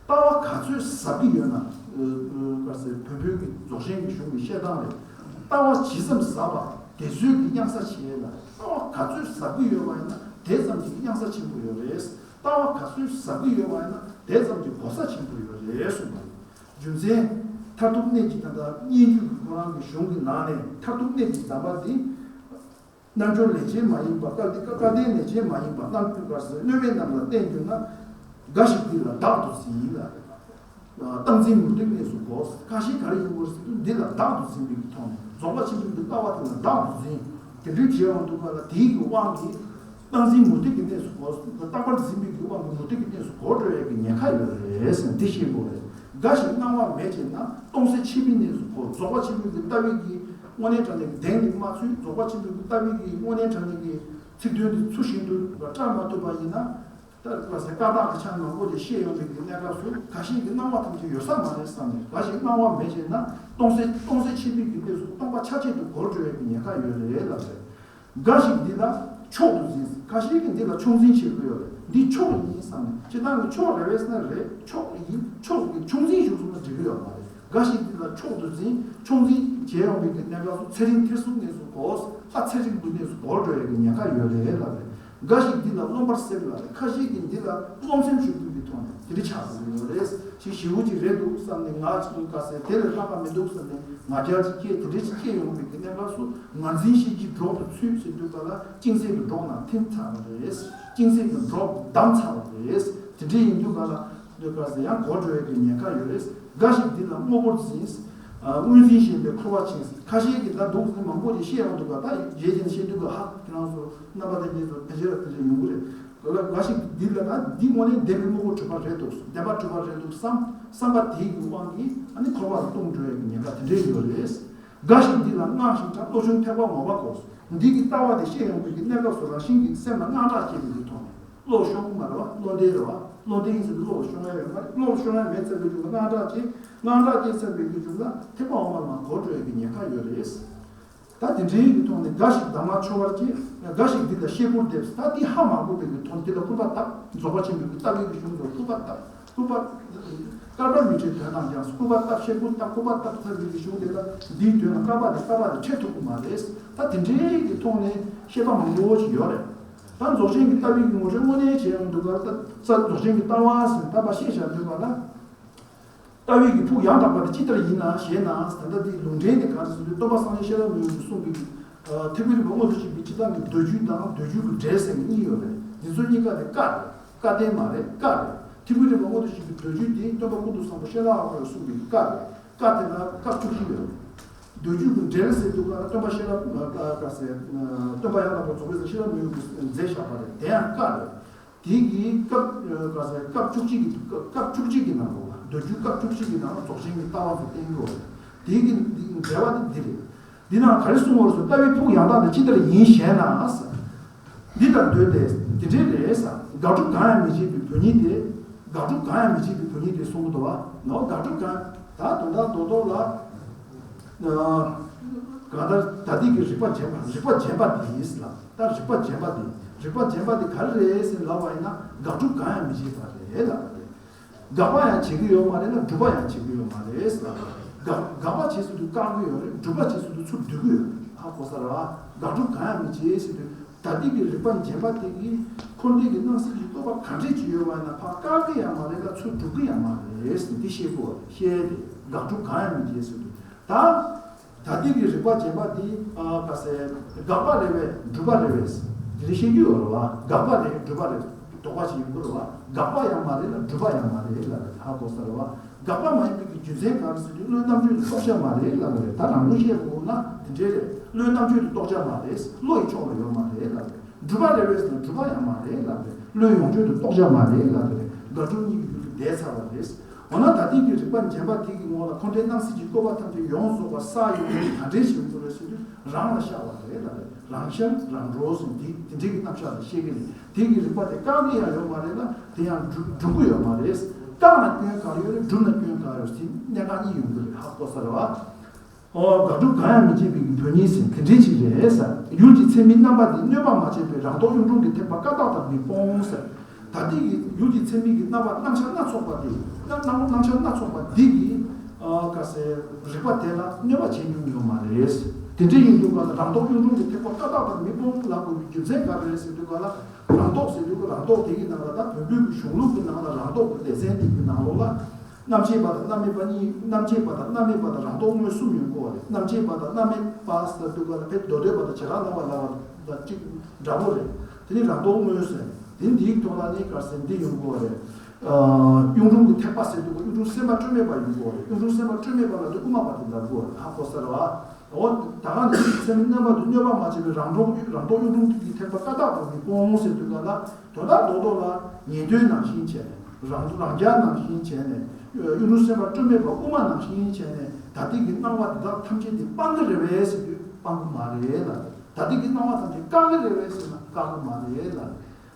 ལྟ་བ་ག་ཚོད་ཟབ་ཀྱི་ཡོད་ན། ཨ་ཨ་ག་ཟེར་བོན་པོའི་གི་རྫོགས་ཆེན་གྱི་གཞུང་གི་བཤད་སྟངས་རེད། ལྟ་བ་ཇི་ཙམ་ཟབ་པ་དེ་ཚོའི་གི་གཡང་ས་ཆེ་ལ། ལྟ་བ་ག་ཚོད་ཟབ་ཀྱི་ཡོད་པ་ཡིན་ན་དེ་ཙམ་གྱི་གཡང་ས་ཆེན་པོ་ཡོད་རེད། ལྟ་བ་ག་ཚོད་ཟབ་ཀྱི་ཡོད་པ་ཡིན་ན་དེ་ཙམ་གྱི་གོ་ས་ཆེན་པོ་ཡོད་རེད་གསུངས་པ་རེད། རྒྱུ་མཚན། མཐར་ཐུག་གནད་ཀྱི་ད་ལྟ་སྙན་བརྒྱུད་ཀྱི་ཁོ་རང་གི་གཞུང་གི་ནང་ནས་མཐར་ཐུག་གནད་ཀྱི་གདམས་པ་འདི། རྣལ་འབྱོར་ལས་ཅན་མ་ཡིན་པ་སྐལ་ཏེ་སྐལ་ལྡན་ལས་ཅན་མ་ཡིན་པ་རྣམས་ཀྱི་བར་སྲིད་སྣོད་མེད་རྣམས་ལ་བསྟན་གྱུར་ན། འགའ་ཞིག་འདི་ལ་བདག་ཏུ་འཛིན་ལ། སྟངས་འཛིན་མུ་སྟེགས་གནས་སུ་གོ། ཁ་ཤས་ག་རེ་ཡིན་དགོས་ཟེར་དུས་འདི་ལ་བདག་ཏུ་འཛིན་པའི་གི་ཐོག་ནས་རྫོགས་པ་ཆེན་པོའི་གི་ལྟ་བ་དེ་ལ་བདག་ཏུ་འཛིན། དེ་འདྲའི་བྱེད་འོང་དུས་ག་ལ་དེའི་གི་དབང་གིས་སྟངས་འཛིན་མུ་སྟེགས་ཀྱི་གནས་སུ་གོ། རྟག་པར་འཛིན་པའི་གི་དབང་གིས་མུ་སྟེགས་ཀྱི་གནས་སུ་གོ་འགྲོ་ཡ་གི་ཉེན་ཁ་ཡོད་རེད་ཟེར་འདི་ཤེས་དགོས་རེད། འགའ་ཞིག་སྣང་བ་མེད་ཅེ་ན་སྟོང་གསལ་ཆེན་པོའི་གནས་སུ་གོ། རྫོགས་པ་ཆེན་པོའི་གི་ལྟ་བའི་གི་དངོས་གནས་དྲང་གནས་ཀྱི་གདེང་དེ་མ་ཚུད། རྫོགས་པ་ཆེན་པོའི་གི་ལྟ་བའི་གི་དངོས་གནས་དྲང་གནས་ཀྱི་ཚིག་དོན་དེ་ཚུལ་བཞིན་དུ་བཀྲལ་མ་ཐུབ་པ་ཡིན་ན། ད་བཀའ་སྩལ་བཀའ་རྟགས་ཀྱི་ཆ་མང་པོ་ཅིག་བཤད་ཡོང་བའི་གི་གནས་སྐབས་སུ་འགའ་ཞིག་གི་སྣང་བ་ཐམས་ཅད་ཡོད་ས་མ་རེད་བསམ་ནས། འགའ་ཞིག་སྣང་བ་མེད་ཅེ་ན་སྟོང་གསལ་སྟོང་གསལ་ཆེན་པོའི་གི་གནས་སུ་སྟོང་པ་ཆ་བཅད་དུ་གོ་འགྲོ་ཡ་གི་ཉེན་ཁ་ཡོད་རེད་ལབ་རེད། འགའ་ཞིག་འདི་ལ་མཆོག་ཏུ་འཛིན། ཁ་ཤས་ཀྱིས་འདི་ལ་མཆོག་འཛིན་བྱེད་ཀྱི་ཡོད་རེད། འདི་མཆོག་ཡིན་བསམ་ནས་སྤྱིར་བཏང་གི་མཆོག་རེད་པས་ན་རེད། མཆོག་ཡིན། མཆོག་གི་མཆོག་འཛིན་ཞུགས་སོང་ན་འགྲིག་གི་ཡོད་མ་རེད། འགའ་ཞིག་འདི་ལ་མཆོག་ཏུ་འཛིན། མཆོག་འཛིན་བྱེད་ཡོང་བའི་གི་གནས་སྐབས་སུ་ཚེ་རིང་ཐེར་ཟུག་གནས་སུ་གོ། ལྷ་ཚེ་རིང་གི་གནས་སུ་གོ་འགྲོ་ཡ་གི་ཉེན་ཁ་ཡོད་རེད་ལབ་རེད། འགའ་ཞིག་འདི་ལ་རློམ་པར་སེམས་ལབ་རེད། ཁ་ཤས་ཀྱིས་འདི་ལ་རློམ་སེམས་ཞུགས་པའི་གི་ཐོག་ནས་དེ་འདྲ་ཆགས་སོང་གི་ཡོད་རེད། ཅིག་ཞེ་པོ་ཅིག་རེད་འདུག་བསམ་ནས་ང་ཅིག་ག་ཟེར་དེ་ལས་ལྷག་པ་མི་འདུག་བསམ་ནས་ང་རྒྱལ་ཅིག་སྐྱེས། དེ་འདྲ་ཅིག་སྐྱེས་ཡོང་བའི་གི་གནས་སྐབས་སུ་ངར་འཛིན་ཤེས་ཀྱི་སྒྲོག་ཏུ་ཚུད་ཟེར་དུས་ག་ལ་གཅིན་སྲིན་གྱི་སྒྲོག་ནང་ཐིམ་ཚར་བ་རེད། གཅིན་སྲིན་གྱི་སྒྲོག་བསྡམས་ཚར་བ་རེད། དེ་འདྲ་ཡིན་དུས་ག་ལ་འདོད་ག་ཟེར་ཡང་གོ་འགྲོ་ཡ་གི་ཉེན་ཁ་ཡོད་རེད། འགའ་ཞིག་འདི་ལ་དངོས་པོར་འཛིན། དངོས་འཛིན་ཞེན་པས་འཁོར་བར་ཕྱིན། ཁ་ཤས་ཀྱིས་ད་འདུག་ཟེར་མང་པོ་ཞིག་བཤད་ཡོང་དུས་ག་ད་རྗེས་ཅན་བཤད་དུས་ག་ཧ་ཁྱེད་རང་ཚོ་རྣམ་པ་དེ་འདྲ་ཚོ་ཕལ་ཆེར་ལ་དེ་འདྲ་ཡོང་གི་རེད། འགའ་ཞིག་འདི་ལ་ད་འདི་དངོས་གནས་བདེན་པའི་དངོས་པོ་གྲུབ་པ་རེད་འདུག་བདེན་པ་གྲུབ་པ་རེད་འདུག་བསམ། བསམ་པ་དེའི་གི་དབང་གིས་ཨ་ནི་འཁོར་བ་ལ་ལྟུང་འགྲོ་ཡ་གི་ཉེན་ཁ་དེ་འདྲའི་ཡོད་རེད། འགའ་ཞིག་འདི་ལ་སྔགས་ཤིང་བྲག་བློ་ཆུང་ཐེག་པ་ངོ་མ་གོ། འདི་གི་ལྟ་བ་དེ་ཤེས་ཡོང་བའི་གི་གནས་སྐབས་སུ་རང་བཞིན་གྱིས་སེམས་ལ་དངངས་སྐྲག་སྐྱེས་པའི་གི་ཐོག་ནས་བློ་ཤོང་གི་མ་རེད་བ། བློ་འདས་རེད་བ། བློ་འདས་ཡིན་ཟེར་དུས་བློ་ལ་ཤོང་ཡ་ཡོད་མ་རེད། བློ་ལ་ཤོང་ཡ་མེད་ཚར་བའི་གི་དངངས་སྐྲག་སྐྱེས། དངངས་སྐྲག་སྐྱེས་ཚར་བའི་གི་མཇུག་ལ་ཐེག་པ་འོག་མ་ལ་འགོར་འགྲོ་ཡ་གི་ཉེན་ཁ་ཡོད་རེད། ད་དེ་འདྲའི་གི་ཐོག་ནས་འགའ་ཞིག་གདམས་ངག་འཆོལ་བར་སྐྱེས། འགའ་ཞིག་འདི་ལ་ཤེལ་སྒོར་འདེབས། ད་འདི་ཧ་མ་གོ་བའི་གི་ཐོག་འདི་ལ་སྐུར་པ་བཏབ། རྫོགས་པ་ཆེན་པོའི་གི་ལྟ་བའི་གི་གཞུང་ཚོ་སྐུར་པ་བཏབ། སྐུར་པ། བསྐལ་པར་མི་འཕྲད་དོན་དམ་ཀྱང་། སྐུར་པ་བཏབ། ཤེལ་སྒོར་བཏབ། སྐུར་པ་བཏབ་ཚར་བའི་གི་གཞུང་དེ་ལ་འདིའི་དོན་ལ་བསྐལ་པ་དེ་བསྐལ་པ་དེ་འཕྲད་ཐུབ་ཀྱི་མ་རེད། ད་དེ་འདྲའི་གི་ཐོག་ནས་བཤད་པ་མང་པོ་ཞིག་ཡོད་རེད། ད་རྫོགས་ཆེན་གྱི་ལྟ་བའི་གི་ངོ་སྤྲོད་དངོས་གནས་བྱས་ཡོང་དུས་ག་ལ། ད་རྫོགས་ཆེན་གྱི་ལྟ་བ་ཟེར་ནས་ད་ཕར་བཤད་བཞག་དུས་ག་ལ། ལྟ་བའི་གི་ཕུགས་ཡང་དག་པ་དེ་ཅི་ལྟར་ཡིན་ན་ཞེ་ན། ད་ལྟ་འདིའི་ལུང་འདྲེན་དེ་ག་རེ་ཟེར་དུས། སྟོན་པ་སངས་རྒྱས་ཤེས་རབ་མི་ཡོང་གི་གསུང་གི། ཨ། ཐེག་པའི་རིག་པ་མངོན་དུ་བྱེད་པའི་སྤྱི་དང་གི་མདོ་རྒྱུད་དང་མདོ་རྒྱུད་ཀྱི་འགྲེལ་ཟེར་གཉིས་ཡོད་རེད། འདི་ཚོ་གཉིས་ཀ་དེ་བཀའ་རེད། བཀའ་བསྟན་མ་རེད། བཀའ་རེད། ཐེག་པའི་རིག་པ་མངོན་དུ་བྱེད་པའི་མདོ་རྒྱུད་དེ་སྟོན་པ་ཀུན་ཏུ་བཟང་པོ་ཤེས་རབ་འཕགས་པས་གསུངས་པའི་བཀའ་རེད། བཀའ་དེ་ལ་སྐབས་བཅུ་གཅིག་ཡོད་རེད། མདོ་རྒྱུད་ཀྱི་འགྲེལ་ཟེར་དུས་ག་ལ་སྟོན་པ་ཤེས་རབ། ཨ། བཀའ་ཟེར། སྟོན་པ་ཡང་དག་པར་རྫོགས་པའི་སངས་རྒྱས་ཤེས་རབ་མི་ཡོང་གིས་མཛད་བཞག་པ་རེད། དེ་ཡང་བཀའ་རེད། དེ་གི་སྐབས། ཨ། བཀའ་ཟེར། སྐབས་བཅུ་གཅིག་གི། སྐབས་བཅུ་གཅིག་གི་ནང་ལོགས་ལ། མདོ་རྒྱུད་སྐབས་བཅུ་གཅིག་གི་ནང་ལ་རྫོགས་ཆེན་གྱི་ལྟ་བ་ཚོ་བསྟན་ཡོད་རེད། དེ་གི་འགྲེལ་པ་དེ་འདི་རེད། འདི་ནང་ག་རེ་གསུངས་པ་རེད་ཟེར། ལྟ་བའི་ཕུགས་ཡང་དག་དེ་ཅི་ལྟར་ཡིན་ཞེ་ན། འདི་ལྟར་འདོད་དེ། དེ་འདྲའི་རེད་ཟེར། དགག་སྒྲུབ་གང་ཡང་མི་བྱེད་པའི་བོ་ཉིད་དེ། དགག་སྒྲུབ་གང་ཡང་མི་བྱེད་པའི་བོ་ཉིད་དེ་གསུངས་གི་འདུག་བ། ནོ། དགག་སྒྲུབ་གང་། ད་དོན་དག་རྡོག་རྡོག་ལ། ཨ། གང་ལྟར་ད་ལྟའི་གི་རིག་པ་རྗེན་པ། རིག་པ་རྗེན་པ་དེ་ཡིན་ཟེར་ལ། ད་རིག་པ་རྗེན་པ་དེ། རིག་པ་རྗེན་པ་དེ་ག་རེ་རེད་ཟེར་ལབ་པ་ཡིན་ན། དགག་སྒྲུབ་གང་ཡང་མི་བྱེད་པ་རེད་ལབ་པ་རེད། དགག་པ་ཡང་བྱེད་ཀྱི་ཡོད་མ་རེད་ལ། སྒྲུབ་པ་ཡང་བྱེད་ཀྱི་ཡོད་མ་རེད་ལབ་པ་རེད། དགག་དགག་པ་བྱེད་ཟེར་དུས་བཀག་གི་ཡོད་རེད། སྒྲུབ་པ་བྱེད་ཟེར་དུས་ཚུར་སྡུད་ཀྱི་ཡོད་རེད། ཧ་གོ་ས་རེད་བ། དགག་སྒྲུབ་གང་ཡང་མི་བྱེད་ཟེར་དུས། ད་ལྟའི་གི་རིག་པ་རྗེན་པ་དེ་གིས་འཁོར་འདས་ཀྱི་སྣང་སྲིད་ཀྱི་རྟོག་པ་ག་འདྲས་ཅིག་ཡོད་པ་ཡིན་ན་ཕར་བཀག་གི་ཡང་མ་རེད་ལ། ཚུར་སྒྲུབ་ཀྱི་ཡང་མ་རེད་ཟེར། འདི་ཤེས་དགོས་པ་རེད། ཤེས་ཏེ། དགག་སྒྲུབ་གང་ཡང་མི་བྱེད་ཟེར་དུས། ད། ད་ལྟའི་གི་རིག་པ་རྗེན་པ་འདི། ཨ། ག་ཟེར། དགག་པ་རེད་པས་སྒྲུབ་པ་རེད་པས། དེ་འདྲ་བཤད་རྒྱུ་ཡོད་རེད་བ། དགག་པ་རེད། སྒྲུབ་པ་རེད། དོགས་པ་ཞིག་ཡོང་གི་རེད་བ། དགག་པ་ཡང་མ་རེད་ལ། སྒྲུབ་པ་ཡང་མ་རེད་ལབ་པ་རེད། ཧ་གོ་ས་རེད་བ། དགག་པ་མ་ཡིན་པའི་གི་རྒྱུ་མཚན་ག་རེ་ཟེར་དུས། བློའི་རྣམ་དཔྱོད་དེ་རྟོགས་བྱ་མ་རེད་ལབ་པ་རེད། ད་རང་ལུགས་བཤད་དགོས་ན་དེ་འདྲས་རེད། བློའི་རྣམ་དཔྱོད་དེ་རྟོགས་བྱ་མ་རེད། བློ་ཡི་ཕྱོགས་ལ་ཡོད་མ་རེད་ལབ་པ་རེད། སྒྲུབ་པ་རེད་པས་ཟེར་ན་སྒྲུབ་པ་ཡང་མ་རེད་ལབ་པ་རེད། བློའི་ཡོངས་གཅོད་དེ་རྟོགས་བྱ་མ་རེད་ལབ་པ་རེད། དགག་སྒྲུབ་གཉིས་ཀྱི་ཡུལ་དུ་བསྡད་ཚར་བ་རེད། འོ་ན་ད་ལྟའི་གི་རིག་པ་རྗེན་པ་དེ་གི་ངོ་ལ་འཁོར་འདས་སྣང་སྲིད་ཀྱི་བཀོད་པ་ཐམས་ཅད་ཡོངས་རྫོགས་པ་གསལ་ཡོང་ནས་ག་འདྲས་ཤིག་ཡོང་གི་རེད་ཟེར་དུས། རང་ལ་ཤར་བ་རེད་ལབ་པ་རེད། རང་ཤར་རང་གྲོལ་ཟེར་དེ་དེ་འདྲའི་གི་རྣམ་གཞག་ལ་བཤད་ཀྱི་རེད། དེ་གི་རིག་པ་དེ་བཀག་གི་ཡང་ཡོད་མ་རེད་ལ། དེ་ཡང་སྒྲུབ་སྒྲུབ་ཀྱི་ཡོད་མ་རེད། བཀག་ན་སྐྱོན་ག་རེ་ཡོད་རེད། སྒྲུབ་ན་སྐྱོན་ག་རེ་ཡོད་རེད་ཟེར། གནད་འགག་གཉིས་ཡོང་གི་རེད། ཧ་གོ་ས་རེད་བ། ཨོ། དགག་སྒྲུབ་གང་ཡང་མི་བྱེད་པའི་བོ་ཉིད་ཟེར་དེ་འདྲའི་ཅིག་རེད་ཟེར། ཡུལ་གྱི་ཚད་མའི་རྣམ་པ་དེ་གནོད་པ་མ་བྱས་པའི་རང་ལྡོག་གཡུང་དྲུང་གི་ཐེག་པ་ཀ་དག་ཏུ་མི་སྤོང་ཟེར། ད་ལྟའི་གི་ཡུལ་གྱི་ཚད་མའི་གི་རྣམ་པ་རྣམ་གཞག་སྣ་ཚོགས་པ་དེ། རྣམ་རྣམ་རྣམ་གཞག་སྣ་ཚོགས་པ་འདི་གིས། ཨ། ག་ཟེར། རིག་པ་དེ་ལ་གནོད་པ་བྱེད་མྱོང་ཡོད་མ་རེད། དེ་འདྲ་ཡིན་དུས་ག་ལ་རང་ལྡོག་གཡུང་དྲུང་གི་ཐེག་པ་ཀ་དག་ཏུ་མི་སྤོང་ལབ་དགོས་པའི་རྒྱུ་མཚན་ག་རེ་རེད་ཟེར་དུས་ག་ལ། རང་ལྡོག་ཟེར་དུས་རང་ལྡོག་དེ་གི་ནང་ལ། ད་བོན་པོའི་གི་གཞུང་ལུགས་ཀྱི་ནང་ལ་རང་ལྡོག་གི་སྡེ་ཚན་དེ་གི་ནང་ལོགས་ལ། རྣམ་འབྱེད་པ་དང་རྣམ་དབྱེ་པ་གཉིས། རྣམ་འབྱེད་པ་དང་རྣམ་དབྱེ་པ་དང་རང་ལྡོག་དངོས་གསུམ་ཡོང་གི་ཡོད་རེད། རྣམ་འབྱེད་པ་དང་རྣམ་དབྱེ་པ་ཟེར་དུས་ག་ལ་ཕར་མདོ་སྡེ་པ་དང་བྱེ་བྲག་སྨྲ་བ་ལབ་པ་དང་གཅིག་འདྲ་པོ་རེད། དེ་ནི་རང་ལྡོག་དངོས་ཟེར། དེ་འདིའི་ཐོག་ལ་ནི་ག་རེ་ཟེར་འདི་ཡོང་གི་ཡོད་རེད། ཨ། གཡུང་དྲུང་གི་ཐེག་པ་ཟེར་དུས་ག་གཡུང་དྲུང་སེམས་དཔའ་སྤྲོས་མེད་པ་ཡོང་གི་ཡོད་རེད། གཡུང་དྲུང་སེམས་དཔའ་སྤྲོས་མེད་པ་ལབ་དུས་དབུ་མ་པ་དེ་ལབ་དགོས་རེད། ཧ་གོ་ས་རེད་བ། འོ། ད་ག་ནི་ཚད་མའི་རྣམ་པ་དེ་གནོད་པ་མ་བྱས་པའི་རང་ལྡོག་རང་ལྡོག་གཡུང་དྲུང་གི་ཐེག་པ་ཀ་དག་ཏུ་མི་སྤོང་ཟེར་དུས་ག་ལ། དོན་དག་རྡོག་རྡོག་ལ་ཉན་ཐོས་ནང་བཞིན་བྱས་ནས། རང་རང་རྒྱལ་ནང་བཞིན་བྱས་ནས། གཡུང་དྲུང་སེམས་དཔའ་སྤྲོས་མེད་པ་དབུ་མ་ནང་བཞིན་བྱས་ནས། ད་ལྟའི་གི་སྣང་བ་འདི་དག་ཐམས་ཅད་དེ་སྤང་གི་རེད་པས་ཟེར་དུས་སྤང་གི་མ་རེད་ལབ། ད་ལྟའི་གི་སྣང་བ་ཐམས་ཅད་བཀག་གི་རེད་པས་ཟེར་ན་བཀག་གི་མ་རེད་ལབ།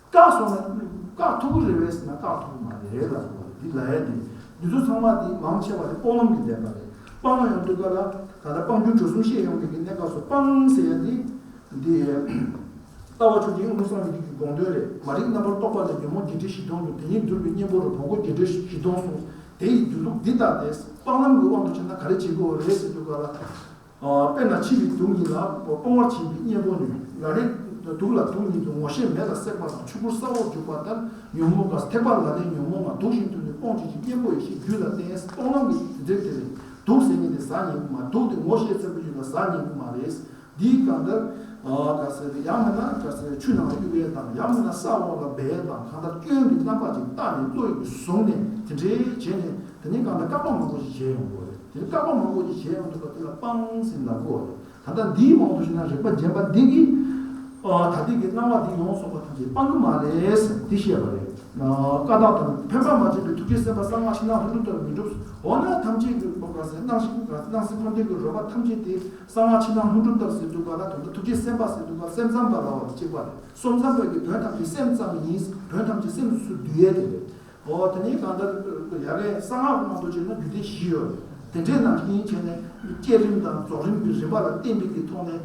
བཀག་སོང་ན་བཀག་ཐུབ་ཀྱི་རེད་པས་ཟེར་ན་བཀག་ཐུབ་ཀྱི་མ་རེད་ལབ་དགོས་རེད། འདི་ལབ་ཡ་དེ། འདི་ཚོ་ཚང་མ་དེ་མང་ཆེ་བ་དེ་སྤོང་ལམ་གྱི་བདེན་པ་རེད། སྤང་ལ་ཡོང་དུས་ག་ལ་ད་ལྟ་སྤང་རྒྱུའི་གྲོས་གསུམ་བཤད་ཡོང་གི་གི་གནས་སྐབས་སུ་སྤང་ཟེར་ཡ་དེ། འདི། ལྟ་བ་ཆོས་ཀྱི་དབྱིངས་སུ་གསལ་བའི་གི་དགོངས་དོན་རེད། མ་རིག་རྣམ་པར་རྟོག་པ་ལས། ཉོན་མོངས་བརྒྱད་ཁྲི་བཞི་སྟོང་འབྱུང་། དེ་ཉིད་འདུལ་བའི་གཉེན་པོར། བོན་སྒོ་བརྒྱད་ཁྲི་བཞི་སྟོང་གསུངས། དེ་ཡི་སྡོད་ལུགས་འདི་ལྟ་སྟེ། སྤང་ལམ་གྱི་དབང་དུ་བྱས་ན་ག་རེ་བྱེད་དགོས་རེད་ཟེར་དུས་ག་ལ། དཔེར་ན་འཆི་བའི་དུག་ཉིད་ལ་སྤོང་བར་བྱེད་པའི་གཉེན་པོ་ནི། ལ་ལས་དུག་ལ་དུག་ཉིད་དུ་ངོ་ཤེས་མེ་ལ་བསྲེགས་པ་དང་། ཆུ་བུར་ས་འོག་འཇུག་པ་ལྟར། ཉོན་མོངས་ག་ས་ཐེག་པ་ལ་ལས་ཉོན་མོངས་ལ། དུག་བཞིན་དུ་ནི་སྤོང་བྱེད་ཅིང་། གཉེན་པོ་ཡེ་ཤེས་རྒྱུད་ལ་བརྟེན། སྤོང་ལམ་གྱི་འདིར་དེ་རེད། དུག་ཟེར་མཁན་དེ་ཟ་ཉན་གྱི་མ། དུག་དེ་ངོ་ཤེས་ཚར་བའི་རྗེས་ལ་ཟ་ཉན་གྱི་མ་རེད། འདིའི་གང་ལྟར། ཨ། ག་ཟེར་ཡང་མིན་ན་ག་ཟེར་ཆུ་ནང་ལ་གཡུག་ཡས་དང་། ཡང་མིན་ན་ས་འོག་ལ་སྦས་ཡས་དང་། གང་ལྟར་སྐྱོན་གྱི་རྣམ་པ་ཅིག་བལྟས་ནས་བློ་ཡིས་བཟུང་ནས་དེ་འདྲའི་བྱས་ནས། དེ་ནས་གང་ལྟར་བཀག་པ་མང་པོ་ཞིག་བྱས་ཡོང་དགོས་རེད། དེ་ནས་བཀག་པ་མང་པོ་ཞིག་བྱས་ཡོང་དུས་ག་དེ་ལ་སྤང་ཟེར་ལབ་དགོས་རེད། ད་ལྟ་འདིའི་དབང་དུ་བྱས་ན་རིག་པ་རྗེན་པ་འདི་གིས། ཨ། ད་ལྟའི་གི་སྣང་བ་འདི་ཡོངས་རྫོགས་པ་ཐམས་ཅད་སྤང་གི་མ་རེད་ཟེར་འདི་བཤད་པ་རེད། བཀའ་རྟགས་དང་འཕེན་པ་མ་བྱས་པའི་ཐུགས་རྗེའི་སེམས་དཔའ་གསང་སྔགས་ཕྱི་ནང་ལྷུན་གྲུབ་ལྟར་མི་འགྲུབ། འོ་ན་ཐམས་ཅད་ཀྱི་སྣང་སྲིད་འཁོར་འདས་ཀྱི་རོལ་པ་ཐམས་ཅད་དེ་གསང་སྔགས་ཕྱི་ནང་ལྷུན་གྲུབ་ལྟར་ཟེར་དུས་ག་ལ་དོན་དུ་ཐུགས་རྗེའི་སེམས་དཔའ་ཟེར་དུས་ག་སེམས་ཙམ་པ་ལ་བ་གཅིག་པ་རེད། སེམས་ཙམ་པ་གི་དོན་ཐམས་ཅད་སེམས་ཙམ་ཡིན། དོན་ཐམས་ཅད་སེམས་སུ་འདུས་ཡས་དེ་རེད། འོ་དེ་ནས་གང་ལྟར་ཡ་རེད། གསང་སྔགས་ཀྱི་ནང་དུ་བྱས་ན་རྒྱུད་སྡེ་བཞི་ཡོད་རེད། དེ་འདྲའི་ནང་བཞིན་བྱས་ནས་བསྐྱེད་རིམ་དང་རྫོགས་རིམ་གྱི་རིམ་པ་ལ་བརྟེན་པའི་གི་ཐོག་ནས་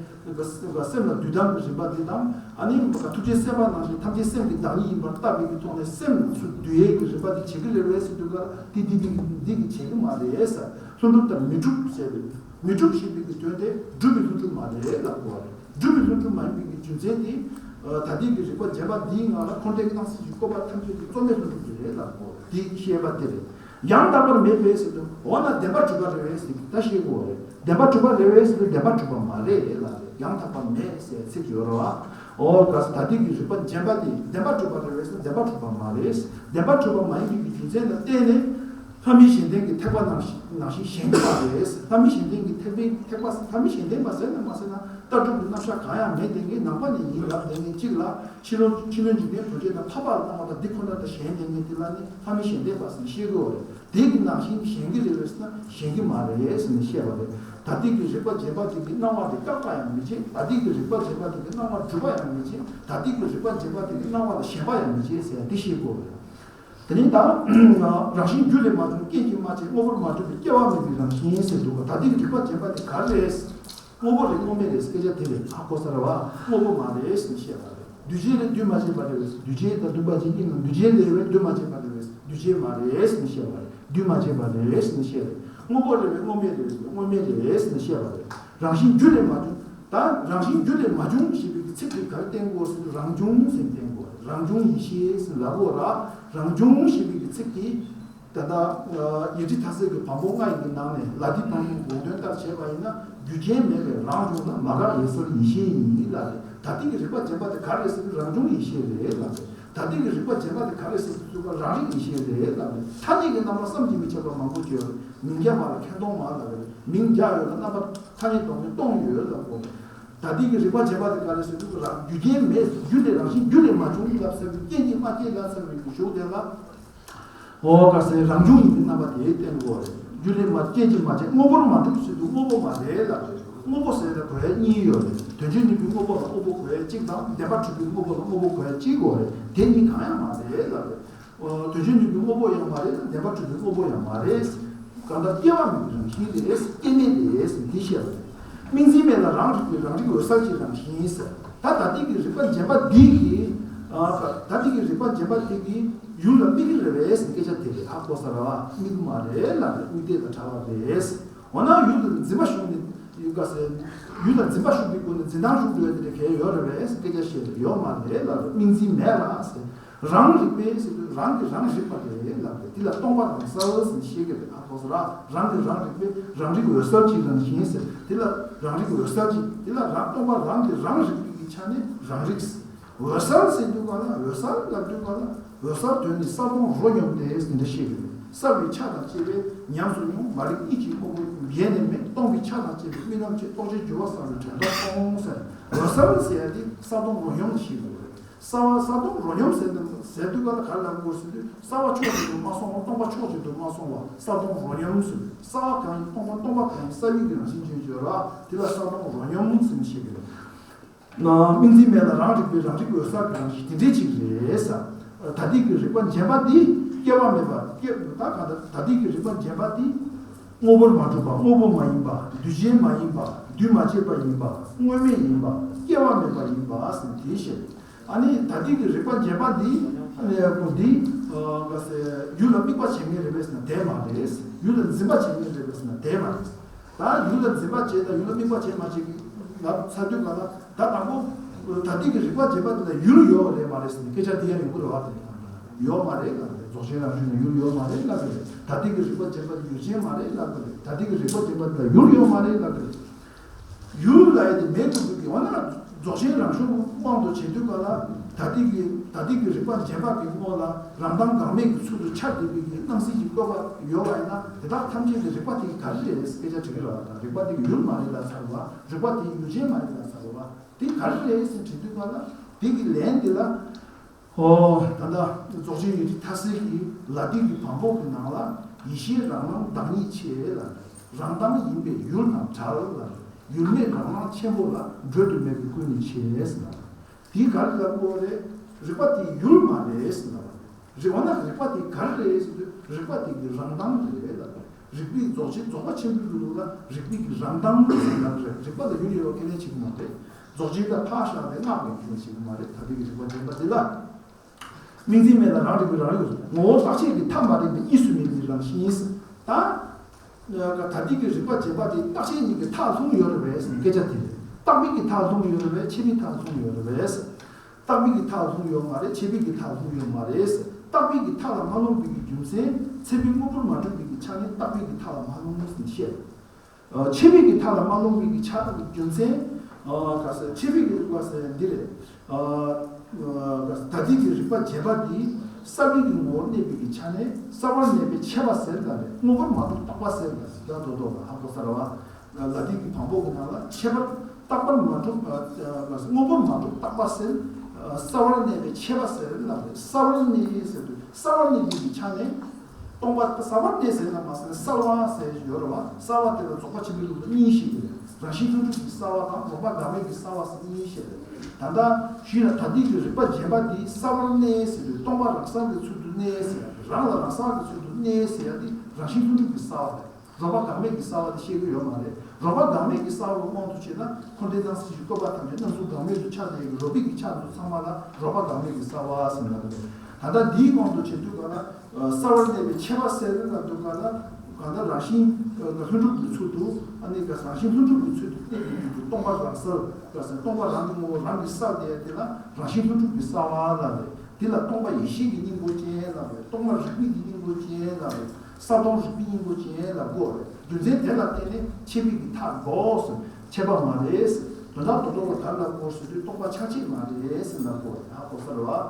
སེམས་ལ་འདུས་དམ་གྱི་རིམ་པ་འདི་དང་། ཨ་ནི་ཐུགས་རྗེའི་སེམས་དཔའ་ནང་བཞིན་ཐམས་ཅད་སེམས་ཀྱི་བདག་ཉིད་ཡིན་པར་བརྟགས་པའི་གི་ཐོག་ནས་སེམས་སུ་འདུས་ཡས་ཀྱི་རིམ་པ་འདི་བྱེད་ཀྱི་རེད་བས་ཟེར་དུས་ག་ལ་འདི་འདི་འདི་འདི་གི་བྱེད་ཀྱི་མ་རེད་ཟེར། ལྷུན་གྲུབ་ལྟར་མི་འགྲུབ་ཟེར་བས། མི་འགྲུབ་ཞེས་པའི་གི་དོན་དེ་འགྲུབ་པའི་ལྷུན་གྲུབ་མ་རེད་ལབ་དགོས་པ་རེད། འགྲུབ་པའི་ལྷུན་གྲུབ་མ་ཡིན་པའི་གི་རྒྱུ་མཚན་དེ། ད་ལྟའི་གི་རིག་པ་བརྒྱད་པ་འདིའི་ངང་ལ་འཁོར་འདས་ཀྱི་སྣང་སྲིད་ཀྱི་བཀོད་པ་ཐམས་ཅད་དེ་རྩོལ་མེད་ལྷུན་གྲུབ་ཀྱི་རེད་ལབ་དགོས་པ་རེད། འདི་བཤད་པ་དེ་རེད། ཡང་དག་པར་མེད་པས་ཟེར་དུས་འོ་ན་བདེན་པ་གྲུབ་པ་རེད་བས་ཟེར་ད་བཤད་དགོས་པ་རེད། བདེན་པ་གྲུབ་པ་རེད་བས་ཟེར་དུས་བདེན་པ་གྲུབ་པ་མ་རེད་ལབ་རེད། ཡང་དག་པར་མེད་ཟེར་ཚིག་ཡོད་རེད་བ། འོ་ག་ས་ད་ལྟའི་གི་རིག་པ་བརྒྱད་པ་དེ་བདེན་པ་གྲུབ་པ་རེད་བས་ཟེར་བདེན་པ་གྲུབ་པ་མ་རེད། བདེན་པ་གྲུབ་པ་མ་ཡིན་པའི་གི་རྒྱུ་མཚན་ལ་བརྟེན་ནས། ལྷ་མི་གཞན་ལྡན་གྱི་ཐེག་པ་ནང་བཞིན་ནང་བཞིན་གཞན་གྱི་མ་རེད། ལྷ་མི་གཞན་ལྡན་གྱི་ཐེག་པའི་ཐེག་པ་ལྷ་མི་གཞན་ལྡན་པ་ཟེར་ན་མ་ཟེར་ན་ལྟ་གྲུབ་ཀྱི་རྣམ་གཞག་གང་ཡང་མེད་དེ་ངས་ནང་པ་ནས་ཡིན་ལབ་དེ་ངས་གཅིག་ལ་ཕྱི་ལོ་ཕྱི་ལོ་འཇིག་རྟེན་གྲོལ་བྱེད་དང་འཕགས་པ་ལ་སྣང་བ་དང་འདི་ཁོ་ན་དང་གཞན་ལྡན་ངས་དེ་ལ་ནི་ལྷ་མི་གཞན་ལྡན་པ་ཟེར་ཤེས་དགོས་རེད། དེ་གི་ནང་བཞིན་གཞན་གྱི་རེད་བས་ན་གཞན་གྱི་མ་རེད་ཟེར་ནས་བཤད་པ་རེད། ད་ལྟའི་གི་རིག་པ་བརྒྱད་པ་དེ་གི་སྣང་བ་དེ་བཀག་པ་ཡང་མི་བྱེད། ད་ལྟའི་གི་རིག་པ་བརྒྱད་པ་དེ་གི་སྣང་བ་སྒྲུབ་པ་ཡང་མི་བྱེད། ད་ལྟའི་གི་རིག་པ་བརྒྱད་པ་དེ་གི་སྣང་བ་ལ་ཞེན་པ་ཡང་མི་བྱེད་ཟེར་ཡ་དེ་ཤེས་དགོས་རེད། དེ་ནས་ད། རང་བཞིན་རྒྱུ་ལས་མ་བྱུང་རྐྱེན་གྱིས་མ་བྱས་དངོས་པོར་མ་གྲུབ་པའི་སྐྱེ་བ་མེད་པའི་རང་བཞིན་ཟེར་འདུག་ག་ད་ལྟའི་གི་རིག་པ་བརྒྱད་པ་དེ་ག་རེ་རེད། དངོས་པོ་རེད་དངོས་མེད་རེད་སྐད་ཆ་དེ་རེད། ཧ་གོ་ས་རེད་བ། དངོས་པོ་མ་རེད་ཟེར་ནས་བཤད་པ་རེད། འདུས་བྱས་རེད་འདུས་མ་བྱས་པ་རེད། འདུས་བྱས་དང་འདུས་མ་བྱས་གཉིས་ནང་འདུས་བྱས་རེད་བས་འདུས་མ་བྱས་པ་རེད་བས་འདུས་བྱས་མ་རེད་ཟེར་ནས་བཤད་པ་རེད། འདུས་མ་བྱས་པ་རེད་ཟེར་ནས་བཤད་རེད། དངོས་པོ་རེད་བས་དངོས་མེད་རེད་དངོས་མེད་རེད་ཟེར་ནས་བཤད་པ་རེད། རང་བཞིན་རྒྱུ་ལས་མ་བྱུང་། ད་རང་བཞིན་རྒྱུ་ལས་མ་བྱུང་ཞེས་པའི་ཚིག་དེ་ག་རེ་བསྟན་དགོས་ཟེར་ན་རང་བྱུང་ཟེར་བསྟན་དགོས། རང་བྱུང་ཡེ་ཤེས་ཟེར་ལབ་དགོས་ར། རང་བྱུང་ཞེས་པའི་ཚིག་དེ་ད་ལྟ་ཡེ་གྲི་མཐའ་ཡས་ཀྱི་བམ་པོ་ལྔ་ཡི་གི་ནང་ནས་ལ་དྭགས་དང་པོའི་དགོངས་དོན་ལྟར་བྱས་པ་ཡིན་ན་རྒྱུ་རྐྱེན་མེད་པའི་རང་བྱུང་ལ་མ་འགགས་འོད་གསལ་ཡེ་ཤེས་ཡིན་ལབ་རེད། ད་ལྟའི་གི་རིག་པ་བརྒྱད་པ་དེ་ག་རེ་ཟེར་ན་རང་བྱུང་ཡེ་ཤེས་རེད་ལབ་རེད། ད་ལྟའི་གི་རིག་པ་བརྒྱད་པ་དེ་ག་རེ་ཟེར་ན་རང་རིག་ཡེ་ཤེས་རེད་ལབ་རེད། ཐ་སྙད་ཀྱི་རྣམ་པ་བསམ་གྱིས་མི་ཁྱབ་པ་མང་པོ་བརྗོད་རེད། མིང་རྐྱང་མ་ལ་ཁྱོན་སྟོང་མ་ལབ་རེད། མིང་རྒྱག་ཡོད་ལ་རྣམ་པ་ཐ་སྙད་འདོགས་ནས་སྟོང་ཡོད་ལབ་དགོས། ད་ལྟའི་གི་རིག་པ་བརྒྱད་པ་དེ་ག་རེ་ཟེར་དུས་རང་རྒྱུ་རྐྱེན་མེད་རྒྱུ་ལས་རང་བཞིན་རྒྱུ་ལས་མ་བྱུང་ལབ་ཚར་བའི་རྐྱེན་གྱིས་མ་སྐྱེས་ལབ་ཚར་བའི་གི་གཞུག་དེ་ལ། འོ་ག་ཟེར་རང་བྱུང་ཡིན་པའི་རྣམ་པ་དེ་བསྟན་དགོས་རེད། རྒྱུ་ལས་མ་རྐྱེན་གྱིས་མ་བྱས་དངོས་པོར་མ་གྲུབ་ཟེར་དུས་དངོས་པོ་མ་རེད་ལབ་རེད། དངོས་པོ་ཟེར་ན་གོ་ཡ་གཉིས་ཡོད་རེད། དོན་སྤྱིར་ནུས་པའི་དངོས་པོ་ལ་དངོས་པོ་གོ་ཡ་གཅིག་དང་བདེན་པར་གྲུབ་པའི་དངོས་པོ་ལ་དངོས་པོ་གོ་ཡ་གཅིག་ཡོད་རེད། དེ་གཉིས་གང་ཡང་མ་རེད་ལབ་རེད། དོན་སྤྱིར་ནུས་པའི་དངོས་པོ་ཡང་མ་རེད། བདེན་པར་གྲུབ་པའི་དངོས་པོ་ཡང་མ་རེད། གང་ལྟར་སྐྱེ་བ་མེད་པའི་རང་བཞིན་རེད། སྐྱེ་མེད་རེད་ཟེར་འདི་བཤད་པ་རེད། སྨིན་འཛིན་མེད་ལ་རང་རིག་པའི་རང་རིག་འོད་གསལ་གྱི་རང་བཞིན་ཟེར། ད་ད་ལྟའི་གི་རིག་པ་བརྒྱད་པ་འདི་གི་ད་ལྟའི་གི་རིག་པ་བརྒྱད་པ་འདི་གི་ཡུལ་ལ་དམིགས་ཀྱི་རེད་བས་ཟེར་སྐད་ཆ་དེ་རེད། ཧ་གོ་ས་རེད་བ། དམིགས་ཀྱི་མ་རེད་ལབ་རེད། དམིགས་གཏད་དང་བྲལ་བ་རེད། འོ་ན་ཡུལ་དུ་འཛིན་པ་ཞུགས་ནས་ཡུལ་ག་ཟེར། ཡུལ་ལ་འཛིན་པ་ཞུགས་པའི་སྒོ་ནས་འཛིན་སྟངས་ཞུགས་འགྲོ་ཡ་དེ་འདྲ་གལ་ཡོད་རེད་བས་ཟེར་སྐད་ཆ་བཤད་རེད། ཡོད་མ་རེད་ལབ་རེད། སྨིན་འཛིན་མེད་ལ་ཟེར། རང་རིག་པས་ཟེར་དུས་རང་གིས་རང་རིག་པ་རེད་ལབ་རེད། འདི་ལ་སྟོང་པ་རང་གསལ་ཟེར་ནས་བཤད་ཀྱི་རེད། ཧ་གོ་སོང་ར། རང་གིས་རང་རིག་པས་རང་རིག་འོད་གསལ་གྱི་རང་བཞིན་ཟེར། འདི་ལ་རང་རིག་འོད་གསལ་གྱི། འདི་ལ་རང་སྟོང་པ་རང་གིས་རང་རིག་པའི་ཆ་ནས་རང་རིག་ཟེར། འོད་གསལ་ཟེར་དུས་ག་ལ་འོད་གསལ་ལབ་དུས་ག་ལ་འོད་གསལ་དོན་ནི་གསལ་སྟོང་རོ་སྙོམས་ཏེ་ཟེར་འདི་འདྲ་བཤད་ཀྱི་རེད། གསལ་བའི་ཆ་དང་བཅས་པས་ཉམས་སུ་མྱོང་། མ་རིག་གཉིད་ཀྱིས་དངོས་པོ་ཡེ་ནས་མེད། སྟོང་པའི་ཆ་དང་བཅས་པས་རྨི་ལམ་བཅས། རྟོགས་བྱའི་འགྱུ་བ་གསལ་བའི་དྲན་རྟོག་སྟོང་ཟེར། འོད་གསལ་ཟེར་ཡ་དེ་གསལ་སྟོང་རོ་སྙོམས་ཞེས་པ་རེད། གསལ་བ་གསལ་སྟོང་རོ་སྙོམས་ཟེར་ན་ཟེར་དུས་ག་ལ་ག་རེ་ལབ་དགོས་ཟེར་དུས་གསལ་བ་ཕྱོགས་གཅིག་ཏུ་མ་སོང་བ་སྟོང་པ་ཕྱོགས་གཅིག་ཏུ་མ་སོང་བ་གསལ་སྟོང་རོ་སྙོམས་ཟེར། གསལ་བ་གང་ཡིན་སྟོང་པ་སྟོང་པ་གང་ཡིན་གསལ་བའི་གི་རང་བཞིན་ཅན་བརྗོད་ར། དེ་ལ་གསལ་སྟོང་རོ་སྙོམས་ཟེར་ནས་བཤད་ཀྱི་རེད། སྨིན་འཛིན་མེད་ལ་རང་རིག་པའི་རང་རིག་འོད་གསལ་གྱི་རང་བཞིན་དེ་འདྲའི་ཅིག་རེད་ཟེར། ད་ལྟའི་གི་རིག་པ་འཇམ་པ་འདི་སྐྱེ་བ་མེད་པ་སྐྱེ་ད་ག་ད་ད་ལྟའི་གི་རིག་པ་འཇམ་པ་འདི་དངོས་པོར་མ་གྲུབ་པ་དངོས་པོ་མ་ཡིན་པ་འདུས་བྱས་མ་ཡིན་པ་འདུས་མ་བྱས་པ་ཡིན་པ་དངོས་མེད་ཡིན་པ་སྐྱེ་བ་མེད་པ་ཡིན་པ་ཟེར་ནས་དེ་བཤད། ཨ་ནི་ད་ལྟའི་གི་རིག་པ་འཇམ་པ་འདི་ཨ་ནི་ཡ་གོ་འདི་ག་ཟེ་ཡུལ་ལ་དམིགས་པ་བྱེད་མཁན་རེད་པས་ཟེར་ན་དེ་མ་རེད། ཡུལ་ལ་འཛིན་པ་བྱེད་མཁན་རེད་པས་ཟེར་ན་དེ་མ་རེད། ད་ཡུལ་ལ་འཛིན་པ་བྱེད་དང་ཡུལ་ལ་དམིགས་པ་བྱེད་མ་བྱེད་ཀྱི་ལབ་ཚར་དུས་ག་ལ་ད་དང་པོ་ད་ལྟའི་གི་རིག་པ་བྱེད་པ་དེ་ལ་ཡུལ་ཡོད་རེད་མ་རེད་ཟེར་ནས་སྐད་ཆ་དེ་ཡང་ཡོང་གི་རེད་བ། དེ་ཡོད་མ་རེད་ལབ་རེད། རྫོགས་ཆེན་རང་བཞིན་ལ་ཡུལ་ཡོད་མ་རེད་ལབ་རེད། ད་ལྟའི་གི་རིག་པ་བྱེད་པ་དེ་ཡུལ་ཅན་མ་རེད་ལབ་རེད། ད་ལྟའི་གི་རིག་པ་བྱེད་པ་དེ་ལ་ཡུལ་ཡོད་མ་རེད་ལབ་རེད། ཡུལ་ལ་ཡ་དེ་མེད་དུ་འགྱུར་གྱི་འོ་ན་རྫོགས་ཆེན་རང་བྱུང་དབང་དུ་བྱེད་དུས་ག་ལ་ད་ལྟའི་གི་ད་ལྟའི་གི་རིག་པ་འཇམ་པ་གི་ངོ་ལ་རང་དང་འགག་མེད་ཀྱི་ཚུལ་དུ་འཆར་བསྡད་པའི་གི་སྣང་སྲིད་ཀྱི་བཀོད་པ་ཡོད་པ་ཡིན་ན་དེ་དག་ཐམས་ཅད་ཀྱི་རིག་པ་དེ་ག་རེ་རེད་ཟེར་སྐད་ཆ་དྲི་གི་རེད་བ། ད་རིག་པ་དེ་གི་ཡུལ་མ་རེད་ལབ་ཚར་བ། རིག་པ་དེ་གི་ཡུལ་ཅན་མ་རེད་ལབ་ཚར་བ། དེ་ག་རེ་རེད་ཟེར་དྲི་དུས་ག་ལ་དེ་གི་ལན་དེ་ལ། ཨོ། ད་ལྟ་རྫོགས་ཆེན་ཡུལ་དྲུག་མཐའ་གསལ་གྱི་ལ་དྭགས་ཀྱི་བམ་པོ་གི་ནང་ལ། ཡེ་ཤེས་རང་སྣང་བདག་ཉིད་ཆེ་ལ། རང་སྣང་ཡིན་པས་ཡུལ་དང་བྲལ་ལ། ཡུལ་མེད་རང་སྣང་ཆེན་པོ་ལ། བགྲོད་དུ་མེད་པའི་ཀུན་ནས་ཆེ་ཟེར་བ། དེའི་ག་རེ་ལབ་དགོས་རེད། རིག་པ་དེ་ཡུལ་མ་རེད་ཟེར་བ། རེད་འོ་ན་རིག་པ་དེ་ག་རེ་རེད་ཟེར་དུས། རིག་པ་དེ་གི་རང་སྣང་རེད་ལ། རིག་པའི་རྫོགས་ཆེན། རྫོགས་པ་ཆེན་པོའི་ལུགས་ལ་རིག་པའི་གི་རང་སྣང་ཟེར་ན་རེད། རིག་པ་ལ་ཡུལ་ཡོད་པ་ཁས་ལེན་བྱེད་ཀྱི་མ་རེད། རྫོགས་ཆེན་ལ་ཕར་བཞག་ནས་སྔགས་ཀྱི་ཁས་ལེན་བྱེད་ཀྱི་མ་རེད། ད་ལྟའི་གི་རིག་པ་བརྗོད་པ་འདི་ལ། དམིགས་འཛིན་མེད་ལ་རང་རིག་པའི་རང་ཡུལ། ངོ་བོ་རྟག་ཆད་ཀྱི་མཐའ་མ་རིག་པའི་གཉིས་སུ་མེད་པའི་རང་བཞིན་ཟེར། ད། ད་ལྟའི་གི་རིག་པ་བརྗོད་པ་དེ་རྟག་ཆད་གཉིས་ཀྱི་མཐར་ལྷུང་ཡོད་རེད་པས་ཟེར་སྐད་ཆ་དེ་རེད། རྟག་པའི་གི་མཐར་ལྷུང་ཡོད་རེད་པས། ཆད་པའི་མཐར་ལྷུང་ཡོད་རེད་པས་ཟེར། རྟག་པའི་གི་མཐར་ལྷུང་ཡོད་མ་རེད། ཆད་པའི་གི་མཐར་ལྷུང་ཡོད་མ་རེད་ཟེར། རྟག་པའི་གི་མཐའ་ལ་མ་ལྷུང་བའི་གི་རྒྱུ་མཚན། ཚད་མའི་དངོས་པོར་མ་གྲུབ་པའི་གི་ཆ་ནས་རྟག་པའི་གི་མཐའ་ལ་མ་ལྷུང་ཟེར་བཤད། ཆད་པའི་གི་མཐའ་ལ་མ་ལྷུང་བའི་གི་ཆ་རྒྱུ་མཚན། ག་ཟེར། ཆད་པའི་གི་ག་ཟེར་འདི་རེད། ད་ལྟའི་གི་རིག་པ་བརྗོད་པ་འདི་གསལ་བའི་གི་ངོ་བོར་གནས་པའི་གི་ཆ་ནས་གསལ་བར་གནས་པས་ཆད་པ་ཟེར་ལ་རེད། དངོས་པོར་མ་གྲུབ་རྟག་པ་ཟེར་ལ་རེད། ད་དོ་དོ་ལ་ཧ་གོ་ས་རེད་བ། ལ་དྭགས་ཀྱི་བམ་པོ་གི་ནང་ལ་ཁྱད་པར་རྟག་པར་མ་གྲུབ། དངོས་པོར་མ་གྲུབ་རྟག་པ་ཟེར། གསལ་བར་གནས་པས་ཆད་པ་ཟེར་ལ་རེད། གསལ་བར་གནས་ཟེར་དུས་གསལ་བར་གནས་པའི་གི་ཆ་ནས། སྟོང་པ་གསལ་བར་གནས་ཟེར་ན་མ་ཟེར་ན་གསལ་བ་ཟེར་ཡོད་རེད་བ། གསལ་བ་དེ་ལ་རྫོགས་པ་ཆེན་པོའི་ལུགས་ལ་གཉིས་ཤིག་རེད། རང་བཞིན་ལྷུན་གྲུབ་ཀྱི་གསལ་བ་དང་རོ་པ་འགག་མེད་ཀྱི་གསལ་བ་ཟེར་གཉིས་ཤིག་རེད། ད་ལྟ་ཞུས་ན་ད་ལྟའི་གི་རིག་པ་བརྗོད་པ་འདི་གསལ་བར་གནས་ཟེར་དུས་སྟོང་པ་རང་གསལ་གྱི་ཚུལ་དུ་གནས་ཟེར་ཡ་དེ། རང་ལ་རང་གསལ་གྱི་ཚུལ་དུ་གནས་ཟེར་ཡ་དེ་རང་བཞིན་ལྷུན་གྲུབ་ཀྱི་གསལ་བ་རེད། རོ་པ་འགག་མེད་ཀྱི་གསལ་བ་དེ་བཤད་ཀྱི་ཡོད་མ་རེད། རོ་པ་འགག་མེད་ཀྱི་གསལ་བའི་དབང་དུ་བྱས་ན་འཁོར་འདས་སྣང་སྲིད་ཀྱི་བཀོད་པ་ཐམས་ཅད་སྣང་ཚུལ་འགག་མེད་དུ་ཆགས་བསྡད་ཀྱི་རོ་པའི་གི་ཆ་དེ་ཚང་མ་ལ་རོ་པ་འགག་མེད་ཀྱི་གསལ་བ་ཟེར་ན་རེད། ད་ལྟ་འདིའི་དབང་དུ་བྱེད་དུས་ག་ལ། གསལ་བར་གནས་པས་ཆད་པ་ཟེར་ན་འདུག་ག་ལ། གང་ལྟར་རང་བཞིན་ལྷུན་གྲུབ་ཀྱི་ཚུལ་དུ། ཨ་ནི་ག་རང་བཞིན་ལྷུན་གྲུབ་ཀྱི་ཚུལ་དུ་གནས་པའི་རྒྱུ་དུ་སྟོང་པ་རང་གསལ། ག་ཟེར། སྟོང་པ་རང་གི་ངོ་བོ་རང་གིས་གསལ་བསྡད་དེ་ལ་རང་བཞིན་ལྷུན་གྲུབ་ཀྱི་གསལ་བ་ལ་རེད། དེ་ལ་སྟོང་པ་ཡེ་ཤེས་ཀྱི་སྙིང་པོ་ཅན་ལ་རེད། སྟོང་པ་རིག་པའི་གི་སྙིང་པོ་ཅན་ལ་རེད། གསལ་སྟོང་རིག་པའི་སྙིང་པོ་ཅན་ལ་གོ་རེད། རྒྱུ་མཚན་དེ་ལ་བརྟེན་ནས་ཆད་པའི་གི་མཐའ་འགོག་ཟེར། ཆད་པ་མ་རེད་ཟེར། དོན་དག་རྡོག་རྡོག་ལ་ག་ལ་གོ་ཟེར་དུས་སྟོང་པ་ཆ་ཆད་མ་རེད་ཟེར་ལ་གོ་རེད། ཧ་གོ་ས་རེད་བ།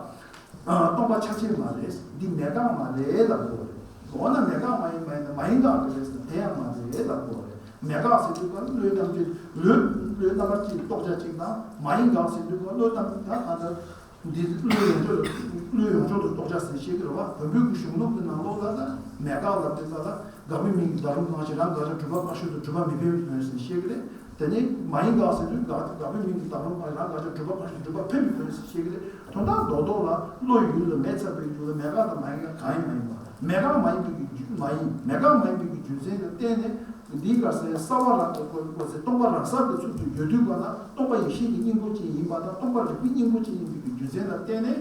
སྟོང་པ་ཆ་ཆད་མ་རེད། འདི་མེད་དགག་མ་རེད་ལ་གོ་རེད། འོ་ན་མེད་དགག་མ་ཡིན་མ་ཡིན་ན་མ་ཡིན་དགག་གི་རེད་ཟེར་ན་དེ་ཡང་མ་རེད་ལ་གོ་རེད། མེད་དགག་ཟེར་དུས་ག་བློའི་རྣམ་འགྱུར། བློའི་བློའི་རྣམ་པ་གཅིག་རྟོགས་བྱ་གཅིག་དང་། མ་ཡིན་དགག་ཟེར་དུས་ག་བློའི་རྣམ་ད་གང་ལྟར། འདི་བློ་ཡོངས་རྫོགས། བློ་ཡོངས་རྫོགས་སུ་རྟོགས་བྱ་ཟེར་བཤད་ཀྱི་རེད་བ། བོན་པོའི་གི་གཞུང་ལུགས་ཀྱི་ནང་ལོགས་ལ་ད་མེད་དགག་ལབ་དུས་ཙ་ལ་དགག་པའི་མིང་གིས་བདག་རུང་གང་ཞིག་རང་དགག་བྱ་སྒྲུབ་པ་བཀག་ཕྱོགས་དང་སྒྲུབ་པ་མི་ཕན་པའི་དོན་ཟེར་བཤད་ཀྱི་རེད། དེ་ནས་མ་ཡིན་དགག་ཟེར་དུས་དགག་དགག་པའི་མིང་གིས་བདག་རུང་གང་ཞིག་རང་དགག་བྱ་སྒྲུབ་པ་བཀག་ཕྱོགས་སྒྲུབ་པ་ཕན་པའི་དོན་ཟེར་བཤད་ཀྱི་རེད། དོན་དག་རྡོག་རྡོག་ལ་བློ་ཡུལ་ལ་མེད་ཚར་བའི་རྒྱུ་ལ་མེད་དགག་དང་མ་ཡིན་དགག་གང་ཡིན་མ་ཡིན་པ། མེད་དགག་མ་ཡིན་པའི་གི་རྒྱུ་མ་ཡིན། མེད་དགག་མ་ཡིན་པའི་གི་རྒྱུ་མཚན་ལ་བརྟེན་ནས། འདིའི་ག་ཟེར། གསལ་བ་རང་གི་སྐོར་སྐོར་ཟེར། སྟོང་པ་རང་གསལ་གྱི་ཚུལ་དུ་ཡོད་དུས་ག་ན་སྟོང་པ་ཡེ་ཤེས་ཀྱི་སྙིང་པོ་ཅན་ཡིན་པ་དང་སྟོང་པ་རིག་པའི་སྙིང་པོ་ཅན་ཡིན་པའི་གི་རྒྱུ་མཚན་ལ་བརྟེན་ནས།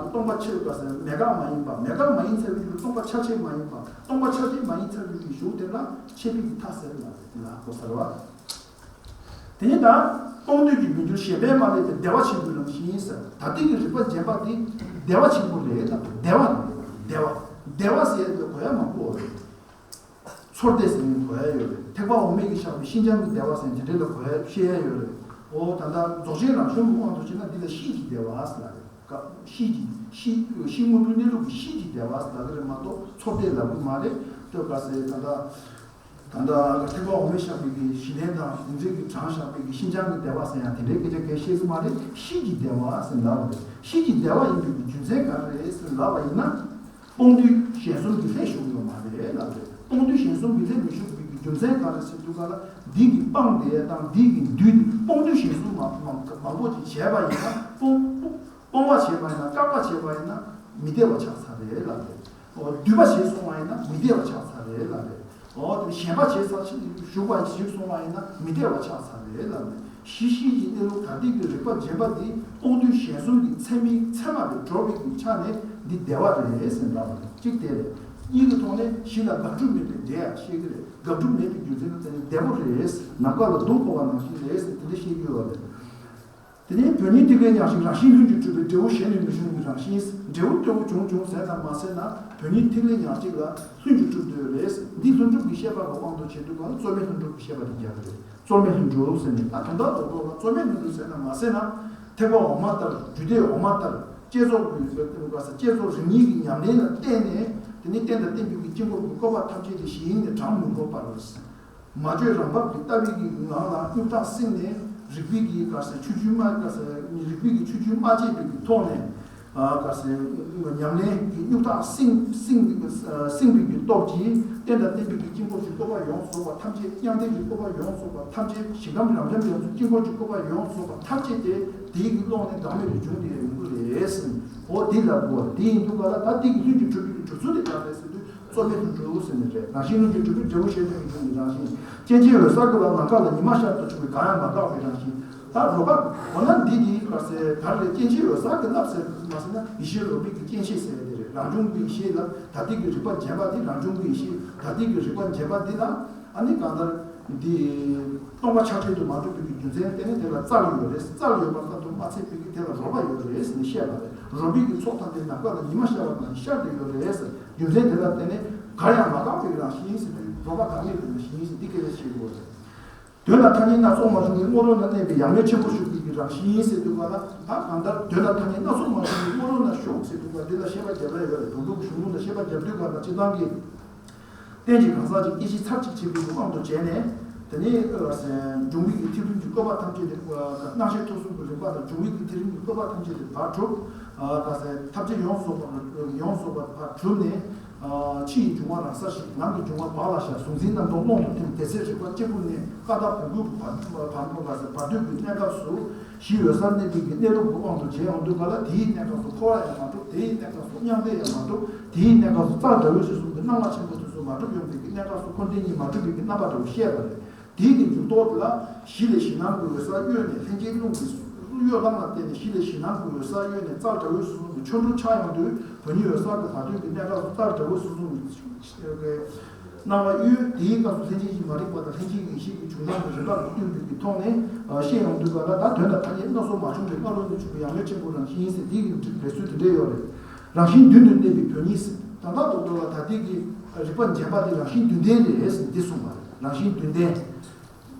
སྟོང་པ་ཆ་ག་ཟེར། མེད་དགག་མ་ཡིན་པ། མེད་དགག་མ་ཡིན་ཚར་བའི་གཞུག་སྟོང་པ་ཆ་ཆད་མ་ཡིན་པ། སྟོང་པ་ཆ་ཆད་མ་ཡིན་ཚར་བའི་གི་གཞུག་དེ་ལ་ཆད་པའི་གི་མཐའ་ཟེར་ལ་ལ་གོ་ས་རེད་བ། དེ་ནས་ད་སྤོང་འདོད་ཀྱི་མི་འགྱུར་ཞེན་པས་མ་བསླད་པའི་བདེ་བ་ཆེན་པོའི་རང་བཞིན་ཟེར། ད་ལྟའི་གི་རིག་པ་བརྗོད་པ་དེ་བདེ་བ་ཆེན་པོ་རེད་ལ། བདེ་བ་རེད། བདེ་བ། བདེ་བ་ཟེར་ཡ་དེ་གོ་ཡ་མང་པོ་རེད། ཚོར་བདེ་ཟེར་ནས་གོ་ཡ་ཡོད་རེད། ཐེག་པ་འོག་མའི་གི་ཕྱག་དཔེ་ཤིན་སྦྱངས་ཀྱི་བདེ་བ་ཟེར་ནས་དེ་འདྲ་ལ་གོ་ཡ་བཤད་ཡ་ཡོད་རེད། འོ་ད་ལྟ་རྫོགས་ཆེན་རང་བྱུང་གི་དབང་དུ་བྱས་ན་འདི་ལ་གཤིས་ཀྱི་བདེ་བ་ཟེར་ལ་རེད། གཤིས་ཀྱི་གཤིས་གཤིས་དངོས་པོའི་གནས་ལུགས་ཀྱི་གཤིས་ཀྱི་བདེ་བ་ཟེར་ལ་རེད་མ་གཏོགས་ཚོར་བདེ་ལབ་གི་མ་རེད། ལྟོས་ག་ཟེར་ད་ལྟ། ད་ལྟ་ཐེག་པ་འོག་མའི་ཕྱག་དཔེ་གི་གཞི་ལྡན་དང་རིག་འཛིན་གྱི་གྲངས་ཕྱག་དཔེ་གི་ཤིན་སྦྱངས་ཀྱི་བདེ་བ་ཟེར་ཡང་དེ་འདྲའི་སྐད་ཆ་གང་བཤད་གི་མ་རེད། གཤིས་ཀྱི་བདེ་བ་ཟེར་ལབ་པ་རེད། གཤིས་ཀྱི་བདེ་བ་ཡིན་པའི་གི་རྒྱུ་མཚན་ག་རེ་རེད་ཟེར་ལབ་པ་ཡིན་ན། སྤོང་འདོད་ཞེན་གསུམ་གྱི་ལྷད་ཞུགས་ཡོད་མ་རེད་ལབ་རེད། སྤོང་འདོད་ཞེན་གསུམ་གྱི་ལྷད་མི་ཞུགས་པའི་གི་རྒྱུ་མཚན་ག་རེ་ཟེར་དུས་ག་ལ་འདི་གི་སྤངས་ཏེ་དང་འདི་གི་འདུས་ཏེ་སྤོང་འདོད་ཞེན་གསུམ་མང་མང་མང་པོ་ཅིག་བྱས་པ་ཡིན་ན་སྤོང་སྤོང་བ་བྱས་པ་ཡིན་ན་བཀག་པ་བྱས་པ་ཡིན་ན་མི་བདེ་བ་ཆགས་ཚར་རེད་ལབ་རེད། འོ་འདུས་པ་བྱས་སོང་བ་ཡིན་ན་མི་བདེ་བ་ཆགས་ཚར་རེད་ལབ་རེད། འོ་དེ་ཞེན་པ་བྱས་ཚར་ཞིག་ཞུགས་པ་ཞིག་སོང་བ་ཡིན་ན་མི་བདེ་བ་ཆགས་ཚར་རེད་ལབ་རེད། གཤིས་གཤིས་ཀྱི་གནས་ལུགས་ད་ལྟའི་གི་རིག་པ་རྗེན་པ་འདི་སྤོང་འདོད་ཞེན་གསུམ་གྱི་མཚན་མའི་མཚན་མ་ལས་གྲོལ་བའི་གི་ཆ་ནས་འདི་བདེ་བ་རེད་ཟེར་ལབ་རེད། གཅིག་དེ་རེད། གཉིས་ཀྱི་ཐོག་ནས་གཞི་ལ་དགག་སྒྲུབ་མེད་པའི་བདེ་ཡ་བཤད་ཀྱི་རེད། དགག་སྒྲུབ་མེད་པའི་རྒྱུ་མཚན་ལ་བརྟེན་ནས་བདེ་པོ་རེད། ནམ་མཁའ་ལ་མདུང་བསྐོར་བ་ནང་བཞིན་རེད་ཟེར་དེ་འདྲ་བཤད་རྒྱུ་ཡོད་རེད། དེ་ནས་བོན་ཉིད་ཐིག་ལེ་ཉག་གཅིག་རང་བཞིན་ལྷུན་གྱིས་གྲུབ་པའི་འབྲས་བུ་གཞན་ལས་མི་འབྱུང་གི་རང་བཞིན། འབྲས་བུ་ལྟ་བུ་འབྱུང་འབྱུང་ཟེར་དང་མ་ཟེར་ན་བོན་ཉིད་ཐིག་ལེ་ཉག་གཅིག་ལ་ལྷུན་གྱིས་གྲུབ་འདོད་རེད། འདི་ལྷུན་གྲུབ་ཀྱི་བཤད་པ་གི་དབང་དུ་བྱེད་དུས་ག་ལ་རྩོལ་མེད་ལྷུན་གྲུབ་ཀྱི་བཤད་པ་དེ་རྒྱག་གི་རེད། རྩོལ་མེད་ལྷུན་གྲུབ་ཟེར་ནས་ད་དོན་དག་རྡོག་རྡོག་ལ་རྩོལ་མེད་ལྷུན་གྲུབ་ཟེར་ན་མ་ཟེར་ན་ཐེག་པ་འོག་མ་ལྟར་རྒྱུད་སྡེ་འོག་མ་ལྟར་བསྐྱེད་རྫོགས་ཀྱི་བསྐྱེད་རྫོགས་རིམ་གཉིས་ཀྱི་ཉམས་ལེན་ལ་བརྟེན་ནས་དེ་ནི་རྟེན་དང་བརྟེན་པའི་གི་དཀྱིལ་འཁོར་གྱི་བཀོད་པ་ཐམས་ཅད་དེ་གཞི་དབྱིངས་ནས་བགྲང་མི་དགོས་པར། མ་བཅོས་རང་བབས་ཀྱི་ལྟ་བའི་གི་ངང་ལ་དངོས་བཏགས་སེམས་ནས་རིག་པའི་གི་ག་ཟེར་ཆོས་བཅུ་མ་ག་ཟེར་རིག་པའི་གི་ཆོས་བཅུ་མ་དཔྱད་པའི་གི་ཐོག་ནས་ ཨ་ག་ཟེར། ཉམས་ལེན་གྱི་སྨྱུག་ཐག་བསྲིངས་བསྲིངས་བསྲིངས་པའི་གི་སྟོབས་ཀྱིས་རྟེན་དང་བརྟེན་པའི་གི་དཀྱིལ་འཁོར་གྱི་བཀོད་པ་ཡོངས་རྫོགས་པ་ཐམས་ཅད། མྱང་འདས་ཀྱི་བཀོད་པ་ཡོངས་རྫོགས་པ་ཐམས་ཅད། ཞིང་ཁམས་རབ་འབྱམས་ཡོངས་རྫོགས་དཀྱིལ་འཁོར་གྱི་བཀོད་པ་ཡོངས་རྫོགས་པ་ཐམས་ཅད་དེ་དེའི་གི་ཀློང་ནས་འགག་མེད་དུ་འབྱུང་སྟེ་ཡོང་གི་རེད་ཟེར། འོ་དེ་ལ་གོ་བ་དེ་ཡིན་དུས་ག་ལ་ད་དེ་གི་ལྷུན་གྱིས་གྲུབ་པའི་གི་གྲུབ་ཚུལ་དེ་ག་རེད་ཟེར་དུས། རྩོལ་མེད་དུ་འགྲོ་ཟེར་ནི་རེད། རང་བཞིན་ལྷུན་གྱིས་གྲུབ་པའི་འབྲས་བུ་ཤེས་བྱ་ཡིན་གྱི་རང་བཞིན། སྐྱེ་མཆེད་འོད་གསལ་གྱི་བར་ནམ་མཁའ་ལ་ཉི་མ་ཤར་དུ་ཆུད་པའི་འགག་ཡང་མ་འགགས་པའི་རང་བཞིན། ད་རོ་ཁ་འོ་ན་འདི་དེའི་ག་ཟེར་ག་རེ་རེད། སྐྱེ་མཆེད་འོད་གསལ་གྱི་རླབས་ཟེར་མ་ཟེར་ན་ཡེ་ཤེས་རོལ་པའི་གི་སྐྱེ་མཆེད་ཟེར་ཡ་དེ་རེད། རང་བྱུང་གི་ཡེ་ཤེས་ལ་ད་ལྟའི་གི་རིག་པ་རྗེན་པ་འདི། རང་བྱུང་གི་ཡེ་ཤེས་ད་ལྟའི་གི་རིག་པ་རྗེན་པ་འདི་ལ་ཨ་ནི་གང་ལྟར་འདི་སྟོང་པ་ཆ་འཕྲལ་དུ་མ་གྲུབ་པའི་གི་རྒྱུ་མཚན་བརྟེན་ནས་དེ་ལ་རྩལ་ཡོད་རེད། རྩལ་ཡོད་པ་ལྟར་དུ་མ་ཚད་པའི་གི་དེ་ལ་རོལ་པ་ཡོད་རེད་ཟེར་ནས་བཤད་པ་རེད། རོལ་པའི་གི་ཚོགས་ཐམས་ཅད་ནམ་མཁའ་ལ་ཉི་མ་ཤར་བ་ནང་བཞིན་ཤར་ཏེ་ཡོད་རེད་ཟེར། རྒྱུ་མཚན་དེ་ལ་བརྟེན་ནས་འགག་ཡང་མ་འགགས་པའི་རང་བཞིན་ཟེར་དུས་རོལ་པ་འགག་མེད་ཀྱི་རང་བཞིན་ཟེར་འདི་སྐད་ཆ་བཤད་དགོས་རེད། དོན་དང་ཐ་སྙད་སྣ་ཚོགས་མ་བྱུང་བའི་སྔོ་རོལ་ན་གནས་པའི་ཡང་མེད་ཆེན་པོ་ཞུགས་པའི་རང་བཞིན་ཟེར་དུས་ག་ལ་ད་གང་ལྟར་དོན་དང་ཐ་སྙད་སྣ་ཚོགས་མ་བྱུང་བའི་སྔོ་རོལ་ན་ཞོག་ཟེར་དུས་ག་འདི་ལ་བཤད་པ་རྒྱབ་ཡ་ཡོད་རེད། དོན་དུ་གཞུང་ལུགས་ལ་བཤད་པ་རྒྱབ་དུས་ག་ལ་སྤྱིར་བཏང་གི་རྟེན་གྱི་གང་ཟག་ཅིག་སྐྱེ་ཤི་ཚར་གཅིག་བྱེད་པའི་དབང་དུ་བྱས་ནས། དེ་ནས་ཨ་འབྱུང་བའི་གི་ཐིག་ཕྲུམ་གྱི་བཀོད་པ་ཐམས་ཅད་དེ། སྣང་ཤས་ཐོབ་གསུམ་གྱི་རིམ་པ་དང་འབྱུང་བའི་གི་ཐིག་ཕྲུམ་གྱི་བཀོད་པ་ཐམས་ཅད་དེ་ཕར་གྲུབ། ཨ་ག་ཟེར། ཐམས་ཅད་ཡོངས་རྫོགས་པ་ཡོངས་རྫོགས་པ་ཕར་གྲུབ་ནས། ཕྱི་ཡི་འབྱུང་བ་རང་སར་ཞི། ནང་གི་འབྱུང་བ་བག་ལ་ཞ། གཟུང་འཛིན་རྣམ་རྟོག་ཀློང་དུ་ཐིམ། དེ་ཚེ་རིག་པ་གཅིག་པུ་གནས། ཀ་དག་བོན་སྐུའི་བར་བར་བར་དོ་ག་ཟེར། བར་དོའི་གི་གནས་སྐབས་སུ་གཞི་འོད་གསལ་གནས་པའི་གི་གནས་ལུགས་ཀྱི་དབང་དུ་བྱས་ཡོང་དུས་ག་ལ་དེའི་གནས་སྐབས་སུ་འཁོར་བ་ཡང་མ་གྲུབ། དེའི་གནས་སྐབས་སུ་མྱང་འདས་ཡང་མ་གྲུབ། དེའི་གནས་སྐབས་སུ་རྩལ་འདྲ་བོ་ཞིག་གསུམ་གྱི་སྣང་བ་ཆེན་པོ་དེ་ཚོ་མ་གྲུབ་ཡོང་བའི་གི་གནས་སྐབས་སུ་འཁོར་འདས་གཉིས་མ་གྲུབ་པའི་གི་རྣམ་པ་འདྲ་བོ་བཤད་པ་རེད། དེའི་གི་འཇུག་ལྡོག་དེ་ལ་གཞི་ལས་གཞི་སྣང་གི་འོད་གསལ་གཡོས་ནས། ལྷན་སྐྱེས་རླུང་གི་གཡོ་ལམ་ལ་བརྟེན་ནས་གཞི་ལས་གཞི་སྣང་གི་འོད་གསལ་གཡོས་ནས་རྩལ་འདྲ་བོ་གསུམ་གྱི་ཆོ་འཕྲུལ་ཆགས་ཡོང་དུས། བོན་ཉིད་འོད་གསལ་གྱི་བར་དོའི་གི་གནས་སྐབས་སུ་རྩལ་འདྲ་བོ་གསུམ་གྱི་སྣང་བ་གཡོས། དེའི་སྐབས་སུ་ལྷན་སྐྱེས་ཀྱི་མ་རིག་པ་དང་ལྷན་སྐྱེས་ཀྱི་ཡེ་ཤེས་ཀྱི་འབྱུང་ལམ་གྱི་རིམ་པ་ལ་བསྟུན་པའི་གི་ཐོག་ནས་བཤད་ཡོང་དུས་ག་ལ་ད་དོན་དང་ཐ་སྙད་སྣ་ཚོགས་མ་བྱུང་བའི་སྔ་རོལ་ནས་བྱུང་བའི་ཡང་མེད་ཆེན་པོ་རང་བཞིན་ཟེར་དེའི་གི་འགྲེལ་ཚུལ་དེ་འདྲས་ཡོད་རེད། རང་བཞིན་མདུན་དུ་གནས་པའི་བོན་ཉིད་ཟེར། ད་ལྟ་རྡོག་རྡོག་ལ་ད་ལྟའི་གི་རིག་པ་རྗེན་པ་དེ་རང་བཞིན་མདུན་ལྡན་རེད་ཟེར་འདི་གསུངས་པ་རེད། རང་བཞིན་མདུན་ལྡན།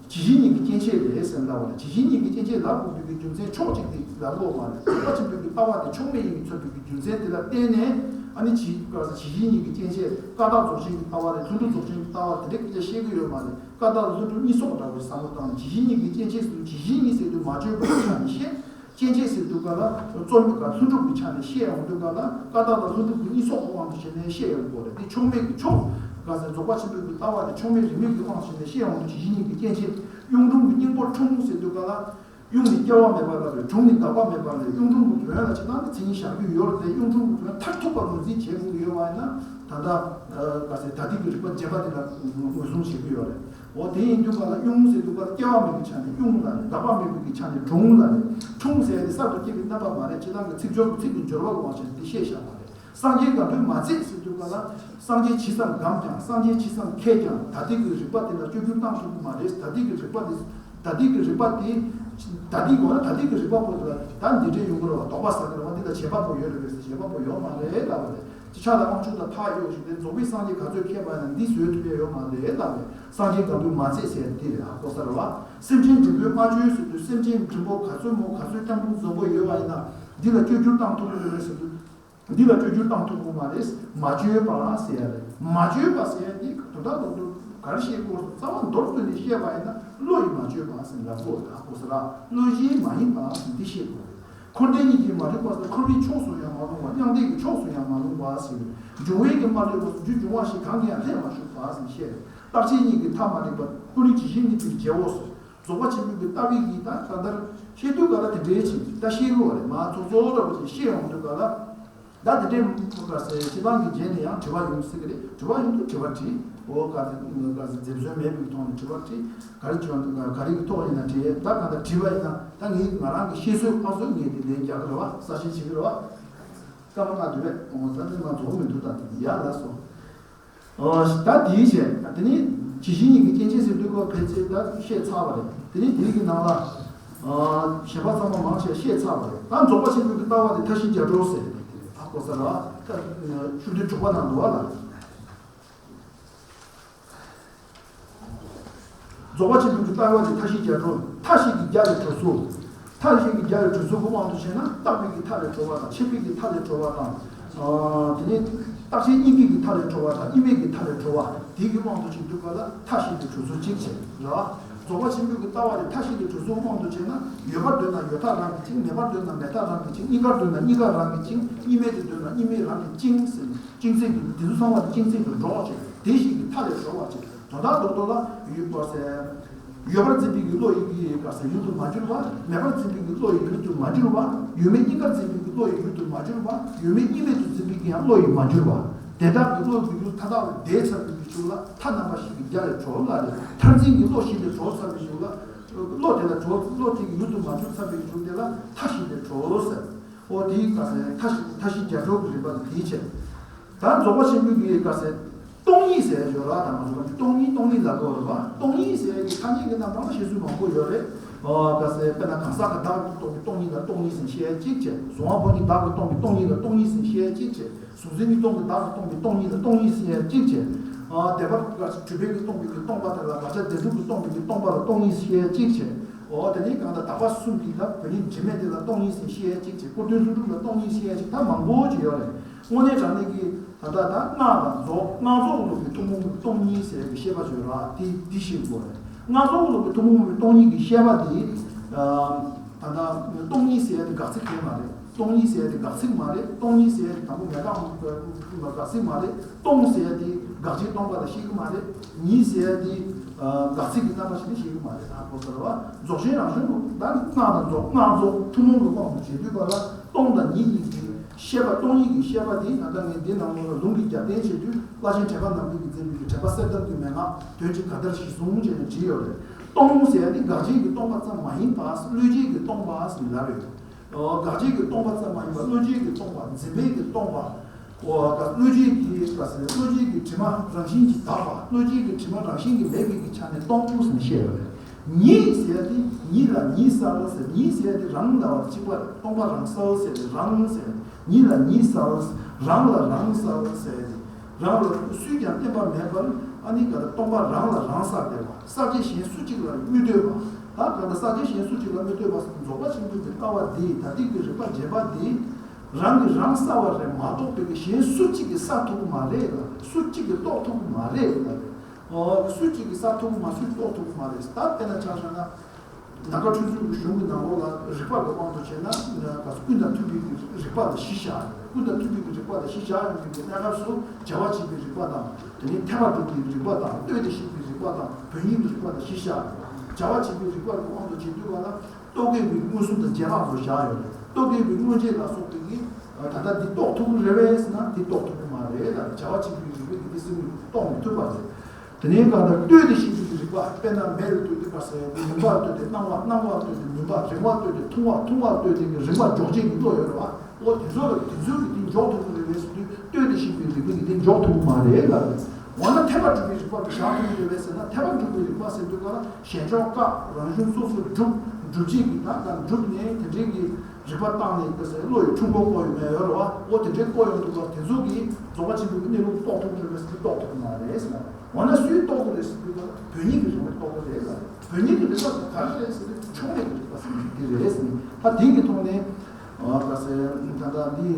ཇི་ཞིག་ཉིད་ཀྱི་སྐྱེ་མཆེད་རེད་ཟེར་ལབ་པ་རེད། ཇི་ཞིག་ཉིད་ཀྱི་སྐྱེ་མཆེད་ལབ་དགོས་པའི་རྒྱུ་མཚན་ཕྱོགས་གཅིག་དེ་ལབ་དགོས་པ་རེད། རྫོགས་པ་ཆེན་པོའི་གི་ལྟ་བ་དེ་ཕྱོགས་མེད་ཡིན་མཚོན་པའི་གི་རྒྱུ་མཚན་དེ་ལ་བརྟེན་ནས། ཨ་ནི་ཇི་ཇི་ཞིག་ཉིད་ཀྱི་སྐྱེ་མཆེད་ཀ་དག་རྫོགས་ཆེན་གྱི་ལྟ་བ་རེད། ལྷུན་གྲུབ་རྫོགས་ཆེན་གྱི་ལྟ་བ་དེ་འདྲ་སྐད་ཆ་བཤད་ཀྱི་ཡོད་མ་རེད། ཀ་དག་ལྷུན་གྲུབ་གཉིས་སོགས་འདྲ་བོ་བསམ་བློ་བཏང་། ཇི་ཞིག་ཉིད་ཀྱི་སྐྱེ་མཆེད་ཟེར་དུས་ཇི་ཞིག་ཉིད་ཟེར་དུས་མ་བཅོས་པ་ཆ་ནས་བཤད། སྐྱེ་མཆེད་ཟེར་དུས་ག་ལ་རྩོལ་མེད་ག་ལྷུན་གྲུབ་ཀྱི་ཆ་ནས་བཤད་ཡོང་དུས་ག་ལ་ཀ་དག་དང་ལྷུན་གྲུབ་ཀྱི་གཉིས་སོགས་ཀྱི་དབང་དུ་བྱས་ནས་བཤད་ཡོང་དགོས་རེད། དེ་ཕྱོགས་མེད་ཀྱི་ཕྱོགས་ག་ཟེར། རྫོགས་པ་ཆེན་པོའི་གི་ལྟ་བ་དེ་ཕྱོགས་མེད་རིས་མེད་ཀྱི་དབང་བྱས་ནས་བཤད་ཡོང་དུས་ཇི་ཞིག་ཉིད་ཀྱི་སྐྱེ་མཆེད་གཡུང་དྲུང་གི་སྙིང་པོ་འཁྲུངས་ཟེར་དུས་ག་ལ། གཡུང་ནས་སྐྱེ་བ་མེད་པ་ལ་རེད། དྲུང་ནས་འགག་པ་མེད་པ་ལ་རེད། གཡུང་དྲུང་གི་བོན་ལ་ཅི་ལྟར་ནི་མཚན་ཉིད་བཞག་རྒྱུ་ཡོད་རེད་དེ། གཡུང་དྲུང་གི་བོན་མཐར་ཐུག་པ་ངོས་འཛིན་བྱེད་དགོས་ཀྱི་ཡོད་པ་ཡིན་ན། ད་ལྟ་ག་ཟེར། ད་ལྟའི་གི་རིག་པ་རྗེན་པ་དེ་ལ་ངོས་བཟུང་བྱེད་ཀྱི་ཡོད་རེད། འོ་དེ་ཡིན་དུས་ག་ལ་གཡུང་ཟེར་དུས་ག་ལ་སྐྱེ་བ་མེད་པའི་ཆ་ནས་གཡུང་ལ་རེད། འགག་པ་མེད་པའི་གི་ཆ་ནས་དྲུང་ལ་རེད། འཁྲུངས་ཟེར་ཡ་དེ་གསར་དུ་སྐྱེས་པའི་རྣམ་པ་མ་རེད། ཅི་ལྟར་གི་ཚིག་སྦྱོར་གི་ཚིག་གི་སྦྱོར་བ་གི་དབང་བྱས་ནས་དེ་བཤད་བཞག་པ་རེད། སངས་རྒྱས་སྒམ་པོས་མ་མཛད་ཟེར་དུས་ག་ལ། སངས་རྒྱས་ཇི་ཙམ་སྒམ་ཀྱང་། སངས་རྒྱས་ཇི་ཙམ་མཁས་ཀྱང་། ད་ལྟའི་གི་རིག་པ་དེ་ལ་བཅོས་བསྒྱུར་བཏང་ཐུབ་ཀྱི་མ་རེད། ད་ལྟའི་གི་རིག་པ་དེ། ད་ལྟའི་གི་རིག་པ་དེ། ད་ལྟའི་གི་འོ་ན་ད་ལྟའི་གི་རིག་པ་པོ་དེ་ལ་ད་འདི་འདྲས་ཡོང་གི་རེད་བ། དོགས་པ་ཟ་གི་རེད་བ། འདི་ལ་བྱེད་པ་པོ་ཡོད་རེད་པས་ཟེར། བྱེད་པ་པོ་ཡོད་མ་རེད་ལབ་པ་རེད། ཅི་ཆ་ལ་དབང་ཕྱུག་དང་ཐག་གཡོགས་ཤིང་སྟེ། རྫོགས་པའི་སངས་རྒྱས་ག་ཚོད་མཁས་པ་ཡིན་ན་འདི་བཟོས་ཐུབ་ཡ་ཡོད་མ་རེད་ལབ་པ་རེད། སངས་རྒྱས་སྒམ་པོས་མ་མཛད་ཟེར་ཡ་འདི་རེད། ཧ་གོ་ས་རེད་བ། སེམས་ཅན་འབྲིང་པོས་མ་བཅོས་ཟེར་དུས་སེམས་ཅན་འབྲིང་པོ་ག་ཚོད་མོ་ག་ཚོད་སྐྱང་པོ་འཛོམས་པོ་ཡོད་པ་ཡིན་ན་འདི་ལ་བཅོས་བསྒྱུར་བཏང་ཐུབ་ཀྱི་རེད་ཟེར་དུས། འདི་ལ་བཅོས་བསྒྱུར་བཏང་ཐུབ་ཀྱི་མ་རེད། མ་བཅོས་པ་ཟེར་ཡ་རེད། མ་བཅོས་པ་ཟེར་ཡ་འདི་དོན་དག་ཏུ་ག་རེ་བཤད་དགོས་རེད། རྩ་བ་མདོར་བསྡུས་ནས་བཤད་པ་ཡིན་ན་བློ་ཡིས་མ་བཅོས་པ་ཟེར་ལབ་དགོས་རེད། ཧ་གོ་ས་ར། བློ་གཞན་མ་ཡིན་པ་ཟེར་འདི་བཤད་དགོས་རེད། འཁོར་འདས་གཉིས་ཀྱིས་མ་གྲུབ་པ་ཟེར། འཁོར་བའི་ཕྱོགས་སུ་ཡང་མ་ལྷུང་བ། མྱང་འདས་ཀྱི་ཕྱོགས་སུ་ཡང་མ་ལྷུང་བ་ཟེར། འབྱུང་བའི་གི་མ་ལུས་པ་ཟེར། རྒྱུ་འབྱུང་བ་ཞིག་གང་གིས་ཡང་ལྷད་མ་ཞུགས་པ་ཟེར་བཤད་རེད། རྟག་ཆད་གཉིས་ཀྱིས་མཐའ་མ་རིག་པ། སྤུ་རིས་ཇི་བཞིན་གནས་པའི་རྗེ་བོ་ཟེར། རྫོགས་པ་ཆེན་པོའི་གི་ལྟ་བའི་གི་ད་གང་ལྟར་བཤད་དུས་ག་ལ་དེ་འདྲའི་ཅིག་ད་བཤད་དགོས་རེད། མ་ཚོགས་ཚོགས་འདྲ་པོ་ཅིག་བཤད་ཡོང་དུས་ག་ལ། ད་དེ་འདྲའི་ག་ཟེར་སྤྱི་བཏང་གི་རྗེས་ནས་ཡང་དྲི་བ་ཡོང་སྲིད་ཀྱི་རེད། དྲི་བ་ཡོང་དུས་དྲི་བ་དྲིས། འོ་ག་ཟེར་ག་ཟེར་འཛེམ་ཟོན་མེད་པའི་ཐོག་ནས་དྲི་བ་དྲིས། ག་རེ་བྱུང་ག་རེ་གི་ཐོག་ཡིན་ན་དྲིས། ད་ག་ད་དྲིས་པ་ཡིན་ན་ད་ངས་ང་རང་གི་བཤད་སྲོལ་ཁ་སྲོལ་ངས་དེ་ལན་རྒྱག་གི་རེད་བ། གསལ་བཤད་བྱེད་ཀྱི་རེད་བ། སྐར་མ་ལྔ་དུས་བས་འོ་ད་དེ་མ་རྫོགས་མི་འདུག་ད་དེ་ཡག་ལ་སོང་། ཨོ། ད་དེའི་ཕྱིར་དེ་ནི་ཇི་བཞིན་ཉིད་ཀྱི་སྐྱེ་མཆེད་ཟེར་དུས་ཁོ་ཕལ་ཆེར་ད་བཤད་ཚར་བ་རེད། དེ་ནི་དེའི་གི་ནང་ལ། ཨ། བཤད་པ་ཚང་མ་མང་ཆེ་བཤད་ཚར་བ་རེད། ད་རྫོགས་པ་ཆེན་པོའི་གི་ལྟ་བ་དེ་མཐའ་བཞི་རྒྱ་གྲོལ་ཟེར་ཏེ་ཨ་ཁོ་ས་ར་ད་ཤུགས་དུས་དྲུག་པ་ནང་འདུག་བ་ལ། རྫོགས་པ་ཆེན་པོའི་གི་ལྟ་བ་དེ་མཐའ་བཞི་རྒྱ་གྲོལ། མཐའ་བཞི་གི་རྒྱ་ལས་གྲོལ་ཚུལ། མཐའ་བཞི་གི་རྒྱ་ལས་གྲོལ་ཚུལ་གྱི་དབང་དུ་བྱས་ན་རྟག་པའི་གི་མཐའ་ལས་གྲོལ་བ་དང་ཆད་པའི་གི་མཐའ་ལས་གྲོལ་བ་དང་། ཨ། དེ་ནས་རྟག་ཆད་གཉིས་ཀྱི་གི་མཐའ་ལས་གྲོལ་བ་དང་གཉིས་མེད་ཀྱི་མཐའ་ལས་གྲོལ་བ་དེའི་གི་དབང་དུ་བྱས་དུས་ག་ལ་མཐའ་བཞི་གི་གྲོལ་ཚུལ་གཅིག་བྱས་རེད་བ། རྫོགས་པ་ཆེན་པོའི་གི་ལྟ་བ་དེ་མཐའ་བཞི་ལས་གྲོལ་ཚུལ་དབང་དུ་བྱས་ན། ཡོད་པར་འདོད་ན་ཡོད་མཐའ་རང་གིས་བཅིངས། མེད་པར་འདོད་ན་མེད་མཐའ་རང་གིས་བཅིངས། གཉིས་ཀར་འདོད་ན་གཉིས་ཀ་རང་གིས་བཅིངས། གཉིས་མེད་དུ་འདོད་ན་གཉིས་མེད་རང་གིས་བཅིངས་ཟེར་ནས། བཅིངས་ཚད་ཀྱི་དེ་ཚོ་ཚང་མ་བཅིངས་ཚད་དུ་འགྲོ་བ་བྱས། དེ་བཞིན་གྱི་མཐའ་ལས་གྲོལ་བ་བྱས། དོན་དག་རྡོག་རྡོག་ལ་ཡོད་པ་ཟེར། ཡོད་པར་འཛིན་པའི་གི་བློ་ཡི་གི་ག་ཟེར་ཡུལ་དུ་མ་གྱུར་པ། མེད་པར་འཛིན་པའི་གི་བློ་ཡི་ཡུལ་དུ་མ་གྱུར་པ། ཡོད་མེད་གཉིས་ཀར་འཛིན་པའི་གི་བློ་ཡི་ཡུལ་དུ་མ་གྱུར་པ། ཡོད་མེད་གཉིས་མེད་དུ་འཛིན་པའི་གི་ཡང་བློ་ཡི་མ་གྱུར་པ། དེ་དག་གི་བློ་ཡི་ཡུལ་མཐའ་དག་ལས་འདས་ཚར་བའི་གི་ཕྱོགས་ལ་མཐའ་རྣམ་པ་བཞི་གི་རྒྱ་ལས་གྲོལ་ལ་རེད། མཐར་འཛིན་གྱི་བློ་བཞི་ལས་གྲོལ་ཚར་བའི་ཕྱོགས་ལ། བློ་དེ་ལ་གྲོལ། བློ་དེ་གི་ཡུལ་དུ་མ་གྱུར་ཚར་བའི་ཕྱོགས་དེ་ལ་མཐའ་བཞི་ལས་གྲོལ་ཟེར། འོ་དེའི་སྐབས་སུ་མཐའ་བཞི། མཐའ་བཞི་རྒྱ་གྲོལ་གྱི་རིམ་པ་དེ་དེའི་ཕྱིར། ད་རྫོགས་པ་ཆེན་པོའི་གི་སྐབས་སུ་སྟོང་ཉིད་ཟེར་ཡོད་ར། ད་ང་ཚོ་སྟོང་ཉིད་སྟོང་ཉིད་ལབ་དགོས་རེད་པ། སྟོང་ཉིད་ཟེར་གྱི་ཐ་སྙད་ཀྱི་རྣམ་གྲངས་ལ་བཤད་ཚུལ་མང་པོ་ཡོད་རེད། ཨོ་སྐབས་སུ་དཔེར་ན་གང་ཟག་གི་བདག་ཏུ་རྟོགས་པའི་སྟོང་ཉིད་ལ་སྟོང་ཉིད་ཟེར་བཤད་ཡ་གཅིག་བྱས། གཟུང་བ་པོ་ཉིད་བདག་གིས་སྟོང་པའི་སྟོང་ཉིད་ལ་སྟོང་ཉིད་ཟེར་བཤད་ཡ་གཅིག་བྱས། གཟུགས་འཛིན་གྱིས་སྟོང་པའི་བདག་གིས་སྟོང་པའི་སྟོང་ཉིད་ལ་སྟོང་ཉིད་ཟེར་ཡ་གཅིག་བྱས། ཨ་དེ་བར་སྐབས་སུ་གྲུབ་པའི་གིས་སྟོང་པའི་གི་སྟོང་པ་དེ་ལ་བག་ཆགས་བདེན་གྲུབ་ཀྱིས་སྟོང་པའི་གི་སྟོང་པ་ལ་སྟོང་ཉིད་ཟེར་བཤད་ཡ་གཅིག་བྱས། ཨོ་དེ་ནས་གང་ལྟར་དག་པ་གསུམ་གྱི་ད་བོན་ཉིད་དྲི་མེད་དེ་ལ་སྟོང་ཉིད་ཟེར་བཤད་ཡ་གཅིག་བྱས། སྐུར་སྟོན་ལྷུན་གྲུབ་ལ་སྟོང་ཉིད་ཟེར་ཡ་གཅིག་ད་མང་པོ་ཅིག་ཡོད་རེད། དངོས་གནས་དྲང་གནས་ཀྱི་ད་ལྟ་ད་སྔགས་དང་རྫོགས། སྔགས་རྫོགས་ལུགས་ཀྱི་ཐུན་མོང་གི་སྟོང་ཉིད་ཟེར་གྱི་བཤད་པ་ཅིག་ཡོད་ར། དེ་དེ་ཤེས་དགོས་རེད། སྔགས་རྫོགས་ལུགས་ཀྱི་ཐུན་མོང་གི་སྟོང་ཉིད་ཀྱི་བཤད་པ་དེ། ད་ལྟ་སྟོང་ཉིད་ཟེར་ཡ་དེ་དགག་ཚིག་གང་ཡང་མ་རེད། སྟོང་ཉིད་ཟེར་ཡ་དེ་དགག་ཚིག་མ་རེད། སྟོང་ཉིད་ཟེར་ཡ་དེ་དང་པོ་མེད་ཁག་དགག་ཚིག་མ་རེད། སྟོང་ཟེར་ཡ་དེ་དགག་བྱའི་སྟོང་པ་ལ་བཤད་ཀྱི་མ་རེད། ཉིད་ཟེར་ཡ་དེ་དགག་ཚིག་གི་རྣམ་པ་ཞིག་ནི་བཤད་ཀྱི་མ་རེད། ད་གོ་ས་ར་བ་རྫོགས་ཆེན་རང་བྱུང་ལུགས་ད་སྔགས་དང་རྫོགས། སྔགས་རྫོགས་ཐུན་མོང་གི་དབང་དུ་བྱས་དུས་པ་ལ་སྟོང་དང་ཉིད་གཉིས་ཀྱི་བཤད་པ། སྟོང་ཉིད་ཀྱི་བཤད་པ་དེ་ད་ལྟ་ངས་འདི་ནང་ལོགས་ལ་ལུང་གིས་རྒྱབ་རྟེན་བྱེད་དུས་བླ་ཆེན་དྲེགས་པ་རྣམ་རྒྱལ་གྱིས་མཛད་པའི་དྲེགས་པ་གསེར་ཐབས་ཀྱི་མན་ངག་དོན་གྱི་ག་དར་ཞིག་གསུངས་བྱས་ནས་བྲིས་ཡོད་རེད། སྟོང་ཟེར་ཡ་དེ་དགག་བྱའི་གི་སྟོང་པ་ཙམ་མ་ཡིན་པ། བློ་སྐྱེས་ཀྱི་སྟོང་པ་ཟེར་ལབ་ཡོད། དགག་བྱའི་གི་སྟོང་པ་ཙམ་མ་ཡིན་པ། བློ་སྐྱེས་ཀྱི་སྟོང་པ། འཛིན་པའི་གི་སྟོང་པ། འོ་ད་བློ་སྐྱེས་ཀྱི་ག་ཟེར། བློ་སྐྱེས་ཀྱི་དྲི་མ་རང་བཞིན་གྱིས་དག་པ། བློ་སྐྱེས་ཀྱི་དྲི་མ་རང་བཞིན་གྱིས་མེད་པའི་གི་ཆ་ནས་སྟོང་ཟེར་ནས་བཤད་ཡོད་རེད། ཉིད་ཟེར་ཡ་དེ་ཉིད་ལ་ཉིད་གསལ་ཟེར། ཉིད་ཟེར་ཡ་དེ་རང་ལ་བ་གཅིག་པ་རེད། སྟོང་པ་རང་གསལ་ཟེར་ཏེ་རང་ཟེར། ཉིད་ལ་ཉིད་གསལ། རང་ལ་རང་གསལ་ཟེར་ཡ་དེ། རང་ལ་སུས་ཀྱང་བརྟེན་པ་མེད་པར་ཨ་ནི་ག་ལ་སྟོང་པ་རང་ལ་རང་གསལ་བསྡད་པ། གསལ་བྱེད་གཞན་སུ་གཅིག་ལ་མི་ལྟོས་པ། ད་ག་ལ་གསལ་བྱེད་གཞན་སུ་གཅིག་ལ་མི་ལྟོས་པ་ཟེར་རྫོགས་པ་ཆེན་པོའི་གི་ལྟ་བ་འདི་ད་ལྟའི་གི་རིག་པ་རྗེན་པ་འདི་རང་གིས་རང་གསལ་བ་རེད་མ་གཏོགས་པའི་གི་གཞན་སུ་གཅིག་གིས་གསལ་ཐུབ་ཀྱི་མ་རེད་ལ། སུ་གཅིག་གིས་རྟོགས་ཐུབ་ཀྱི་མ་རེད་ལ། ཨོ་སུ་གཅིག་གིས་གསལ་ཐུབ་ཀྱི་མ། སུས་རྟོགས་ཐུབ་ཀྱི་མ་རེད། ད་དཔེར་ན་ཆ་བཞག་ན། ནམ་མཁའ་འཕྲུལ་ཚུལ་གྱི་གཞུང་གི་ནང་ལོགས་ལ་རིགས་པ་གི་དབང་དུ་བྱས་ན། ཀུན་དང་མཐུན་པའི་རིགས་པ་ལ་གཞི་བཞག་ཀུན་དང་མཐུན་པའི་རིགས་པ་ལ་གཞི་བཞག་ཡོང་གི་གནས་སྐབས་སུ་བྱ་བ་བྱེད་པའི་རིགས་པ་དང་། དེ་ནས་ཐེག་པ་སྒྲུབ་པའི་རིགས་པ་དང་། ལྟོས་ཏེ་ཤེས་པའི་རིགས་པ་དང་། བོན་ཉིད་ཀྱི་རིགས་པ་ལ་གཞི་བཞག་བྱ་བ་བྱེད་པའི་རིགས་པ་གི་དབང་དུ་བྱེད་དུས་པ་ལ་རྟོག་གེ་པའི་མངོན་སུམ་དང་རྗེས་དཔག་སོགས་བཞག་ཡོད་རེད། རྟོག་གེ་པའི་མངོན་རྗེས་ལ་སོགས་པའི་གི་ད་ལྟ་འདི་རྟོགས་ཐུབ་ཀྱི་རེད་པས་ཟེར་ན་འདི་རྟོགས་ཐུབ་ཀྱི་མ་རེད་ལ། བྱ་བ་བྱེད་པའི་རིགས་པའི་གི་འདི་སེམས་རྟོགས་མི་ཐུབ་པ་རེད། དེ་ནས་གང་ལྟར་ལྟོས་ཏེ་ཤེས་པའི་རིགས་པ། དཔེར་ན་མེ་ལ་ལྟོས་ཏེ་ག་ཟེར། མུན་པར་ལྟོས་ཏེ་སྣང་བ། སྣང་བར་ལྟོས་ཏེ་མུན་པ། རིང་བར་ལྟོས་ཏེ་ཐུང་བ། ཐུང་བར་ལྟོས་ཏེ་རིང་བ་འཇོག་བྱེད་ཀྱི་བློ་ཡོད་རེད་པ། འོ་དེ་ཚོ་ལ་དེ་ཚོའི་གི་དེ་འཇོག་ཐུབ་ཀྱི་རེད་པས་ཟེར་དུས་ལྟོས་ཏེ་ཤེས་པའི་རིགས་པའི་གི་དེ་འཇོག་ཐུབ་ཀྱི་མ་རེད་ལ། འོ་ན་ཐེག་པ་སྒྲུབ་པའི་རིགས་པ་གི་བཞག་ཐུབ་ཀྱི་རེད་པས་ཟེར་ན། ཐེག་པ་སྒྲུབ་པའི་རིགས་པ་ཟེར་དུས་ག་ལ་ཞེན་ཆགས་བཀག་རང་གཞུང་སོ་སོར་སྒྲུབ། སྒྲུབ་བྱེད་ཀྱི་ད་ག་སྒྲུབ་ནས་དེ་འདྲའི་གི་རིགས་པ་བཏང་ནས་ག་ཟེར། བློ་ཡི་འཁྲུལ་འཁོར་བསྐོར་ཡོད་མེད་ཡོད་རེད་པ། འོ་དེ་འདྲའི་བསྐོར་ཡོང་དུས་ག་དེ་ཚོ་གིས་རྫོགས་པ་ཆེན་པོའི་གནས་ལུགས་རྟོགས་ཐུབ་ཀྱི་རེད་པས་ཟེར་དུས་རྟོགས་ཐུབ་ཀྱི་མ་རེད་ཟེར་ན། འོ་ན་སུས་རྟོགས་དགོས་རེད་ཟེར་དུས་ད་བོན་ཉིད་ཀྱི་རིགས་པས་རྟོགས་དགོས་རེད་ལ། བོན་ཉིད་ཀྱི་རིགས་པ་ག་རེ་རེད་ཟེར་ན་ཕྱོགས་མེད་ཀྱི་རིགས་པ་ཟེར་ན་འདི་རེད་ཟེར་ནས། ད་དེ་གི་ཐོག་ནས་ཨ་ག་ཟེར་ད་ལྟ་འདི་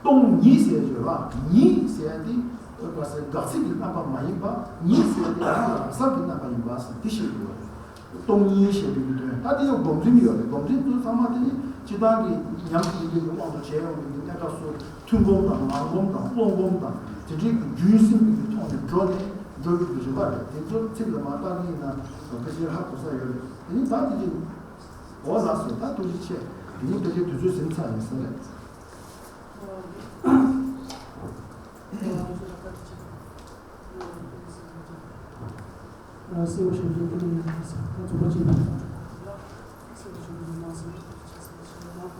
སྟོང་ཉིད་ཟེར་ཡོད་ལ། ཉིད་ཟེར་འདི་ག་ཟེར་དགག་ཚིག་གི་རྣམ་པ་མ་ཡིན་པ། ཉིད་ཟེར་འདི་རང་ལ་རང་གསལ་གྱི་རྣམ་པ་ཡིན་པ་ཟེར་འདི་ཤེས་དགོས་པ་རེད། སྟོང་ཉིད་ཞེས་པའི་གི་དོན་ད་དེ་ཡང་སྒོམ་རིམ་ཡོད་རེད། སྒོམ་རིམ་དེ་ཚང་མ་དེ་ནི་སྤྱིར་བཏང་གི་ཉམས་ཀྱི་ཡིན་པའི་དབང་དུ་བྱས་ཡོང་གི་གནས་སྐབས་སུ་ཐུན་སྒོམ་དང་ངག་སྒོམ་དང་ཀློང་སྒོམ་དང་དེ་འདྲའི་གི་རྒྱུན་སྲིང་གི་ཐོག་ནས་འགྲོ་ནས་འགྲོ་རྒྱུ་གི་རིམ་པ་རེད། དེ་ཚོ་ཚིག་ལ་མ་བརྟག་གི་ཡིན་ན་ཕལ་ཆེར་ཧ་གོ་ས་ཡོད་རེད། དེ་ནི་ད་དེ་ཅིག་འོ་ལགས་སོ། ད་ཐུགས་རྗེ་ཆེ། དེ་ནི་ཕལ་ཆེར་དུས་ཚོད་ཟིན་ཚར་ཡིན་ས་རེད། གསལ་བོ་ཞིག་ཡོད་ཀྱི་མི་ཡོད་ཀྱི་ས་ཁོ་ཚོ་བ་ཅིག་ཡོད་ཀྱི་ས་གསལ་བོ་ཞིག་ཡོད་མ་སོང་། ཅི་ཟེར་ཞིག་ཡོད་མ།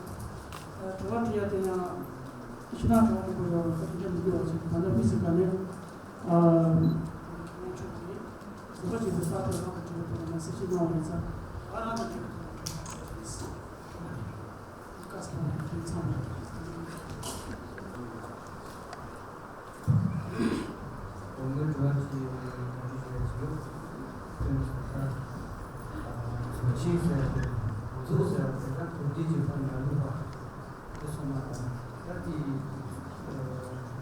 དྲི་བ་དྲི་ཡ་དེ་ཡང་ཕྱི་ནང་དྲི་བ་དེ་ཁོ་ཡོད་ཀྱི་འདྲ་མི་འདུག་བ་ཅིག་ད་ལྟ་མི་སེར་ག་ནས་ཨ་ཁྱོད་ཚོ་གི་རྫོགས་པ་ཆེན་པོའི་ས་ཁྲ་རང་གི་དྲི་བ་དེ་ལ་མ་སེར་ཅིག་གནང་བ་ཡིན་ཙང་ཨ་རང་གི་དྲི་བ་དེ་ལ་དྲི་བ་དེ་ཡིན། བཀའ་གསུང་ཐུགས་ཚང་མ། དགོངས་པའི་དྲི་བ་ཅིག་གང་ཞིག་ཞུ་ཡ་ཅིག་ཡོད། དོན་ཟབ་ས། ཆོས་ཟེར་ཏེ། གཟུགས་ཟེར་ཏེ་ད་ཐུགས་རྗེ་ཅིག་ཕར་མ་ལུས་པ། དེ་སོང་མ་དང་། ད་དེ་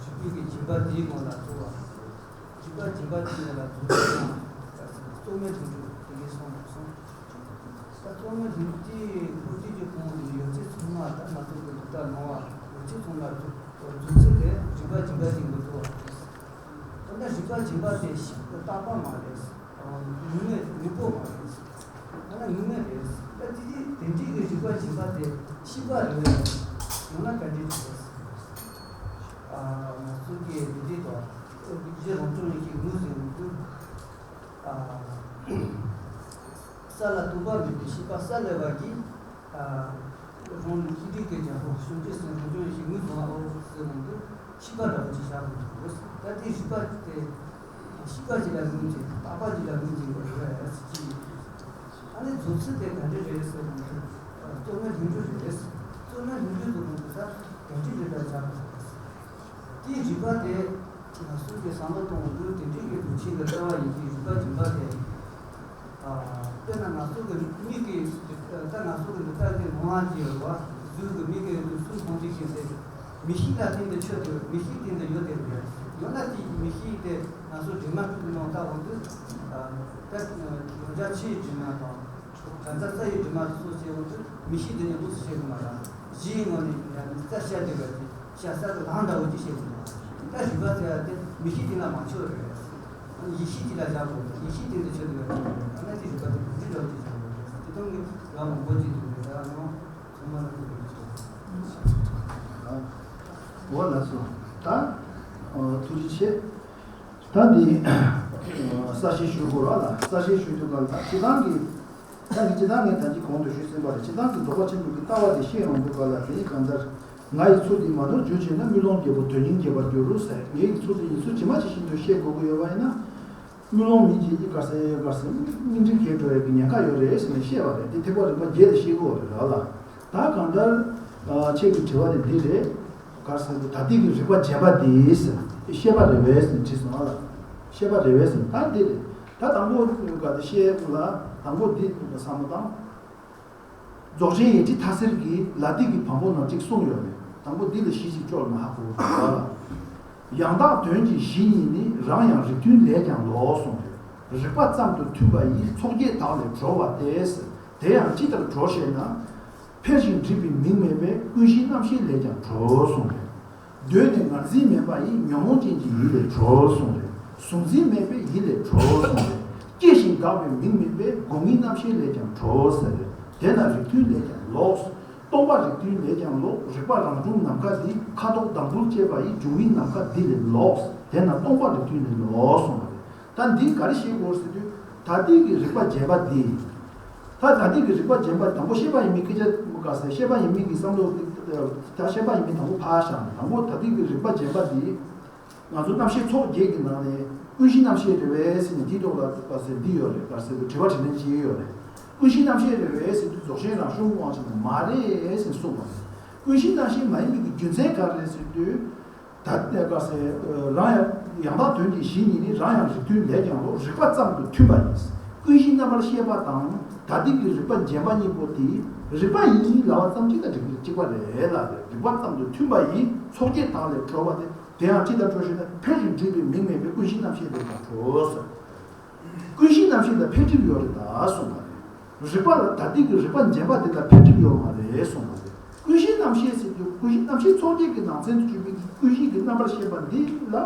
ཆོས་པའི་གི་སྦྱིན་པ་དེའི་ངོ་ལ་གཟུགས་པ། སྦྱིན་པ་སྦྱིན་པ་དེའི་ངོ་ལ་གཟུགས་པ་ན། རྩོལ་མེད་དུ་འགྲོ་དེ་གི་ སོང་སོང་། ད་གཙོ་བོ་སློབ་ཁྲིད་སློབ་ཁྲིད་ཀྱི་གོང་དུ་ཡོད་ཚད་ཚང་མ་ད་ང་ཚོ་གི་འདི་ལྟར་སྣང་བ་ཡོད་ཚད་ཚང་མ་རྫོགས་ཚད་དེ་རིག་པ་སྦྱིན་པ་ཅན་གྱི་འདུག་བ། ད་ལྟ་རིག་པ་སྦྱིན་པ་དེ་ཤིན་ཏུ་རྟག་པ་མ་རེད། དངོས་གནས་དངོས་པོ་མ་རེད། ད་ལྟ་དངོས་གནས་རེད། ད་དེ་དེ་འདྲའི་གི་རིག་པ་སྦྱིན་པ་དེ་ཤེས་པ་རེད། ཡང་ན་ག་འདྲ་རེད། ང་ཚོ་གི་འདི་འདྲའི་དང་གཞི་རང་བྱུང་ཡིན་གྱི་ངོས་ཟིན་དུས། ས་ལ་ལྟོས་པ་མེད་པའི་ཤེས་པ་ས་ལེ་བ་གིས། རང་ལུགས་ཤེས་སྒྲིབ་ཀྱི་རྒྱལ་པོ་བྱང་ཆུབ་སེམས་རང་བྱུང་ཡེ་ཤེས་ངོས་བཟུང་བའོ་ཟེར་བ་འདི་ཤེས་པ་འདྲ་བོ་ཅིག་བཞག་དགོས་འདུག་ད་དེ་རིག་པ་དེ་ཤེས་པ་ཅིག་ལ་ངོས་འཛིན་རྟག་པ་ཅིག་ལ་ངོས་འཛིན་དགོས་རེད་ཟེར་གྱི་ཡོད། ཨ་ནི་རྫོགས་ཚུལ་དེ་ག་འདྲ་རེད་ཟེར་བ་འདི་གཙོ་གནད་སྙིང་པོ་རེད། གཙོ་གནད་སྙིང་པོའི་རྫོགས་ཚུལ་འདི་ད་ག་འདྲ་རེད་ལ་བཞག་དགོས་རེད། དེའི་རིག་པ་དེ། ང་ཚོས་ཀྱི་བསམ་བློ་གཏོང་དགོས་དེ་འདྲའི་གི་དུས་ཆེན་གྱི་ལྟ་བ་ཡིན་གྱི་རིག་པ་སྦྱིན་པ་དེ། དཔེར་ན་ང་ཚོ་གི་མིག་གི་ད་ང་ཚོ་གི་འདི་ལྟར་གྱི་ལོང་བ་གྱི་ཡོད་པ་གཟུགས་ཀྱི་མིག་གི་ཡོད་དུས་སུ་མཐོང་དུས་ཀྱི་ཚེ། མིག་ཤེས་ལ་བརྟེན་ཏེ་ཆོད་དེ་མིག་ཤེས་བརྟེན་ཏེ་ཡོད་དེ་རེད། ཡང་ན་དེའི་མིག་ཤེས་དེ་ང་ཚོ་དྲི་མ་ཕྲུ་གུ་ནང་ལྟ་བ་དུས། ད་ཡོན་ཆབ་ཆུའི་དྲི་མ་དང་། གང་ཟག་རྩ་ཡི་དྲི་མ་སོགས་བྱས་འོང་དུས་མིག་ཤེས་དེ་ནི་ལོགས་སུ་ཤེས་དགོས་མ་རེད། གཞིའི་ངོས་ནས་ཡང་ནི་རྩ་ཤ་དེ་བས་ཏེ་ཤ་ས་དེ་ལྷང་འདྲ་བོ་ཅིག་ཤེས་དགོས་མ་རེད། ད་རིག་པ་ཟེར་ཡ་དེ་མིག་ཤེས་དེ་ལ་མ་ཆོད་རེད། ཡིད་ཤེས་དེ་ལ་བཞག་དགོས་ཡིད་ཤེས་དེ་འདི་ཆོད་དེ་བས་ཏེ་ད་ནི་དེ་རིག་པ་དེ་འདི་འདྲ་བོ་ཅིག་བཞག་དགོས་རེད། དེ་དོན་གྱི་ལ་མང་པོ་ཅིག་འདུག་རེད། ད་ནང་ཚང་མ་ལ་ཐུགས་རྗེ་ཆེ། འོ་ལགས་སོ། ད་ཐུགས་རྗེ་ཆེ། ད་འདི་གསལ་བཤད་ཞུ་དགོས་ར་ལ་གསལ་བཤད་ཞུ་དུས་ག་ལ་ད་སྤྱི་བཏང་གི་ད་ནི་སྤྱི་བཏང་ངས་ད་ཅི་གོང་དུ་ཞུས་ཟིན་པ་རེད། སྤྱི་བཏང་གི་རྫོགས་པ་ཆེན་པོ་གི་ལྟ་བ་དེ་ཤེས་ཡོང་དུས་ག་ལ་དེ་ནི་གང་ལྟར་ང་ཡི་ཚུལ་འདི་མ་ནོར་རྒྱུ་བྱས་ན་དམུས་ལོང་རྒྱལ་པོ་དོན་སྙིང་རྒྱས་པར་འགྱུར་རོ་ཟེར། ངའི་ཚུལ་འདི་ཡིན་ཚུལ་ཇི་མ་ཇི་བཞིན་དུ་ཤེས་དགོས་ཀྱི་ཡོད་པ་ཡིན་ན། དམུས་ལོང་མི་བྱེད་ཀྱི་དཀར་གསལ་དཀར་གསལ་སྙིང་རྗེ་གས་འགྲོ་ཡ་གི་ཉེན་ཁ་ཡོད་རེད་ཟེར་ནས་བཤད་པ་རེད། དེ་ཐེག་པ་རིམ་པ་བརྒྱད་ལ་བཤད་དགོས་རེད་ར་ལ། ད་གང་ལྟར་ཁྱེད་ཀྱི་དྲི་བ་དེ་འདི་རེད། ག་ཟེར་དུས་ད་ལྟའི་གི་རིག་པ་བརྗེ་བ་འདི་ཤེས་པ་རེད་བས་ཟེར་དྲིས་སོང་ཨ་ལ། ཤེས་པ་རེད་བས་ཟེར་ད་འདི་རེད། ད་དང་པོ་ག་དེ་ཤེས་ལ་དང་པོ་འདི་བསམ་བློ་བཏང་། རྫོགས་ཆེན་ཡེ་ཁྲི་མཐའ་སེལ་གྱི་ལ་དེ་གི་བམ་པོ་ནང་གཅིག་གསུངས་ཡོད་རེད། དང་པོ་འདི་ལ་གཞི་གཅིག་ལྕོགས་ན་ཧ་གོ་བ་ལ། ཡང་དག་དོན་གྱི་གཞི་ཉིད་ནི་རང་ཡང་རིགས་མཐུན་ལས་ཀྱང་ལོག་གསུངས་རེད། རིགས་པ་ཙམ་དུ་མཐུན་པ་ཡིས་ཚོགས་བརྒྱད་དག་ལས་གྲོལ་བ་སྟེ། དེ་ཡང་ཅི་ལྟར་གྲོལ་ཞེ་ན། འཕེལ་ཞིང་འགྲིབ་པའི་མིང་མེད་པས་ཀུན་གཞི་རྣམ་ཤེས་ལས་ཀྱང་གྲོལ་གསུངས་རེད། གདོད་ནས་ངར་འཛིན་མེད་པ་ཡིས་ཉོན་མོངས་ཅན་གྱི་ཡིད་ལས་གྲོལ་གསུངས་རེད། གཟུང་འཛིན་མེད་པས་ཡིད་ལས་གྲོལ་གསུངས་རེད། སྐྱེ་ཞིང་འགག་པའི་མིང་མེད་པས་སྒོ་ལྔའི་རྣམ་ཤེས་ལས་ཀྱང་གྲོལ་ཟེར་རེད། དེས་ན་རིགས་མཐུན་ལས་ཀྱང་ལོག་སྟོང་པ་རིགས་མཐུན་ལས་ཀྱང་ལོག་རིག་པ་རང་བྱུང་ནམ་མཁའ་འདི། ཁ་དོག་མདངས་འབུར་བཅས་པ་ཡི་འབྱུང་བའི་ནམ་མཁའ་འདི་ལས་ལོག་དེས་ན་སྟོང་པ་རིགས་མཐུན་ལས་ལོག་གསུངས་པ་རེད། ད་འདི་ག་རེ་ཤེས་དགོས་ཟེར་དུས་ད་ལྟའི་གི་རིག་པ་རྗེན་པ་འདི། ད་ད་ལྟའི་གི་རིག་པ་རྗེན་པ་དང་པོ་ཤེས་པ་ཡིན་མིན་སྐད་ཆ་ག་ཟེར་ཤེས་པ་ཡིན་མིན་གྱི་བསམ་བློ། ད་ཤེས་པ་ཡིན་མིན་དང་པོ་ཕར་བཞག་ནས་དང་པོ་ད་ལྟའི་གི་རིག་པ་རྗེན་པ་འདི། ང་ཚོ་རྣམ་ཤེས་ཚོགས་བརྒྱད་ཀྱི་ནང་ནས་ཀུན་གཞི་རྣམ་ཤེས་རེད་བས་ཟེར་ནས་འདིའི་ཐོག་ལ་ག་ཟེར་འདི་ཡོད་རེད། ག་ཟེར་དྲི་བ་དྲིས་ལན་བྱེད་ཡོད་རེད། ཀུན་གཞི་རྣམ་ཤེས་རེད་བས་ཟེར་དུས་རྫོགས་ཆེན་རང་བྱུང་དབང་ཕྱུག་ནས་མ་རེད་ཟེར་གསུངས་པ་རེད། ཀུན་གཞི་རྣམ་ཤེས་མ་ཡིན་པའི་གི་རྒྱུ་མཚན་ག་རེ་རེད་ཟེར་དུས། ད་ལྟ་ག་ཟེར་རང་ཡང་ཡང་དག་དོན་གྱི་གཞི་ཉིད་ནི་རང་ཡང་རིགས་མཐུན་ལས་ཀྱང་ལོག་རིགས་པ་ཙམ་དུ་མཐུན་པ་ཡིན། ཀུན་གཞི་རྣམ་པར་ཤེས་པ་དང་ད་ལྟའི་གི་རིགས་པ་རྗེན་པ་གཉིས་པོ་དེ་རིགས་པ་ཡིན་ལབ་པ་ཙམ་གཅིག་དང་རིགས་གཅིག་པ་རེད་ལབ་རེད། རིགས་པ་ཙམ་དུ་མཐུན་པ་ཡིས་ཚོགས་བརྒྱད་དག་ལས་གྲོལ་བ་སྟེ། དེ་ཡང་ཅི་ལྟར་གྲོལ་ཞེ་ན། འཕེལ་ཞིང་འགྲིབ་པའི་མིང་མེད་པའི་ཀུན་གཞི་རྣམ་ཤེས་ལས་ཀྱང་གྲོལ་ཟེར། ཀུན་གཞི་རྣམ་ཤེས་ལ་འཕེལ་འགྲིབ་ཡོད་རེད་ད་གསུངས་པ་རེད། རིག་པ་ལ་ད་ལྟའི་གི་རིག་པ་རྗེན་པ་དེ་ལ་འཕེལ་འགྲིབ་ཡོད་མ་རེད་གསུངས་པ་རེད། ཀུན་གཞི་རྣམ་ཤེས་ཟེར་དུས་ཀུན་གཞི་རྣམ་ཤེས་ཚོགས་བརྒྱད་ཀྱི་ནང་ཚན་དུ་གྱུར་པའི་ཀུན་གཞི་གི་རྣམ་པར་ཤེས་པ་འདི་ལ་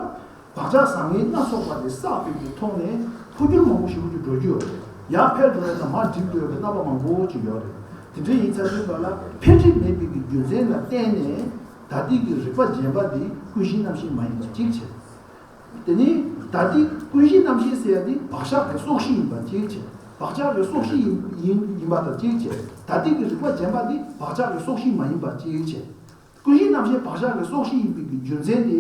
བག་ཆགས་བཟང་ངན་སྣ་ཚོགས་པ་དེ་བསགས་པའི་གི་ཐོག་ནས་འཕོ་འགྱུར་མང་པོ་ཞིག་འགྲོ་རྒྱུ་ཡོད་རེད། ཡར་འཕེལ་འགྲོ་ཡ་དང་མར་འགྲིབ་འགྲོ་ཡ་གི་རྣམ་པ་མང་པོ་ཅིག་ཡོད་རེད། དེ་འདྲ་ཡིན་ཚར་དུས་ག་ལ་འཕེལ་འགྲིབ་མེད་པའི་གི་རྒྱུ་མཚན་ལ་བརྟེན་ནས་ད་ལྟའི་གི་རིག་པ་རྗེན་པ་འདི་ཀུན་གཞི་རྣམ་ཤེས་མ་ཡིན་པ་གཅིག་བྱས། དེ་ནི་ད་ལྟའི་ཀུན་གཞི་རྣམ་ཤེས་ཟེར་ཡ་དེ་བག་ཆགས་ཀྱི་སྲོག་གཤིས་ཡིན་པ་གཅིག་བྱས། བག་ཆགས་ཀྱི་སྲོག་གཤིས་ཡིན་ཡིན་ཡིན་པ་དང་གཅིག་བྱས། ད་ལྟའི་གི་རིག་པ་རྗེན་པ་དེ་བག་ཆགས་ཀྱི་སྲོག་གཤིས་མ་ཡིན་པ་གཅིག་བྱས། ཀུན་གཞི་རྣམ་ཤེས་བག་ཆགས་ཀྱི་སྲོག་གཤིས་ཡིན་པའི་གི་རྒྱུ་མཚན་དེ།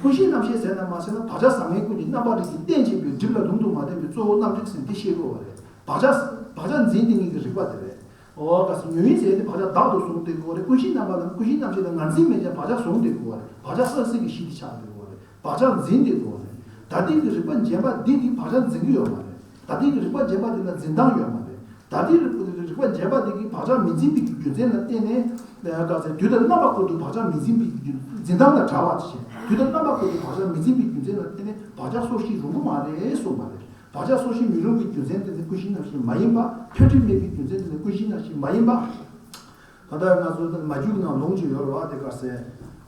ཀུན་གཞི་རྣམ་ཤེས་ཟེར་ན་མ་ཟེར་ན་བག་ཆགས་བཟང་ངན་ཀུན་གྱི་རྣམ་པ་རིགས་ཀྱི་རྟེན་བྱེད་པའི་སྒྲིབ་ལ་ལུང་དུ་མ་བསྟན་པའི་གཙོ་བོ་རྣམ་རིག་ཟེར་འདི་ཤེས་དགོས་པ་རེད། བག་ཆགས་བག་ཆགས་འཛིན་དེ་ཉིད་ཀྱི་རིག་པ་དེ་རེད། འོ་ག་ཟེར་ཉོན་ཡིད་ཟེར་ཡ་དེ་བག་ཆགས་བདག་ཏུ་བཟུང་སྟེ་དགོས་རེད། ཀུན་གཞི་རྣམ་པ་ལ་ཀུན་གཞི་རྣམ་ཤེས་ལ་ངར་འཛིན་མེད་ཀྱང་བག་ཆགས་བཟུང་སྟེ་དགོས་རེད། བག་ཆགས་བསགས་སྲིད་ཀྱི་གཞི་དེ་ཆགས་དགོས་རེད། བག་ཆགས་འཛིན་ཏེ་འགྲོ་བ་རེད། ད་ལྟའི་གི་རིག་པ་རྗེན་པ་འདི་གིས་བག་ཆགས་འཛིན་གྱི་ཡོད་མ་རེད། ད་ལྟའི་གི་རིག་པ་རྗེན་པ་འདི་ལ་འཛིན་སྟངས་ཡོད་མ་རེད། ད་ལྟའི་རིག་རིག་པ་རྗེན་པ་འདི་གིས་བག་ཆགས་མི་འཛིན་པའི་གི་རྒྱུ་མཚན་ལ་བརྟེན་ནས་ག་ཚད་དུས་དང་རྣམ་པ་ཀུན་ཏུ་བག་ཆགས་མི་འཛིན་པའི་གི་རྒྱུ་འཛིན་སྟངས་ལ་བྲལ་བ་ཞེས་དུས་དང་རྣམ་པ་ཀུན་ཏུ་བག་ཆགས་མི་འཛིན་པའི་རྒྱུ་མཚན་ལ་བརྟེན་ནས་བག་ཆགས་སོར་ཞིག་རུང་གི་མ་རེད་གསུངས་པ་རེད། བག་ཆགས་སོར་ཞེན་མི་རུང་བའི་རྒྱུ་མཚན་དེ་ནི་ཀུན་གཞིའི་རྣམ་ཤེས་མ་ཡིན་པ། འཕེལ་འགྲིབ་མེད་པའི་རྒྱུ་མཚན་དེ་ནི་ཀུན་གཞིའི་རྣམ་ཤེས་མ་ཡིན་པ། ད་ལྟ་ང་ཚོ་མ་རྒྱུད་ནང་ལུང་ཅིག་ཡོད་རེད་བ། དེ་ག་ཟེར།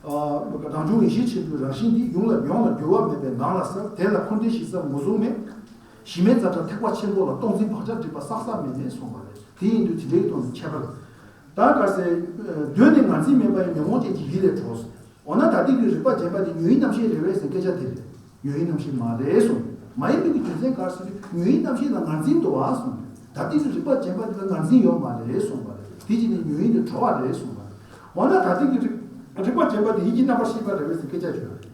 རང་བྱུང་ཡེ་ཤེས་ཆེན་པོའི་རང་བཞིན་འདི། ཡོངས་ལ་ཡོངས་ལ་འགྱུར་བ་མེད་པས་ངང་ལ་གསལ། དེ་ལ་འཁོར་འདས་གཞི་རྩ་ངོས་བཟུང་མེད། གཞི་མེད་རྩ་བྲལ་ཐེག་པ་ཆེན་པོ་ལ། སྟོང་འཛིན་བག་ཆགས་སྒྲིབ་པ་བསགས་ས་མེད་ནས་གསུངས་པ་རེད། དེ་ཡིན་དུས་དེ་འདྲའི་ཐོག་ནས་ཁྱད་པར། ད་ག་ཟེར། གདོད་ནས་ངར་འཛིན་མེད་པ་ཡང་། ཉོན་མོངས་ཅན་གྱི་ཡིད་ལས་གྲོལ། འོ་ན་ད་ལྟའི་གི་རིག་པ་བརྒྱད་པ་དེ་ཉོན་ཡིད་རྣམ་ཤེས་རེད་བས་ཟེར་སྐད་ཆ་དེ་རེད། ཉོན་ཡིད་རྣམ་ཤེས་མ་རེད་གསུངས། མ་ཡིན་པའི་གི་རྒྱུ་མཚན་ག་རེ་ཟེར་དུས། ཉོན་ཡིད་རྣམ་ཤེས་ལ་ངར་འཛིན་འདུག་བ་གསུངས། ད་ལྟའི་གི་རིག་པ་བརྒྱད་པ་དེ་ལ་ངར་འཛིན་ཡོད་མ་རེད་གསུངས་པ་རེད། དེ་བྱས་ནས་ཉོན་ཡིད་དེ་གྲོལ་བ་རེད་གསུངས་པ་རེད། འོ་ན་ད་ལྟའི་གི་རིག་རིག་པ་བརྒྱད་པ་དེ་ཡིད་ཀྱི་རྣམ་པར་ཤེས་པ་རེད་བས་ཟེར་སྐད་ཆ་བརྗོད།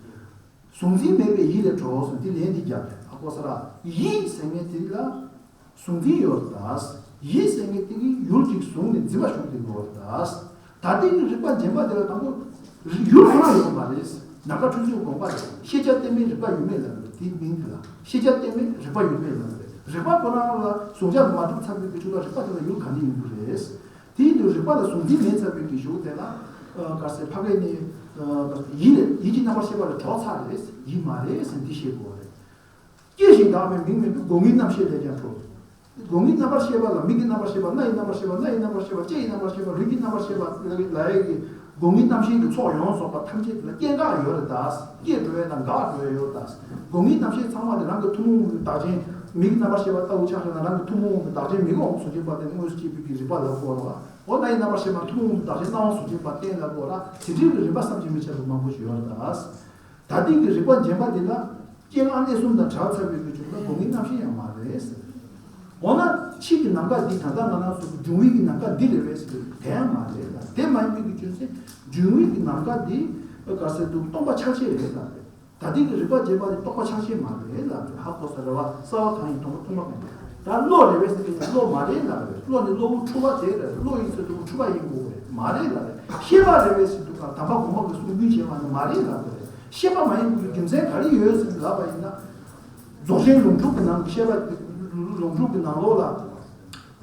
གཟུང་འཛིན་མེད་པས་ཡིད་ལས་གྲོལ་གསུངས། དེ་ལན་འདི་རྒྱབ་རེད། ཧ་གོ་ས་ར། ཡིད་ཟེར་མཁན་དེ་ལ་གཟུང་འཛིན་ཡོད་རེད་ད། ཡིད་ཟེར་མཁན་དེ་གིས་ཡུལ་གཅིག་བཟུང་ནས་འཛིན་པ་ཞུགས་བསྡད་ཡོད་རེད་ད། ད་ལྟའི་རིག་པ་བརྒྱད་པ་དེ་ལ་དང་པོ་ཡུལ་ཁོ་ན་ཡོད་མ་རེད། ནམ་མཁའ་འཕྲུལ་ཆུང་དགོངས་པ་རེད། ཤེས་བྱ་གཏད་མེད་རིག་པ་ཡོད་མེད་ལབ་རེད། དེའི་མིང་དེ་ལ་ཤེས་བྱ་གཏད་མེད་རིག་པ་ཡོད་མེད་ལབ་རེད། རིག་པ་ཁོ་རང་ལ་གཟུང་བྱ་མ་གྲུབ་ཚར་བའི་གི་ཆུ་ལ་རིག་པ་དེ་ལ་ཡུལ་ག་ནས་ཡོང་གི་རེད། དེ་ཡིན་དུས་རིག་པ་ལ་གཟུང་འཛིན་མེད་ཚར་བའི་གི་གཞུག་དེ་ལ། ཨ། ག་ཟེར། ཕ་གི་ནི། ཨ། ཡིད་ལས། ཡིད་ཀྱི་རྣམ་པར་ཤེས་པ་ལས་གྲོལ་ཚར་རེད། ཡིད་མ་རེད་ཟེར་འདི་ཤེས་དགོས་རེད། སྐྱེ་ཞིང་འགག་པའི་མིང་མེད་པའི་སྒོ་ལྔའི་རྣམ་ཤེས་ལས་ཀྱང་གྲོལ། སྒོ་ལྔའི་རྣམ་པར་ཤེས་པ་ལ་མིག་གི་རྣམ་པར་ཤེས་པ། རྣ་ཡི་རྣམ་པར་ཤེས་པ། སྣ་ཡི་རྣམ་པར་ཤེས་པ། ལྕེ་ཡི་རྣམ་པར་ཤེས་པ། ལུས་ཀྱི་རྣམ་པར་ཤེས་པ་ལ་ཡི་གི་སྒོ་ལྔའི་རྣམ་ཤེས་ཀྱི་ཚོགས་ཡོངས་རྫོགས་པ་ཐམས་ཅད་ལ་སྐྱེ་འགག་ཡོད་རེད་ད། སྐྱེ་འགྲོ་ཡས་དང་འགག་འགྲོ་ཡས་ཡོད་ད། སྒོ་ལྔའི་རྣམ་ཤེས་ཚང་མ་དེ་རང་གི་ཐུན་མོང་གི་བདག་ཅན། མིག་གི་རྣམ་པར་ཤེས་པ་ལྟ་བུ་ཆ་བཞག་ན་རང་གི་ཐུན་མོང་གི་བདག་ཅན་མིག་དབང་གཟུགས་ཅན་པ་དེ་དངོས་སུ་སྐྱེས་བུ་གི་རིག་པ་ལ་གོ་ར་བ། འོ་རྣ་ཡི་རྣམ་པར་ཤེས་པ་ཐུན་མོང་གི་བདག་ཅན་རྣ་དབང་གཟུགས་ཅན་པ་རྟེན་ལ་གོ་ར། དེ་འདྲའི་གི་རིག་པ་བསམ་གྱིས་མི་ཁྱབ་པ་མང་པོ་ཞིག་ཡོད་རེད་ད། ད་ལྟའི་གི་རིག་པ་བརྒྱད་པ་འདི་ལ་སྐྱེ་འགག་གནས་གསུམ་དང་བྲལ་ཚར་བའི་གི་བྱུང་ན་སྒོ་ལྔའི་རྣམ་ཤེས་ཡང་མ་རེད་ཟེར། འོ་ན་ཕྱིས་ཀྱི་ནམ་མཁའ་འདི་ད་ལྟ་ང་རང་ཚོ་གི་འབྱུང་བའི་གི་ནམ་མཁའ་འདི་རེད་བས་ཟེར་དུས་དེ་ཡང་མ་རེད་ལ། དེ་མ་ཡིན་པའི་གི་རྒྱུ་མཚན་འབྱུང་བའི་གི་ནམ་མཁའ་འདི་ག་ཟེར་དུས་སྟོང་པ་ཆགས་ཆེན་རེད་ལ་རེད། ད་ལྟའི་གི་རིག་པ་བརྒྱད་པ་འདི་སྟོང་པ་ཆགས་ཆེན་མ་རེད་ལ་རེད། ཧ་གོ་ས་རེད་བ། གསལ་བ་གང་ཡིན་མཐོང་བ་མཐོང་བ་གང་ཡིན། ད་བློ་རེད་བས་ཟེར་དུས་བློ་མ་རེད་ལ་རེད། བློ་ནི་གློ་བུར་འཁྲུལ་པ་དེ་རེད། བློ་ཡིན་ཟེར་དུས་འཁྲུལ་པ་ཡིན་དགོས་རེད། མ་རེད་ལ་རེད། ཤེས་པ་རེད་བས་ཟེར་དུས་ག་དམ་པ་དགོངས་པ་གི་གསུང་རྒྱུན་བྱས་པ་ནི་མ་རེད་ལ་རེད། ཤེས་པ་མ་ཡིན་པའི་རྒྱུ་མཚན་ག་རེ་ཡོད་ཟེར་ལབ་པ་ཡིན་ན། རྫོགས་ཆེན་ལུང་དྲུག་གི་ནང་གི་བཤད་པ། ལུང་དྲུག་གི་ནང་ལོགས་ལ།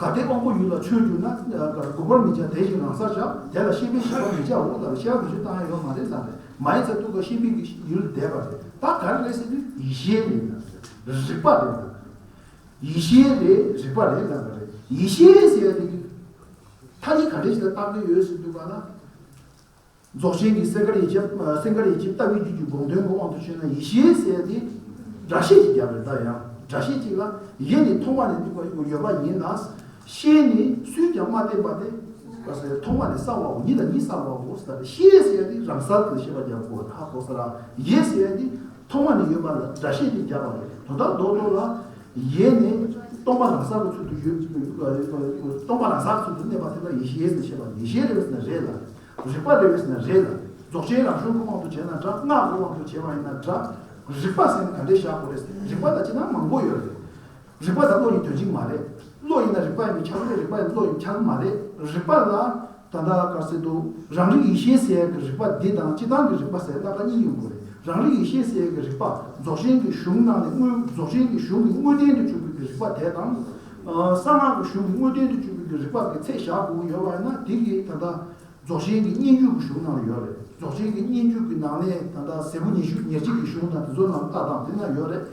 གལ་ཏེ་དབང་པོ་ཡུལ་ལ་ཆོས་བསྒྱུར་ན། དགོས་པར་མི་བྱ་དེ་བཞིན་རང་སར་བཞག་དེ་ལ་ཤེས་པས་ཞེན་པར་མི་བྱའོ་ལབ་པ། ཤེས་པ་མི་ཞུ་བཏང་ཡ་ཡོད་མ་རེད་ལབ་པས། མ་ཡིན་ཟེར་དུས་ག་ཤེས་པའི་གི་ཡུལ་འདས་པ་རེད། ད་ག་རེ་རེད་ཟེར་དུས་ཡིད་ཤེས་རེད་ལབ་པས། རིག་པ་རེད་ལབ་པས། ཡིད་ཤེས་རེད། རིག་པ་རེད་ལབ་པ་རེད། ཡིད་ཤེས་ཟེར་ཡ་དེ་གི་ཐ་སྙད་ག་འདྲ་ཞིག་ལ་བཏགས་ཀྱི་ཡོད་ཟེར་དུས་ག་ལ། རྫོགས་ཆེན་གྱི་སེང་གར་ཡེ་ཤེས། སེང་གར་ཡེ་ཤེས་ལྟ་བུའི་རྒྱུད་ཀྱི་དགོངས་དོན་གྱི་དབང་དུ་བྱས་ན་ཡིད་ཤེས་ཟེར་ཡ་དེ་སྒྲ་བཤད་ཅིག་རྒྱབ་རེད། ད་ཡང་སྒྲ་བཤད་ཅིག་ལ་ཡེ་ནི་མཐོང་བ་ནས་འདུག་པ་ཡོད་པ་ཡིན་ལ། ཤེས་ནི་སུས་ཀྱང་མ་བསྟན་པ་སྟེ། མཐོང་བ་ནི་གསལ་བའོ། ཉིད་ལ་ཉིད་གསལ་བའོ་ཟེར། ཤེས་ཟེར་ཡ་དེ་རང་གསལ་དུ་ཤེས་པ་རྒྱབ་དགོས། ཧ་གོ་ས་ར། ཡེ་ཟེར་ཡ་དེ་མཐོང་བ་ནས་ཡོད་པ་ལ་སྒྲ་བཤད་དེ་རྒྱབ་པ་རེད། དོན་དག་རྡོག་རྡོག་ལ་ཡེ་ནི་སྟོང་པ་རང་གསལ་གྱི་ཚུལ་དུ་ཡོད། སྟོང་པ་རང་གསལ་གྱི་ཚུལ་དུ་གནས་པ་དེ་ལ་ཡེ་ཤེས་ཟེར་བཤད་པ། ཡིད་ཤེས་རེད་ཟེར་ན་རེད་ལ། རིག་པ་རེད་ཟེར་ན་རེད་ལ། རྫོགས་ཆེན་རང་བྱུང་གི་དབང་དུ་བྱས་ན་འདྲ། སྔགས་ཀྱི་དབང་དུ་བྱས་པ་ཡིན་ན་འདྲ། རིག་པ་ཟེར་ན་ག་འདྲས་བཞག་དགོས་རེད་ཟེར། རིག་པ་ལ་སྤྱིར་བཏང་མང་པོ་ཡོད་རེད། རིག་པ་དང་བློ་གཉིས་དོན་གཅིག་མ་རེད། བློ་ཡིན་ན་རིག་པ་ཡིན་པས་ཁྱབ་རེད། རིག་པ་ཡིན་ན་བློ་ཡིན་པས་ཁྱབ་མ་རེད། རིག་པ་ལ་ད་ལྟ་ག་ཟེར་འདུག་རང་རིག་ཡེ་ཤེས་ཟེར་ཡག་གི་རིག་པ་འདི་དང་སྤྱིར་བཏང་གི་རིག་པ་ཟེར་སླད་པ་གཉིས་ཡོང་གི་རེད། རང་རིག་ཡེ་ཤེས་ཟེར་ཡག་གི་རིག་པ་རྫོགས་ཆེན་གྱི་གཞུང་ནང་ནས་དངོས། རྫོགས་ཆེན་གྱི་གཞུང་གི་དངོས་བསྟན་དུ་གྱུར་པའི་གི་རིག་པ་དེ་དང་། ཨ། གསང་སྔགས་ཀྱི་གཞུང་གི་དངོས་བསྟན་དུ་གྱུར་པའི་གི་རིག་པ་གི་ཚད་བཞག་དགོས་ཀྱི་ཡོད་པ་ཡིན་ན། དེ་གི་ད་ལྟ་རྫོགས་ཆེན་གྱི་སྙན་བརྒྱུད་ཀྱི་གཞུང་ནང་ལ་ཡོད་རེད། རྫོགས་ཆེན་གྱི་སྙན་བརྒྱུད་ཀྱི་ནང་ནས་ད་ལྟ་ཟེར་པོ་ཉི་ཤུ་ཉེར་གཅིག་གི་གཞུང་དང་དེ་ཚོ་ནང་ལ་ལྟ་སྟངས་དེ་ན་ཡོད་རེད།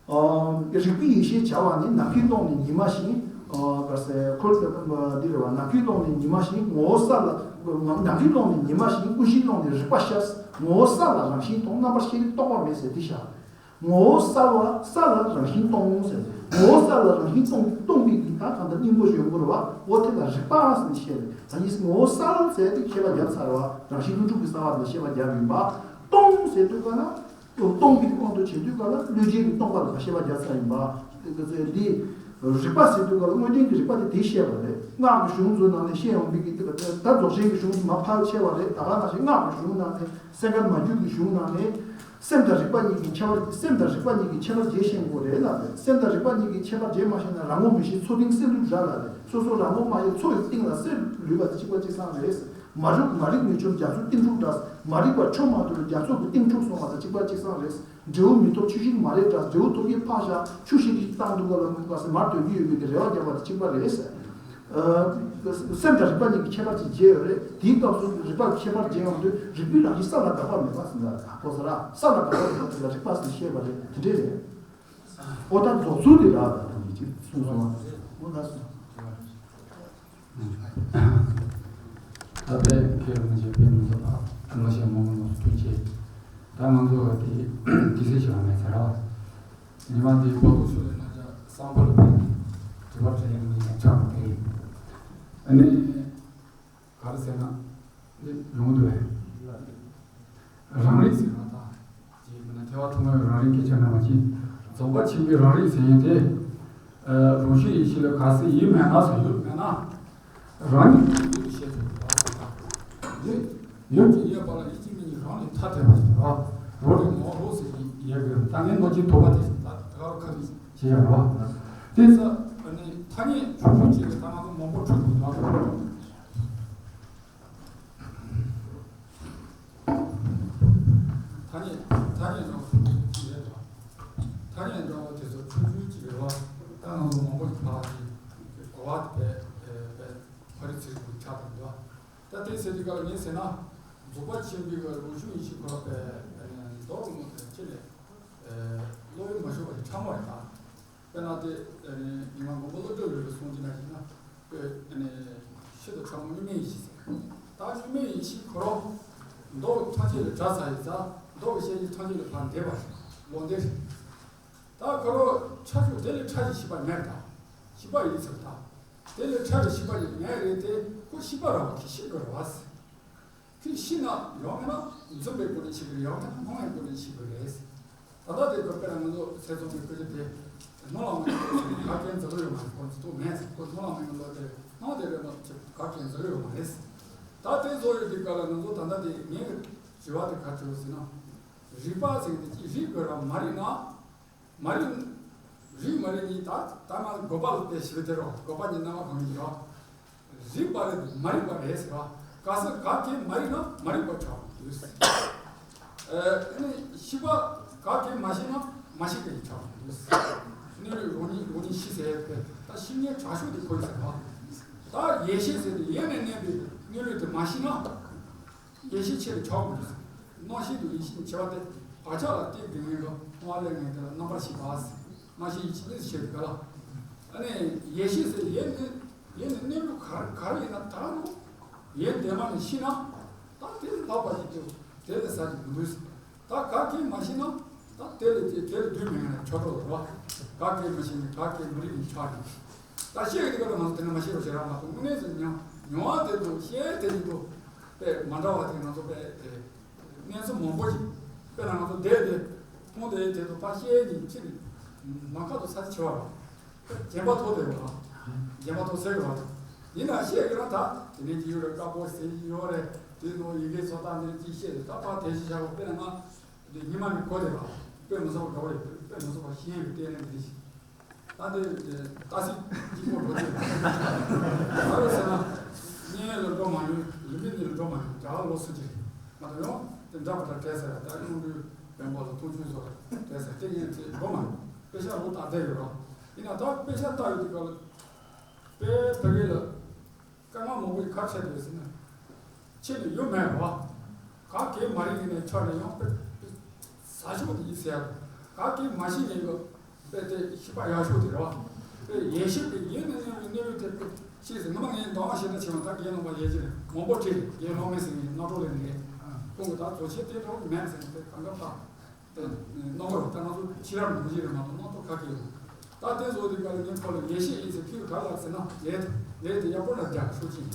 ཨ། རིག་པའི་ཡེ་ཤེས་བྱ་བ་ནི། ནམ་མཁའི་ཀློང་ནས་ཉི་མ་བཞིན། ཨ། ག་ཟེར། ཁོ་འདི་རེད་བ། ནམ་མཁའི་ཀློང་ནས་ཉི་མ་བཞིན་ངོ་བོ་གསལ་ལ། ནམ་མཁའི་ཀློང་ནས་ཉི་མ་བཞིན་ཀུན་གཞིའི་ཀློང་ནས་རིག་པ་ཤར། ངོ་བོ་གསལ་ལ་རང་བཞིན་སྟོང་། རྣམ་པར་ཤེས་རིག་རྟོག་པ་མེད་ཟེར་འདི་བཞག་ངོ་བོ་གསལ་བ་གསལ་ལ་རང་བཞིན་སྟོང་ཟེར། ངོ་བོ་གསལ་ལ་རང་བཞིན་སྟོང་། སྟོང་པའི་གི་ད་གང་ལྟར་སྙིང་པོ་ཞིག་ཡོང་གི་རེད་བ། འོ་དེ་ལ་རིག་པ་ཟེར་ནས་བཤད་རེད། ད་ནི་ངོ་བོ་གསལ་ཟེར་དེ་ཁྱད་པར་བརྒྱབ་ཚར་བ། རང་བཞིན་ཀླུ་སྒྲུབ་ཀྱི་གསལ་བ་ལ་ཁྱད་པར་བརྒྱབ་ཡིན་པ། སྟོང་ཟེར་དུས་ག་ལ། སྟོང་པའི་དབང་དུ་བྱེད་དུས་ག་ལ་བློ་ཆེན་གྱི་སྟོང་པ་ལ་ཁྱད་པར་བརྒྱབ་ཚར་ཡིན་པ། དེ་ག་ཚོད་འདི། རིག་པ་ཟེར་དུས་ག་ལ་དངོས་བསྟན་གྱི་རིག་པ་དེ་དེ་བཤད་པ་རེད། སྔགས་ཀྱི་གཞུང་ཚོའི་ནང་ནས་བཤད་ཡོང་བའི་གི་དེ་ག་ད་རྫོགས་ཆེན་གྱི་གཞུང་དེ་མ་ཕལ་ཆེ་བ་རེད། ད་ག་ནང་བཞིན་སྔགས་ཀྱི་གཞུང་ནང་ནས། སེང་གར་མ་རྒྱུད་ཀྱི་གཞུང་ནང་ནས། སེམས་དང་རིག་པ་གཉིས་ཀྱི་ཁྱད་པར། སེམས་དང་རིག་པ་གཉིས་ཀྱི་ཁྱད་པར་འབྱེད་ཤེས་དགོས་རེད་ལབ་པས། སེམས་དང་རིག་པ་གཉིས་ཀྱི་ཁྱད་པར་འབྱེད་མ་ཤེས་ན། རང་ངོ་མི་ཤེས་མཚོ་གཏིང་སེལ་ལུས་འདྲ་ལབ་པས། སོ་སོ་རང་ངོ་མ་ཤེས་མཚོ་ཡི་གཏིང་ལ་སེལ་ལུས་པ་དེ་གཅིག་པ་གཅིག་སང་རེད། མ་རིག་མ་རིག་མི་ཆོམས་རྒྱ་མཚོའི་གཏིང་འཁྲུག་འདྲ། མ་རིག་པ་ཆོམས་མ་ཐུབ་རྒྱ་མཚོ་གི་གཏིང་འཁྲུག་སོང་བ་དང་གཅིག་པ་གཅིག་སང་རེད། འབྲས་བུ་མི་ཐོབ་ཆུ་ཤིང་མ་རེད་འདྲ། འབྲས་བུ་ཐོབ་ཀྱི་ཕག་ཤ་ཆུ་ཤིང་གིས་བཏང་འདུག་ག་ལ་མུ་ག་སེ་མར་དོན་གྱི་ཡོད་པའི་གི་རེ་བ་བརྒྱབ་པ་དེ་གཅིག་པ་རེད། ཨ། སེམས་དང་རིག་པ་གཉིས་ཀྱི་ཁྱད་པར་ཅིག་འབྱེད་ཡོད་རེད། དེའི་སྐབས་སུ་རིག་པ་ཁྱད་པར་འབྱེད་ཡོང་དུས་རིག་པའི་རང་བཞིན་གསལ་ལ་དགག་པ་མེད་པ་ཟེར་ན་གོ་ས་ར། གསལ་ལ་དགག་པ་མེད་པ་དེ་ལ་རིག་པ་ཟེར་བཤད་པ་རེད། དེ་འདྲས་རེད། ཨོ་ད་རྫོགས་ཚུལ་དེ་རག་ད་ཐམས་ཅད་ཅིག་གསུངས་སོང་བ། ཨོ་ད་སོང་། ད་ལྟའི་མཁས་པའི་མི་ཞིག་པའི་མི་ཚོགས་ཨ་ལ་ཞེ་མང་མང་ཐུགས་རྗེ་ཆེ། ད་ང་ཚོ་དེ་དུས་ཚོད་ཞིག་ལ་མེད་ཚར་བ། ཉི་མ་དེའི་པོ་ཏོ་ཚོ་ལས་ན་ཅག་བསམ་པ་ལ་ཕན་དྲི་བ་དྲིས་ལན་གཉིས་ཀྱང་ཆགས་པ་དེ་ཡིན། ཨ་ནི། ག་རེ་ཟེར་ན། འདི་ཡོང་འདུག་བས། རང་རིག་ཟེར་བ་དང་། ཅེས་མིན་ན་ཐལ་བ་ཐུང་ངུའི་རང་རིག་སྐད་ཆ་ནང་བཞིན། རྫོགས་པ་ཆེན་པོའི་རང་རིག་ཟེར་མཁན་དེ། རང་བྱུང་ཡེ་ཤེས་ལ་གལ་སྲིད་ཡིད་མེད་ན་ཟེར་ཡོད་མེད་ན། རང་ཉིད་ཀྱི་ཡུལ་དུ་བཤད་ཆོག་པ་ཟེར་བ། ཡུལ་ཡུལ་གྱི་ཡོད་པ་ལ་ཡིད་ཀྱི་མིག་གཉིས་རང་ལས་ཐ་དད་པ་ཟེར་བ། རོ་རེ་ངོ་རོ་ཟེར་གྱི་ཡོད་དགོས་ད་ངན་ནོ་ཅི་ཐོབ་པ་དེ་ད་ད་ག་རོ་ཁ་ཐུག་བྱེད་ཡ་རོ། དེ་ས་ནི་ཐ་སྙད་ཆུང་ཆུང་ཅིག་གི་ད་ང་ཚོ་མང་པོ་འཁྲུལ་འདུག་ན། ཐ་སྙད་ཐ་སྙད་འདྲ་བོ་ཞིག་ཡོད་དོ། ཐ་སྙད་འདྲ་བོ་དེ་ཚོ་ཆུང་ཆུང་ཅིག་རེད་བ། ད་ང་ཚོ་མང་པོ་ཞིག་ཕར་ཅིག་གོ་བ་དེ་བས་བས་ཕ་རི་ཚིག་པོ་ཆགས་དང་འདུག་ད་དེ་ཟེར་དུས་སྐབས་ངས་ཟེར་ན། རྫོགས་པ་ཆེན་པོའི་རང་བྱུང་ཡེ་ཤེས་ཁོ་ར་པས་མདོར་ངོ་དེ་ཅི་ལས། བློ་ཡིས་མ་ཞུ་བ་ཞིག་ཕྲ་མོ་རེད་ད། དཔེར་ན་དེ་ཉི་མ་མགོན་པོ་ཀླུ་སྒྲུབ་ལུགས་ལ་གསུངས་ཀྱི་ན་ཞིག་ན། དཔེ་ཤིན་ཏུ་ཕྲ་མོ་གཉུག་མའི་ཡེ་ཤེས་ཟེར། ད་གཉུག་མའི་ཡེ་ཤེས་ཁོ་རང་། མདོ་ཐམས་ཅད་ལ་གྲགས་ཚར་ཡིན་ཙང་མདོ་གི་བཤད་རྒྱུ་ཐམས་ཅད་ལ་ཕར་འདེབས་པ་ལོ་འདེབས། ད་ཁོ་རང་ཕྲ་ཤོས་དེ་ལས་ཕྲ་ཞིག་ཤེས་པ་མེད་ད། ཤེས་པ་ཡིན་ཟེར་ད། དེ་ལས་ཕྲ་བའི་ཤེས་པ་ཡིན་མེད་རེད་དེ་ཁོ་ཤེས་པ་རང་གིས་ཤེས་དགོས་རེད་བ་ཟེར། ཁྱོད་ཤི་ན་ཡོང་མེད་ན་འཛུམ་པའི་སྒོ་ནས་ཤི་གི་རེད། ཡོང་མེད་ན་སྣང་བའི་སྒོ་ནས་ཤི་གི་རེད། ད་ལྟ་དེ་ཚོ་དཔེར་ན་ང་ཚོ་ཚེ་ཚོང་གི་སྐད་ཆ་དེ་སྣང་ལ་མ་ཡོང་ག་གན་འཛུལ་ཡོད་མ་རེད། ཁོ་ཚོ་ཐུག་མེད་ཟེར། ཁོ་སྣང་ལ་མ་ཡོང་ལོ་དེ་སྣང་དེ་རེད་མ་ག་གན་འཛུལ་ཡོད་མ་རེད། ད་དེ་བཟོ་ཡོད་དུས་སྐབས་ལ་ང་ཚོ་ད་ལྟ་དེ་ངའི་དྲི་བ་དེ་ག་དྲི་བ་ཟེར་ན། རིག་པ་ཟེར་དེ་ཅི་རིག་དགོས་ར་མ་རིག་ན། མ་རིག་རིག་མ་རིག་གཉིས་ད་ད་ང་དགོས་པ་ལ་དེ་ཞིབ་དེ་རོ་དགོས་པ་གཉིས་སྣང་བ་གང་ཡིན་རོ། རིག་པ་རེད་མ་རིག་པ་རེད་ཟེར་བ། ག་ས་ག་གེ་མ་རིག་ན་མ་རིག་པ་ཆགས་འདུག་ཨ་ནི་ཤེས་པ་ག་གེ་མ་ཤེས་ན་མ་ཤེས་པའི་ཆགས་འདུག་གནས་ལུགས་རང་ཉིད་རང་ཉིད་ཤེས་ཟེར་བས་ད་ཤེས་ཉེན་དྲག་ཤོས་དེ་ཁོ་ཡིན་ཟེར་བ། ད་ཡེ་ཤེས་ཟེར་དེ་ཡེ་ནས་གནས་པའི་གནས་ལུགས་དེ་མ་ཤེས་ན། ཡེ་ཤེས་ཆེ་རུ་ཆགས་དགོས་འདུག་རྣམ་ཤེས་དང་ཡེ་ཤེས་ཀྱི་ཕྱེ་བ་སྟེ་བག་ཆགས་ལ་བརྟེན་དགོས་ངེས་ཀྱི་སྣང་བ་ལས་ངེས་དེ་ལ་རྣམ་པར་ཤེས་པ། རྣམ་ཤེས་ཡེ་ཤེས་གཉིས་སུ་ཕྱེ་དགོས་ལ། ཨ་ནི་ཡེ་ཤེས་ཟེར་ཡེ་ནི་ཡེ་ནི་གནས་ལུགས་ག་རེ་ག་རེ་ཡིན་ན་ད་རུང་ཡེ་འདས་མ་ནས་ཤེས་ན་ད་དེ་ལ་ལྷག་པ་ཞིག་འདུག་དེ་ལས་ཟ་ཞིག་མི་འདུག་ད་ག་གེ་མ་ཤེས་ན་ད་དེ་ལས་དེ་དེ་ལས་བསྡུས་མེད་ན་ཆོག་གྲོགས་རེད་བ། ག་གེ་མ་ཤེས་ན་ག་གེ་མ་རིག་ནས་ཆགས་ནས། ད་ཤེས་ཀྱི་དེ་ག་ལ་ང་ཚོ་དེ་ནས་མ་ཤེས་པ་ཞེ་དྲག་མ་གཏོགས་དངོས་གནས་སུ་མྱོང་མྱོང་བ་དེ་དང་ཤེས་དེ་གཉིས་དང་དཔེ་མ་འདྲ་བ་དེ་ང་ཚོ་དཔེ་དེ་གནས་ཚུལ་མང་པོ་ཞིག་དཔེར་ན་ང་ཚོ་བསྡད་དེ་མཐོང་དེ་དེ་དང་ད་ཤེས་ཀྱི་ཕྱིར་ནམ་མཁའ་དང་ས་ཆ་ཆེ་བ་རེད། རྗེན་པ་ཐོག་དེ་རེད་རྗེན་པ་ཐོག་སེ་རེད་ཡིན་ན་ཤེས་ཀྱི་རང་ད་དེ་ནས་ཀྱི་ཡོད་རེད་དཀར་པོ་ཟེར་གྱི་ཡོད་རེད་དེ་ནང་ཡི་གེ་བཟོ་སྟངས་དེ་ཅིག་ཤེས་རེད་ད་ཕར་དེ་ཞིག་བྱ་དགོས་དཔེར་ན་ང་། འདི་ཉི་མ་ནི་གོ་ལེ་བ། དཔེ་མི་སྲིད་པ་འགྲོ་བ་ཡོད་དཔེ་མི་སྲིད་པ་ཤེས་ཡོན་གྱི་ལྟས་ངན་འདི་ཞིག་ད་འདི་ལྟ་སྲིད་གཅིག་པོ་འགྲོ་དུས་ག་རེ་ཟེར་ན། གཉེན་ལ་འགྲོ་མ་ཡོང་ལུས་མི་གཉིས་ལ་འགྲོ་མ་ཡོང་རྒྱ་གར་ལོ་སུ་ཅིག་མ་གཏོགས་ཡོང་དེ་འདྲ་པ་འདྲ་བྲལ་ཟེར་ད་གཡུང་དྲུང་བོན་པོ་ལ་མཐོང་ཆུང་བཟོ་བྲལ་ཟེར་དེ་ངས་དེ་འགྲོ་མ་ཡོང་དཔེ་ཆ་ལོ་ལྟ་བསྡད་ཡོད་རོགས་ཡིན་ན་ད་དཔེ་ཆ་ལྟ་ཡོད་དུས་ག་ལ་དཔེ་བོད་སྐད་ལ། དཀའ་ངལ་མང་པོ་ཞིག་ག་འཕྲད་འདུག་ཟེར་ན། ཁྱེད་ནི་ཡོད་མེད་རེད་བ། ག་གེ་མ་རིག་ནས་ཆགས་ནས་ཡང་དཔེ་དཔེ་ཟ་ཤོག་དེ་ཡིན་ཟེར་ཡ། ག་གེ་མ་ཤེས་ནས་ཡོད་དཔེ་དེ་ཤེས་པ་ཡག་ཤོས་དེ་རེད་བ། དཔེ་ཡེ་ཤེས་དེ་ཡེ་ནས་གནས་པའི་གནས་ལུགས་དེ་དཔེ་ཤེས་ཟེར་ངོ་མ་ངས་འདང་བ་ཤེས་ན་ཆེ་བ་ད་རྒན་ལུང་པ་ཡེ་ཅིག་མང་པོ་བྲིས་རྒན་ལུང་མེད་ཟེར་ངས་སྣ་ཁྲོ་ལས་ནས་ཁོང་གི་ད་རྫོགས་ཆེན་དེ་འདྲ་བོ་མེད་ཟེར་ནས་དཔེ་གང་ག་ཕ། སྣང་བ་ལ་ལྟ་ན་ཚོ་ཕྱི་རབས་མི་ཤེས་རེད་མ་གཏོགས་སྣང་སྟོབས་ག་གེ་ཡོད། ད་དེ་བཟོ་དུས་ག་ལ་ངས་ཁོ་ལ་ཡེ་ཤེས་ཡིན་ཟེར་ཁྱོད་ག་ལ་ཟེར་ན་ལས་ལས་དེ་ཡག་པོ་ལ་རྒྱག་ཤོག་ཅིག་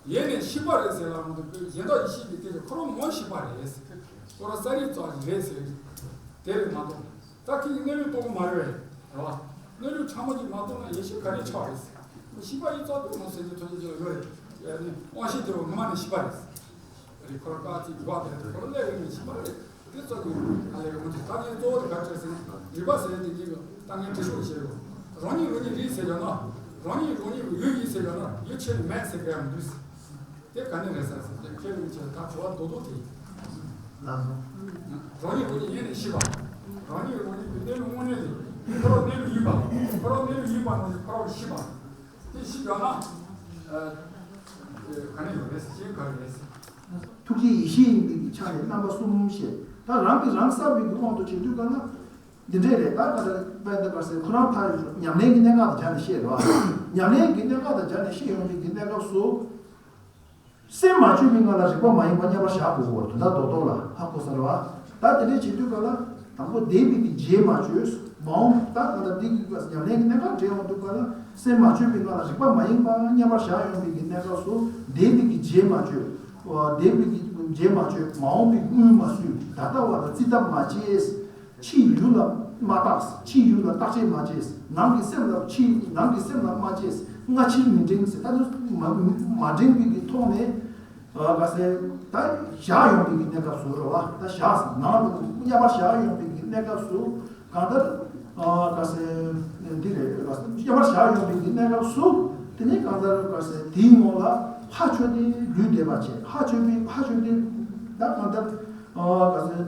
ཡེ་ནས་ཤེས་པ་རེད་ཟེར་ལ་མ་གཏོགས་གཞན་དག་ཡེ་ཤེས་ཀྱི་སྐད་ཆ་ཁོ་རང་ངོ་ཤེས་པ་རེད་ཟེར་ཁོ་རང་ས་རིག་ཙག་ཅིག་རེད་ཟེར་དེ་རེད་མ་གཏོགས་ད་ཁྱེད་ཀྱི་གནས་ལུགས་རྟོགས་གི་མ་རེད་བས་རེད་བ། གནས་ལུགས་ཕྲ་མོ་ཅིག་མ་རྟོགས་ན་ཡེ་ཤེས་ག་རེ་ཆགས་རེད་ཟེར་ཤེས་པ་ཡིན་ཙག་ཏུ་ངོ་ཟེར་གྱི་ཐོན་གྱི་ཡོད་རེད་ཡ་ནི་དབང་ཤེས་དེ་བ་ངོ་མ་ནས་ཤེས་པ་རེད་ཟེར། རི་ཁོ་ར་ཀ་ཅིག་འགྲོ་བ་དེ་ཁོ་ར་ལས་རིང་ནས་ཤེས་པ་རེད། དེ་ཚོ་གི་ཨ་ལས་རི་མོ་དེ་ད་ངས་གཙོ་བོ་དེ་ག་རེ་བྱས་ཟེར་ན་རིག་པ་ཟེར་དེ་གཉིས་ཀྱི་ད་ངས་འབྲི་ཤོག་བྱས་ཡོད། རང་ཉིད་རང་ཉིད་རིག་ཟེར་ཡོད་ན་རང་ཉིད་རང་ཉིད་ཡུལ་ཡིན་ཟེར་ཡོད་ན་ཡུལ་ཆེ་ནས་མེད་ཟེར་གི་ཡང་མི་འདུག་ཟེར། དེ་ག་ནས་རེད་ཟེར་ཟེར་དེ་ཁྱེད་རང་ཆེ་ད་དྲི་བ་རྡོག་རྡོག་དེ་ཡིན། ལགས་སོ། རང་ཉིད་རང་ཉིད་ཡིན་ནས་ཤེས་པ། རང་ཉིད་རང་ཉིད་ཀྱི་གནས་ལུགས་དངོས་གནས་དེ་ཁོ་རང་གནས་ལུགས་ཡིན་པ། ཁོ་རང་གནས་ལུགས་ཡིན་པ་ནང་བཞིན་ཁོ་རང་ཤེས་པ། དེ་ཤེས་ཡོད་ན། ཨ། ག་ནས་ཡོད་རེད་ཟེར་ག་རེ་རེད་ཟེར། ཐུགས་རྗེ་ཡེ་ཤེས་ཡིན་པའི་ཆ་ནས་རྣམ་པ་གསུམ་བཤད། ད་རང་གིས་རང་གསལ་བའི་དབང་དུ་བྱེད་དུས་ག་ན། འདི་འདྲས་རེད། ད་ག་ད་དཔེ་འདི་ག་ཟེར། ཁོ་རང་ཕར་ཉམས་ལེན་གྱི་གནད་འགག་དང་སྦྱར་ནས་བཤད་རེད་བ། ཉམས་ལེན་གྱི་གནད་འགག་དང་སྦྱར་ནས་བཤད་ཡོང་དུས་ཀྱི་གནས་སྐབས་སུ། སེམས་མ་བཅོས་པའི་སྔ་ལ་རིག་པ་མ་ཡེངས་པ་མཉམ་པར་བཞག་དགོས་པར་དོན་དག་རྡོག་རྡོག་ལ་ཧ་གོ་ས་རེད་བ། ད་དེ་འདྲས་བྱེད་དུས་ག་ལ། དང་པོ་འདས་པའི་གི་རྗེས་མ་བཅོས། མ་འོངས་ད་ག་ད་འདི་གི་ཉམས་ལེན་གྱི་གནད་འགག་འདྲེས་ཡོང་དུས་ག་ལ། སེམས་མ་བཅོས་པའི་སྔ་ལ་རིག་པ་མ་ཡེངས་པ་མཉམ་པར་བཞག་ཡོང་བའི་གི་གནས་སྐབས་སུ། འདས་པའི་གི་རྗེས་མ་བཅོས། འདས་པའི་གི་རྗེས་མ་བཅོས། མ་འོངས་པའི་དངུལ་མ་བསུས། ད་ལྟ་བ་ལ་རྩིས་གདབ་མ་བྱས། ཕྱིའི་ཡུལ་ལ་མ་བརྟགས། ཕྱིའི་ཡུལ་ལ་བརྟག་དཔྱད་མ་བྱས། ནང་གི་སེམས་ལ་ཕྱིའི་ནང་གི་སེམས་ལ་མ་དཔྱད། སྔ་ཕྱིར་མི་འདྲེན་ཟེར། ད་དུང་མ་མ་འདྲེན་པའི་གི་ཐོག་ནས། ཨ་ག་ཟེར། ད་བཞག་ཡོང་པའི་གི་གནས་སྐབས་སུ་རེད་བ། ད་བཞག་ནང་དུ་མཉམ་པར་བཞག་ཡོང་པའི་གི་གནས་སྐབས་སུ། གང་ལྟར། ཨ་ག་ཟེར། འདི་རེད། ག་ཟེར། མཉམ་པར་བཞག་ཡོང་པའི་གི་གནས་སྐབས་སུ། དེ་ནས་གང་ལྟར་ག་ཟེར། དེའི་ངོ་ལ་ཧ་ཆོས་ཏེ་ལུས་བསྡད་པ་བྱས། ཧ་ཆོས་པའི་ཧ་ཆོས་ཏེ། ད་གང་ལྟར། ཨ་ག་ཟེར།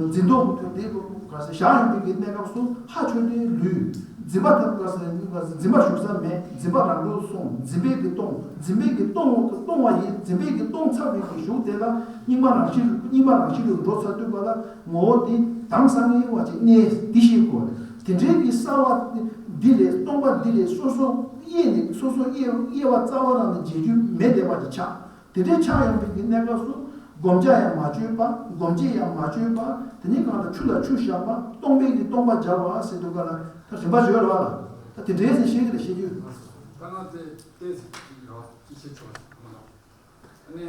འཛིན་རྟོག་དེ་ག་ཟེར་བཞག་ཡོང་པའི་གི་གནས་སྐབས་སུ་ཧ་ཆོས་ཏེ་ལུས། འཛིན་པ་དེ་ག་ཟེར། འཛིན་པ་ཞུགས་ས་མེད། འཛིན་པ་རང་གྲོལ་སོང་། འཛིན་པའི་གི་སྟོང་། འཛིན་པའི་གི་སྟོང་སྟོང་བ་ཡིན། འཛིན་པའི་གི་སྟོང་ཚར་བའི་གི་གཞུག་དེ་ལ་སྙིགས་མ་རང་བཞིན། སྙིགས་མ་རང་བཞིན་དུ་འགྲོ་ཚར་དུས་ག་ལ། ངོ་བོ་དེ་དྭངས་སང་ངེ་བ་ཅིག་གནས། འདི་ཤེས་དགོས། དེ་འདྲའི་གི་གསལ་བ་འདི་ལས། སྟོང་པ་འདི་ལས་སོ་སོ་དབྱེ་ནས། སོ་སོ་དབྱེ་དབྱེ་བ་རྩ་བ་རང་ནས་འབྱེད་རྒྱུ་མེད་བསྡད་པ་ཅིག་ཆགས། དེ་འདྲའི་ཆགས་ཡོང་པའི་གི་གནས་སྐབས་སུ། བསྒོམ་བྱ་ཡང་མ་བཅོས་པ། བསྒོམ་བྱེད་ཡང་མ་བཅོས་པ། དེ་ནས་གང་ལྟར་ཆུ་ལ་ཆུ་བཞག་པ། སྟོང་པའི་གི་སྟོང་པ་སྦྱར་བ་ཟེར་དུས་ག་ལ། ད་རིམ་པ་བརྗོད་རེད་བ་ལ། ད་དེ་འདྲའི་ཟེར་བཤད་ཀྱི་རེད། བཤད་རྒྱུ། ད་ང་དེ་ཏོག་ཙམ་ཅིག་རེད་བ། ཅིག་བཤད་ཆོག་ཨ་ནི་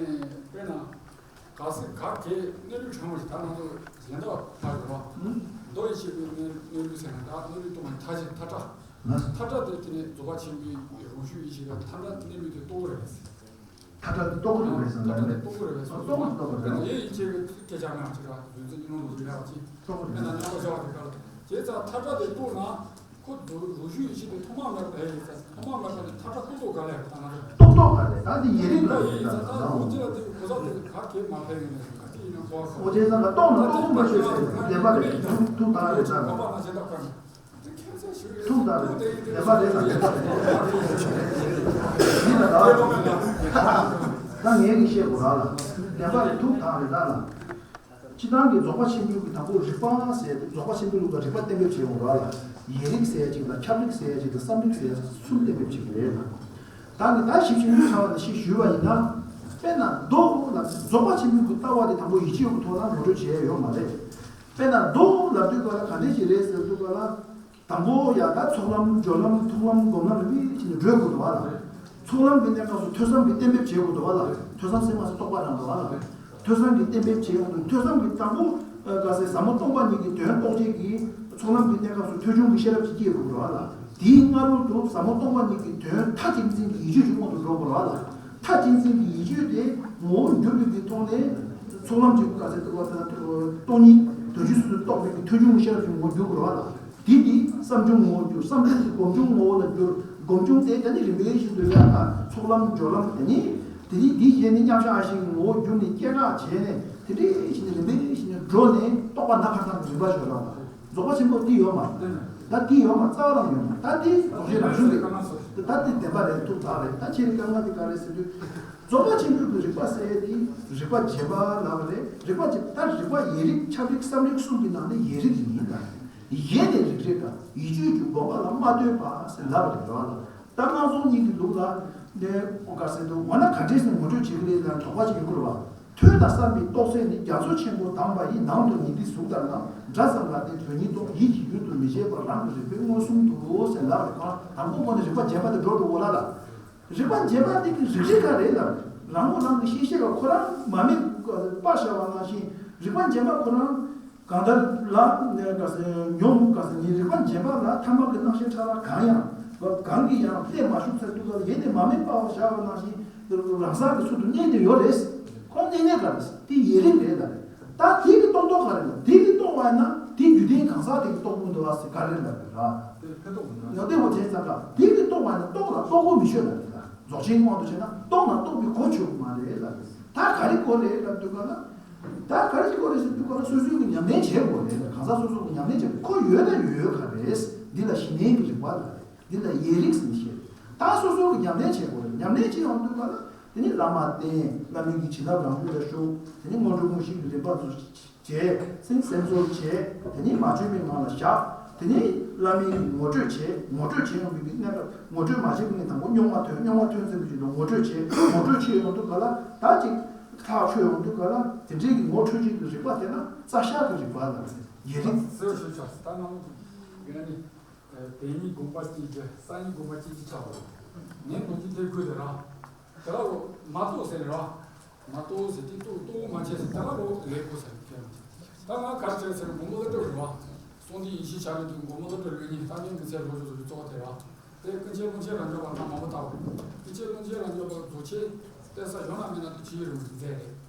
དཔེར་ན། ག་ཟེར། ག་གེ་གནས་ལུགས་ཕྲ་མོ་ཞིག་ད་ང་ཚོ་གཞན་དག་ཕར་རེད་བ། མདོ་ཡི་ཆེད་དུ་གནས་གནས་ལུགས་ཟེར་ན། ད་གནས་ལུགས་སྟོང་པའི་མཐའ་བཞི་མཐའ་བྲལ། མཐའ་བྲལ་དེ་དེ་ནས་རྫོགས་པ་ཆེན་པོའི་རང་བྱུང་ཡེ་ཤེས་ལ། མཐའ་བྲལ་གནས་ལུགས་དེ་རྟོགས་རེད། མཐའ་བྲལ་དེ་རྟོགས་ཀྱི་རེད་ཟེར་ན། མཐའ་བྲལ་དེ་རྟོགས་ཀྱི་རེད་ཟེར། རྟོགས་ཀྱི་རེད། རྟོགས་ཀྱི་རེད། དེ་ནས་ཡེ་ཡིད་ཆེས་ཀྱི་སྐད་ཆ་ནང་ཅིག་ར། རྫུན་ཚིག་གཉིས་སྟོང་དུ་མེད་པ་ཅིག་དཔེར་ན་རྣམ་པར་ཤར་བ་དེ་ག་ལ། བྱས་ཙང་མཐའ་བྲལ་དེ་རྟོགས་ན། ཁོ་རྫོགས་རང་བྱུང་ཡེ་ཤེས་དེ་ཐོག་མ་མེད་པ་ཡིན་ཙང་། ཐོག་མ་མེད་པ་དེ་མཐའ་བྲལ་རྟོགས་རྟོགས་ག་ལ་ཡོད། ད་ང་ཚོ་རྟོགས་རྟོགས་ག་རེད། ད་དེ་ཡེ་རིག་ལ་ཡེ་ཡིན་ཙང་། ད་རང་རང་རྫོགས་ཆེན་ལ་དེ་གོ་ས་དེ་ག་གེ་མ་ཕན་ཡོད་ནས། ག་ཅི་ཡིན་ན་གོ་བ། འོ་བྱས་ཙང་ད་རྟོགས་ན་རྟོགས་པ་མ་ཤེས་ཟེར་བདེན་པ་རེད། ཐུགས་ཐག་རེད་ད། གོ་བ་ན་བྱེད་ཐབས་ག་ནས། ཐུགས་དག་རེད། བདེན་པ་རེད་ལ། བདེན་པ་རེད། ཡིན་ལ་ད། ད་ངས་ཀྱིས་བཤད་དགོས་ར་ལ། བདེན་པ་རེད། ཐུགས་དག་རེད་ད་ལ། སྤྱིར་བཏང་གི་རྫོགས་པ་ཆེན་པོའི་གི་དང་པོ་རིག་པ་ཟེར་ཏེ། རྫོགས་པ་ཆེན་པོའི་ལུགས་ལ་རིག་པ་གཏན་འབེབས་བྱེད་དགོས་ར་ལ། ཡེ་རིག་ཟེར་ཡ་ཅིག་དང་། ཁྱབ་རིག་ཟེར་ཡ་ཅིག་དང་། བསམ་རིག་ཟེར་ཡ་ཅིག་གསུམ་གཏན་འབེབས་བྱེད་ཀྱི་རེད་ལ། ད་ནི་ད་ཞིབ་ཞིབ་ཕྲ་བ་ནས་ཞིག་ཞུས་པ་ཡིན་ན། དཔེར་ན་མདོ་ལ་རྫོགས་པ་ཆེན་པོའི་གི་ལྟ་བ་དེ་དང་པོ་ཡིད་ཆེས་ཀྱི་ཐོག་ལ་ངོ་སྤྲོད་བྱས་ཡོད་མ་རེད། དཔེར་ན་མདོ་ལབ་དུས་ག་ལ་ག་འདྲས་ཞིག་རེད་ཟེར་དུས་ག་ལ། དང་པོ་ཡ་ད་ཚོགས་ལམ་སྦྱོར་ལམ་ཐུགས་ལམ་སྒོམ་ལམ་རིམ་པས་བྱས་ནས་བགྲོད་དགོས་འདུག་བ་ལ། ཚོགས་ལམ་གྱི་གནས་སྐབས་སུ་ཐོས་བསམ་གྱིས་གཏན་འབེབས་བྱེད་དགོས་འདུག་བ་ལ། ཐོས་བསམ་ཟེར་མ་ཟེར་རྟོག་པ་རང་འདུག་བ་ལ། ཐོས་བསམ་གྱིས་གཏན་འབེབས་བྱེད་དགོས་འདུག་ཐོས་བསམ་གྱིས་དང་པོ་ག་ཟེར། ཟབ་མོ་སྟོང་པ་ཉིད་ཀྱི་དོན་རྟོགས་བྱེད་ཀྱི་ཚོགས་ལམ་གྱི་གནས་སྐབས་སུ་ཐོས་བྱུང་གི་ཤེས་རབ་ཅིག་སྐྱེ་དགོས་འདུག་བ་ལ། དེའི་སྔ་རོལ་དུ་ཟབ་མོ་སྟོང་པ་ཉིད་ཀྱི་དོན་མཐའ་གཅིག་འཛིན་གྱི་ཡིད་དཔྱོད་ཅིག་སྔོན་དུ་འགྲོ་དགོས་རེད་བ་ལ། མཐའ་གཅིག་འཛིན་གྱི་ཡིད་དཔྱོད་དེ་ངོ་བོ་འགྱུར་བའི་གི་ཐོག་ནས་ཚོགས་ལམ་གྱི་ག་ཟེར་དུ་བ་དང་སྟོང་ཉིད་དོན་སྤྱི་གསུམ་དུ་རྟོགས་པའི་གི་ཐོས་བྱུང་ཤེས་རབ་ཀྱི་ངོ་བོ་འགྱུར་དགོས་རེད་བ་ལ། དེ་དེ་བསམ་བྱུང་ངོ་བོ་འགྱུར། བསམ་བྱུང་དེ་སྒོམ་བྱུང་ངོ་བོ་ལ་འགྱུར། སྒོམ་བྱུང་དེ་ད་ནི་རིམ་པས་བཞིན་དུ་ཡང་ད་ཚོགས་ལམ་སྦྱོར་ལམ་དེ་ནི་དེ་ནི་དེ་བཞིན་ནི་མཉམ་གཞག་ཞིག་ངོ་བོ་འགྱུར་ནས་སྐྱེ་འགག་བྱས་ནས། དེ་འདྲའི་བཞིན་ནི་རིམ་པས་བཞིན་དུ་འགྲོ་ནས་རྟོགས་པ་ན་བར་དག་གི་རིམ་པ་ཤོད་རང་ལ། རྫོགས་པ་ཆེན་པོ་འདི་ཡོད་མ་རེད། ད་འདི་ཡོད་མ་རྩ་བ་རང་ཡོད་མ་རེད། ད་འདི་རྫོགས་ཆེན་རང་བྱུང་རེད། ད་འདི་བདེན་པ་རེད། ཐུགས་དག་རེད། ད་ཁྱེད་རིག་དཀའ་ངལ་འདི་ག་རེད་ཟེར་དུས། རྫོགས་པ་ཆེན་པོའི་གི་རིག་པ་ཟེར་ཡས་འདི་རིག་པ་རྗེན་པ་ལབ་པ་རེད། རིག་པ་རྗེན། ད་རིག་པ་ཡེ་རིག་ཁྱབ་རིག་བསམ་རིག་གསུམ་གྱི་ནང་ནས་ཡེ་རིག་ཡིན་ད། ཡེ་ནས་རིག་རིག་དང་ཡིད་དཔྱོད་ཀྱི་སྒོམ་པ་ལ་མ་ལྟོས་པ་ཟེར་ལབ་པ་རེད་བ་ལ། ད་སྔགས་རྫོགས་གཉིས་ཀྱི་ལུགས་ལ་ནས་ག་ཟེར་དུ་འོ་ན་ག་འདྲས་སེ་ངོ་སྤྲོད་བྱེད་ཀྱི་རེད་ལ་དོགས་པ་ཅིག་ཡོང་གི་རེད་བ། ཐོས་དང་བསམ་པའི་རྟོགས་ཚད་ནི། རྒྱ་མཚོ་ཆེན་པོ་དྭངས་པ་ཡི། ནང་དུ་ཉི་ཟླའི་གཟུགས་ལྟར་སྣང་། སྒྲ་ཙམ་ལ་བརྟེན་དོན་ཉིད་རྟོགས། ཡིད་ཀྱི་ཡུལ་དུ་མི་བྱེད་པར། རང་གི་རིག་པས་མངོན་སུམ་དུ་ཟེར་ལབ་རེད། གང་དང་པོ་ངོ་ནས་རིག་པ་རྗེན་པ་དེ་འགྲོ་འགྲོ་འོ་ལ་ལ། རིག་པ་རྗེན་པ་དེ་གི་རིག་རིག་ག་རེད་ལ། རང་ངོ་རང་གི་ཤེས་ཤེས་ག་ཁོ་རང་མ་དམིགས་པར་བྱ་བ་ནང་བཞིན་རིག་པ་རྗེན་པ་ཁོ་རང་གང་ལྟར་ལ་ག་ཟེར་ཉོན་ག་ཟེར་ནི་རིག་པ་རྗེན་པ་ལ་ཐ་མལ་གྱི་སྣང་ཤས་ཕྲ་རགས་གང་ཡང་གང་གིས་ཡང་ལྷད་མ་ཞུགས་ཚར་དུས་ལ་ཡེ་ནས་མ་དམིགས་པར་བྱ་བ་ནང་བཞིན་རང་སར་གྱི་ཚུལ་དུ་གནས་ནས་ཡོད་རེད། ཁོང་གནས་གནས་ག་རེད། དེ་ཡེ་རིག་རེད་ལ། ད་དེ་གི་རྟོགས་རྟོགས་ག་རེད་ལ། དེ་གི་རྟོགས་པ་ཡིན་ན་དེ་རྒྱུ་ལྡན་གང་ཟག་དེ་གི་རྟོགས་པ་འདུག་བ་ཟེར་ག་རེད་ལ་རེད་ལ། ཡང་ལྟས་མོ་བྱས་ཙང་ཀ་དེ་གི་རྟོགས་པ་ཡིན་ན་རྟོགས་ལ་རྟོགས་གོ་མི་ཆོད་ལ་རེད་ལ། རྫོགས་ཆེན་དབང་དུ་བྱས་ན་རྟོགས་ན་རྟོགས་པའི་གོ་ཆོད་གོ་མ་རེད་ལ། ད་ག་རེ་གོ་རེད་ལབ་དུས་ག་ལ། ད་ག་རེ་ཞིག་གོ་རེད་ཟེར་དུས་ག་ལ་སོ་སོའི་གི་ཉམས་ལེན་བྱེད་དགོས་རེད་ལ། གང་ཟག་སོ་སོ་གི་ཉམས་ལེན་བྱེད་དགོས། ཁོ་ཡོད་ན་ཡོད་ག་རེད། འདི་ལ་གཞི་གནས་ཀྱི་རིག་པ་ལ་རེད། འདི་ལ་ཡེ་རིག་ཟེར་ནས་བཤད། ད་སོ་སོ་གི་ཉམས་ལེན་བྱེད་དགོས་རེད། ཉམས་ལེན་བྱེད་ཡོང་དུས་ག་ལ་དེ་ནི་བླ་མ་བསྟེན། བླ་མའི་གི་བྱིན་རླབས་རང་ལུས་ལ་ཞུགས། དེ་ནི་སྔོན་འགྲོ་དངོས་གཞི་གི་རིམ་པ་ཚོ་བྱས། སེམས་སེམས་ཚོར་བྱས། དེ་ནི་མ་བཅོས་པའི་ངང་ལ་བཞག། དེ་ནས་བླ་མའི་ངོ་སྤྲོད་བྱས། ངོ་སྤྲོད་བྱས་ཡོང་བའི་གནས་སྐབས། ངོ་སྤྲོད་མ་བྱས་པའི་གནས་དང་པོ་རྙོག་མ་ཐོན། རྙོག་མ་ཐོན་ཚར་བའི་རྗེས་ལ་ངོ་སྤྲོད་བྱས། ངོ་སྤྲོད་བྱས་ཡོང་དུས་ག་ལ་ད་ཅིག་ཐག་ཆོད་ཡོང་དུས་ག་ལ་དེ་འདྲའི་གི་ངོ་འཕྲོད་བྱེད་ཀྱི་རིག་པ་དེ་ལ་རྩ་ཤེས་ཀྱི་རིག་པ་ལ་ཟེར། ཡིག་རིགས། ཟེར་ཞུ་ཆོག་ད་ནང་ལོགས་ཀྱི་ཡིན་ན་ནི། བོད་ཡིག་དགོངས་པ་གཅིག་གི་གསར་རྙིང་དགོངས་པ་གཅིག་གི་ཆགས་པ་རེད། ངས་ནོར་གྱི་དེ་དགོས་དེ་ར། དེ་ལ་རོ་མ་གཏོགས་ཟེར་ར། མ་གཏོགས་ཟེར་དེ་གཏོགས་གཏོགས་མ་བྱས་ཟེར་དེ་ལ་རོ་ལེགས་པོ་ཟེར་ཁྱེད་རང་། ད་ང་གར་བྱས་ཟེར་དགོངས་པ་ལ་སྤྲོ་རེད་བ། གསུང་འདི་ཡིན་ཤེས་བྱ་བའི་དུས་དགོངས་པ་ལ་སྤྲོ་ལོས་ཉིད་ད་ནི་མི་ཚེ་ལོ་རྒྱུས་སུ་གཙོ་བོ་དེ་ར། དེ་ཀུན་མཁྱེན་ཀློང་ཆེན་རབ་འབྱམས་པ་ང་མང་པོ་ལྟ་བུ། ཀུན་མཁྱེན་ཀློང་ཆེན་རབ་འབྱམས་པ་རྫོགས་ཆེན་གཏད་ས་གཞན་ལ་མེད་ན་དེ་ཇི་ཡི་རུ་མཛད་རེད།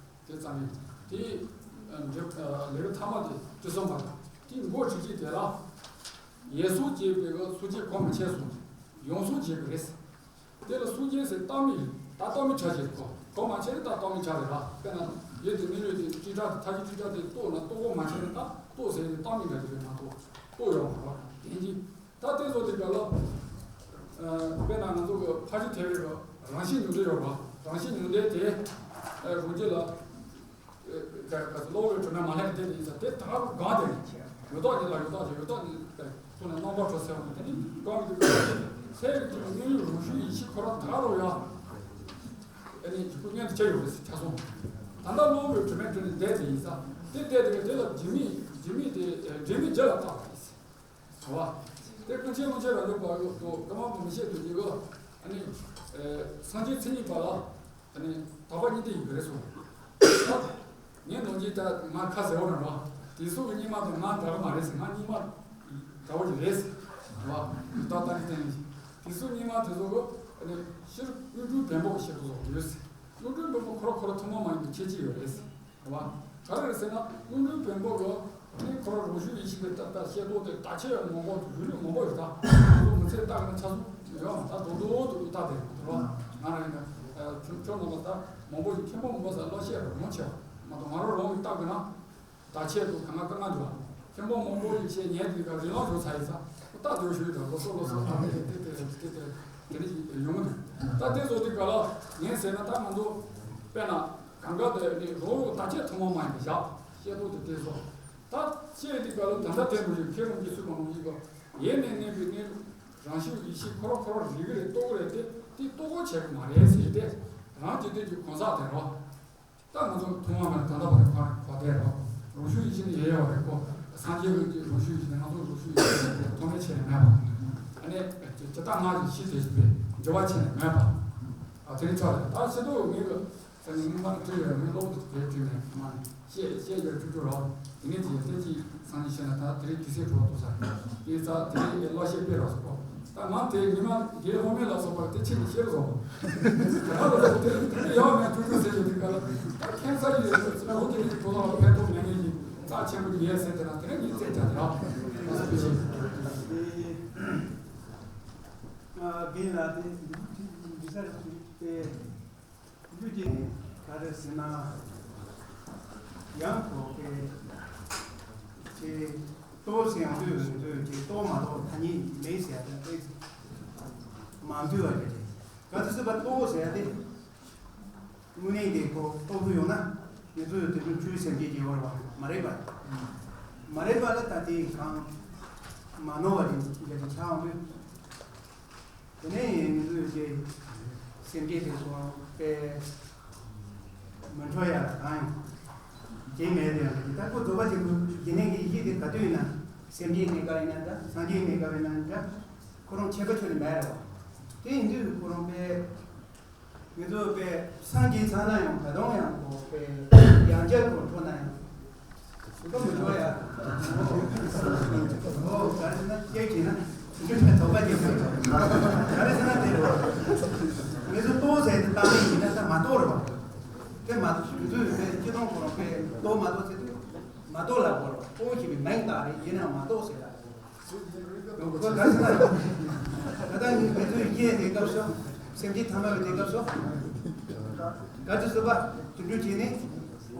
དེ་ཙམ་ཡིན། དེ་ལེའུ་ཐ་མ་དེ་བཅུ་གསུམ་པ་དང་དེའི་མགོ་ཁྲིད་ཀྱི་དེ་ལ། ཡས་སུ་བྱས་པའི་སུ་བྱས་གོ་མ་ཆད་སོང་། ཡོངས་སུ་བྱས་པ་རེད། དེ་ལ་སུ་བྱས་ཟེར་རྟགས་མི་རྟགས་རྟགས་མི་ཆ་བྱས་གོ། གོ་མ་ཆད་ནི་རྟགས་རྟགས་མི་ཆ་རེད་ལ། དཔེར་ན་ཡོད་དེ་མི་ཡོད་དེ་ཀྲི་ཀྲ་དེ་ཐ་ཀི་ཀྲི་ཀྲ་དེ་རྟོགས་ན་རྟོགས་གོ་མ་ཆད་ནི་རྟགས་རྟོགས་ཟེར་ནི་རྟགས་མི་འདྲ་དེ་རེད་མ་གཏོགས་རྟོགས་ཡོད་མ་རེད། དེ་གཉིས། ད་དེ་ཚོ་དེ་ག་ལ། དཔེར་ན་ང་ཚོ་གི་ཕ་ཤི་ཐེ་རི་གི་རང་བཞིན་ཉུང་འདྲེས་ཡོད་ར། རང་བཞིན་ཉུང་འདྲེས་དེ་རང་རྒྱུད་ལ་ག་ག་གློ་བུར་བའི་དྲི་མས་མ་བསླད་དེ་ཡིན་ཙང་དེ་ད་གང་དེ་ཡོད་དོ་ཉིད་ལ་ཡོད་དོ་ཅེས་ཡོད་དོ་ཉིད་ལ་ཐུག་ནས་རྣམ་པར་གྲོལ་ཟེར་བ་དེ་ནི་གང་གི་དུས་ཚེ་རིགས་ཀྱི་དངོས་ཡུལ་རང་བཞིན་ཡིད་ཆེས་ཁོ་རང་ད་རུང་ཡང་ཨ་ནི་འཇིགས་སྐུལ་མངོན་དུ་བྱས་ཡོད་རེད་ཟེར་ཆ་སོང་། ད་ལྟ་གློ་བུར་བའི་དྲི་མས་བསླད་ནས་བསྡད་དེ་ཡིན་ཙང་དེ་བསྡད་དེ་དེ་ལ་འཇིགས་མེད་འཇིགས་མེད་དེ་འབྲས་མེད་རྒྱུད་ལ་བཏགས་པ་ཡིན། བ། དེ་ཀུན་མཁྱེན་ཀློང་ཆེན་རབ་འབྱམས་པ་ཡོད་དོ་ཀ་མ་པ་མི་ཤེས་དོ་ཡི་གོ། ཨ་ནི། སངས་རྒྱས་མཚན་ཉིད་པ་ལ། ཨ་ནི། དག་པ་གཉིས་ལྡན་ཡིན་པ་རེད་གསུངས། ངས་ནོར་གྱི་ད་ང་ཁ་ཟེར་བ་རང་རོ། དེ་ཚོ་གི་སྙིགས་མ་དང་ང་འདྲ་གི་མ་རེད་ཟེར། ང་སྙིགས་མ་འདྲ་བོ་ཞིག་རེད་ཟེར། བ། ད་ལྟ་གི་སྟེང་ནས། དེ་ཚོ་སྙིགས་མ་དེ་ཚོ་གི། ཨ་ནི། སྤྱིར་གླུ་སྒྲོན་བེམ་པོ་གི་བཤད་སྟངས་སོགས་ཡོད་ཟེར། གླུ་སྒྲོན་བེམ་པོ་ཁོ་རང་ཁོ་རང་ཐུན་མོང་མ་ཡིན་པའི་ཁྱད་ཆོས་ཡོད་རེད་ཟེར། རེད་བ། ག་རེ་རེད་ཟེར་ན་གླུ་སྒྲོན་བེམ་པོ་གི་ནི་ཁོ་རང་རང་བྱུང་ཡེ་ཤེས་པའི་ལྟ་ལྟ་བཤད་སྟངས་དེ་ད་ཆེ་བའི་མང་པོ་འདུག་ཡུལ་ལུགས་མང་པོ་ཡོད་ད། ང་ཚོ་མི་ཚེ་ལྟ་གི་ན་ཆ་ཚུགས་ཡོད་ད་རྡོག་རྡོག་ཏུ་ལྟ་དེ་རེད་བ། ང་རང་ཡིན་ན་ཁྱོད་ཁྱོད་རྣམ་པ་ད་མང་པོ་ཞིག་མཁན་པོ་མང་པོ་ཟེར་བློ་ཤེས་རང་མང་ཆེ་བ་མ་གཏོགས་ང་རང་རང་གི་ལྟ་གི་ན། ད་ཆེད་དུ་གང་ལ་དཀའ་ངལ་འདུག་མཁན་པོ་མང་པོ་ཡིན་ཞེས་ཉན་དུས་ཀ་རི་ལང་བཟོ་ཚར་ཡིན་ཙང་རྟགས་དེ་ཞུ་ཡི་དང་ལོ་སོ་ལོ་སོ་ད་དེ་དེ་དེ་དེ་དེ་དེ་ནི་ཡོང་གི་འདུག་ད་དེ་བཟོ་དུས་ཀ་ལ་ངས་ཟེར་ན་ད་ང་ཚོ་དཔེར་ན་གང་ག་དེ་ནི་རོགས་རོགས་ད་ཆེད་ཐུན་མོང་མ་ཡིན་པ་བཞག་བཤད་ཐུབ་དེ་དེ་བཟོ་ད་བཤད་དུས་ཀ་ལ་ད་ལྟ་དེ་མོ་ཞིག་ཁེ་རང་གི་སུས་མ་ནོར་ཡིན་གོ་ཡེ་ནས་གནས་པའི་གནས་ལུགས་རང་བཞིན་ཡེ་ཤེས་ཁོ་རང་ཁོ་རང་རིག་གི་རེད་རྟོགས་གི་རེད་དེ་དེ་རྟོགས་གོ་བྱེད་གི་མ་རེད་ཟེར་ཏེ་རང་རྒྱུད་དེ་རྒྱུ་གང་ཟག་དེ་རོ། ད་ང་ཚོ་ཐུན་མོང་མ་ཡིན་ད་ལྟ་བར་གོ་བསྡད་རོགས། རང་བྱུང་ཡེ་ཤེས་ནི་ཡོད་ཡོད་རེད་གོ། སངས་རྒྱས་ཀྱི་རང་བྱུང་ཡེ་ཤེས་ནི་ང་ཚོ་རང་བྱུང་ཡེ་ཤེས་ནི་ཐོག་མའི་ཆ་ནས་མེད་པ། ཨ་ནི་ཇི་ལྟ་སྔ་ཡི་གཞི་དེ་བཞིན་པའི་འགྱུར་བ་ཆ་ནས་མེད་པ། ཨ་དེ་རིང་ཆོག་རེད་ད་ཕྱི་དྲོ་ངེད་ཀྱི་ས་ནི་སྔོན་མ་དུ་བྲིས་ཡོད་མི་སློབ་དུ་དེ་བྲིས་ནས་མ་ནི་བཤད་བཤད་རྒྱུར་ཆུ་ཆུ་རོགས། དེ་ནས་ཇི་ལྟ་ཅི་སང་ཉིན་བཤད་ན་ད་དེ་རིང་དུས་ཚོད་འཕྲོ་བརླག་ཐུབ་ས་རེད། དེ་ཙང་དེ་རིང་གློག་བཤད་སྤེལ་རོགས་སོ། ད་ང་དེ་ཉི་མ་རྒན་དབང་མེད་ལ་སོགས་པ་དེ་ཕྱི་ནས་ཤེས་རོགས། ད་ང་ལ་དེ་དེ་ཡག་མེད་ཐུག་ཐུག་ཟེར་གྱི་འདུག་ག་ལ། ད་ཁྱད་མཚར་ཡོད་ཟེར་ལོ་དེ་ནས་ཁོ་ཚོ་ལ་ཕན་ཐོགས་མེད་ངེས་ཀྱི་རྩ་ཆེན་པོ་ཉེས་ཟེར་དེ་ན་དེ་རིང་ཉིན་བཙན་བྱ་དེ་རག་ང་ཚོ་དེ་བྱེད། རྒན་ལགས་དེ་འདི་ས་རེད་དེ། ལུས་ཀྱི་ག་རེ་ཟེར་ན། ཡང་ཁོ་པའི་ཅེས་ལྟོ་ཟེར་ཡང་ལྟོས་ལྟོས་ཀྱི་ལྟོ་མ་གཏོགས་ཐ་སྙད་མེད་ཟེར་ཡ་དེ་མ་འདུས་པ་རེད། ག་ཚོད་ཟེར་བ་ལྟོ་ཟེར་ཡ་དེ་དངོས་གནས་དེ་ཁོ་ལྟོ་ཚོ་ཡོང་ན་ང་ཚོས་དེ་ཚོ་ཆོས་སེམས་ཅན་གྱི་ཡོད་རེད་བ་མ་རེད་པ། མ་རེད་པ་ལ་ད་དེ་གང་མ་ནོར་བ་དེ་འདྲ་དེ་ཆགས་འོང་དུས། དེ་ནས་ཡིན་དུས་ཀྱི་སེམས་བསྐྱེད་དེ་ཚོ་དཔེ་མི་འཕྲོ་ཡ་གང་ཡང་རྒྱུན་མེད་དེ་ཡང་ད་ཁོ་རྫོགས་པ་ཆེན་པོ་ཡེ་ནས་ཀྱི་ཡེ་ཤེས་དེ་ག་དུས་ཡིན་ན་སེམས་བསྐྱེད་གནས་སྐབས་ཡིན་ན་འདྲ་སངས་རྒྱས་གནས་སྐབས་ཡིན་ན་འདྲ་ཁོ་རང་ཁྱད་པར་ཁྱོན་ནས་མེད་རེད་བ། དེ་ཡིན་དུས་ཁོ་རང་དཔེ། ང་ཚོ་དཔེ་སངས་རྒྱས་ཚང་ན་ཡང་ད་དུང་ཡང་ཁོ་དཔེ་ཡང་བསྐྱར་ཁོ་འཕྲོ་ན་ཡང་ཁོ་མི་འཕྲོ་ཡ། ཨོ་ག་རེ་ཟེར་ན་སྐྱེ་བྱེད་ན་འདི་འདྲ་དོགས་པ་སྐྱེ་དགོས། ག་རེ་ཟེར་ན་དེ་རེད་བ། ང་ཚོ་ལྟོ་ཟེར་དེ་བཏང་ནས་ཡིན་ན་ད་མ་གཏོགས་རེད་བ། དེ་མ་ང་ཚོས་དཔེ་སྤྱི་བཏང་ཁོ་རང་དཔེ་ལྟོ་མ་གཏོགས་ཟེར་དུས་མ་གཏོགས་ལབ་དགོས་རེད་བ། ལྟོ་ཞེས་པའི་མིང་བཏགས་རེད་ཡིན་ན་མ་གཏོགས་ཟེར་ལ། ཁོ་ག་ཟེར་ན། ད་ལྟ་ངས་ང་ཚོའི་ཡེ་གནས་སྐབས་སུ། སེམས་བསྐྱེད་ཐ་མལ་པའི་གནས་སྐབས་སུ། ག་ཚོད་ཟེར་བ། དུད་འགྲོ་བྱས་ནས།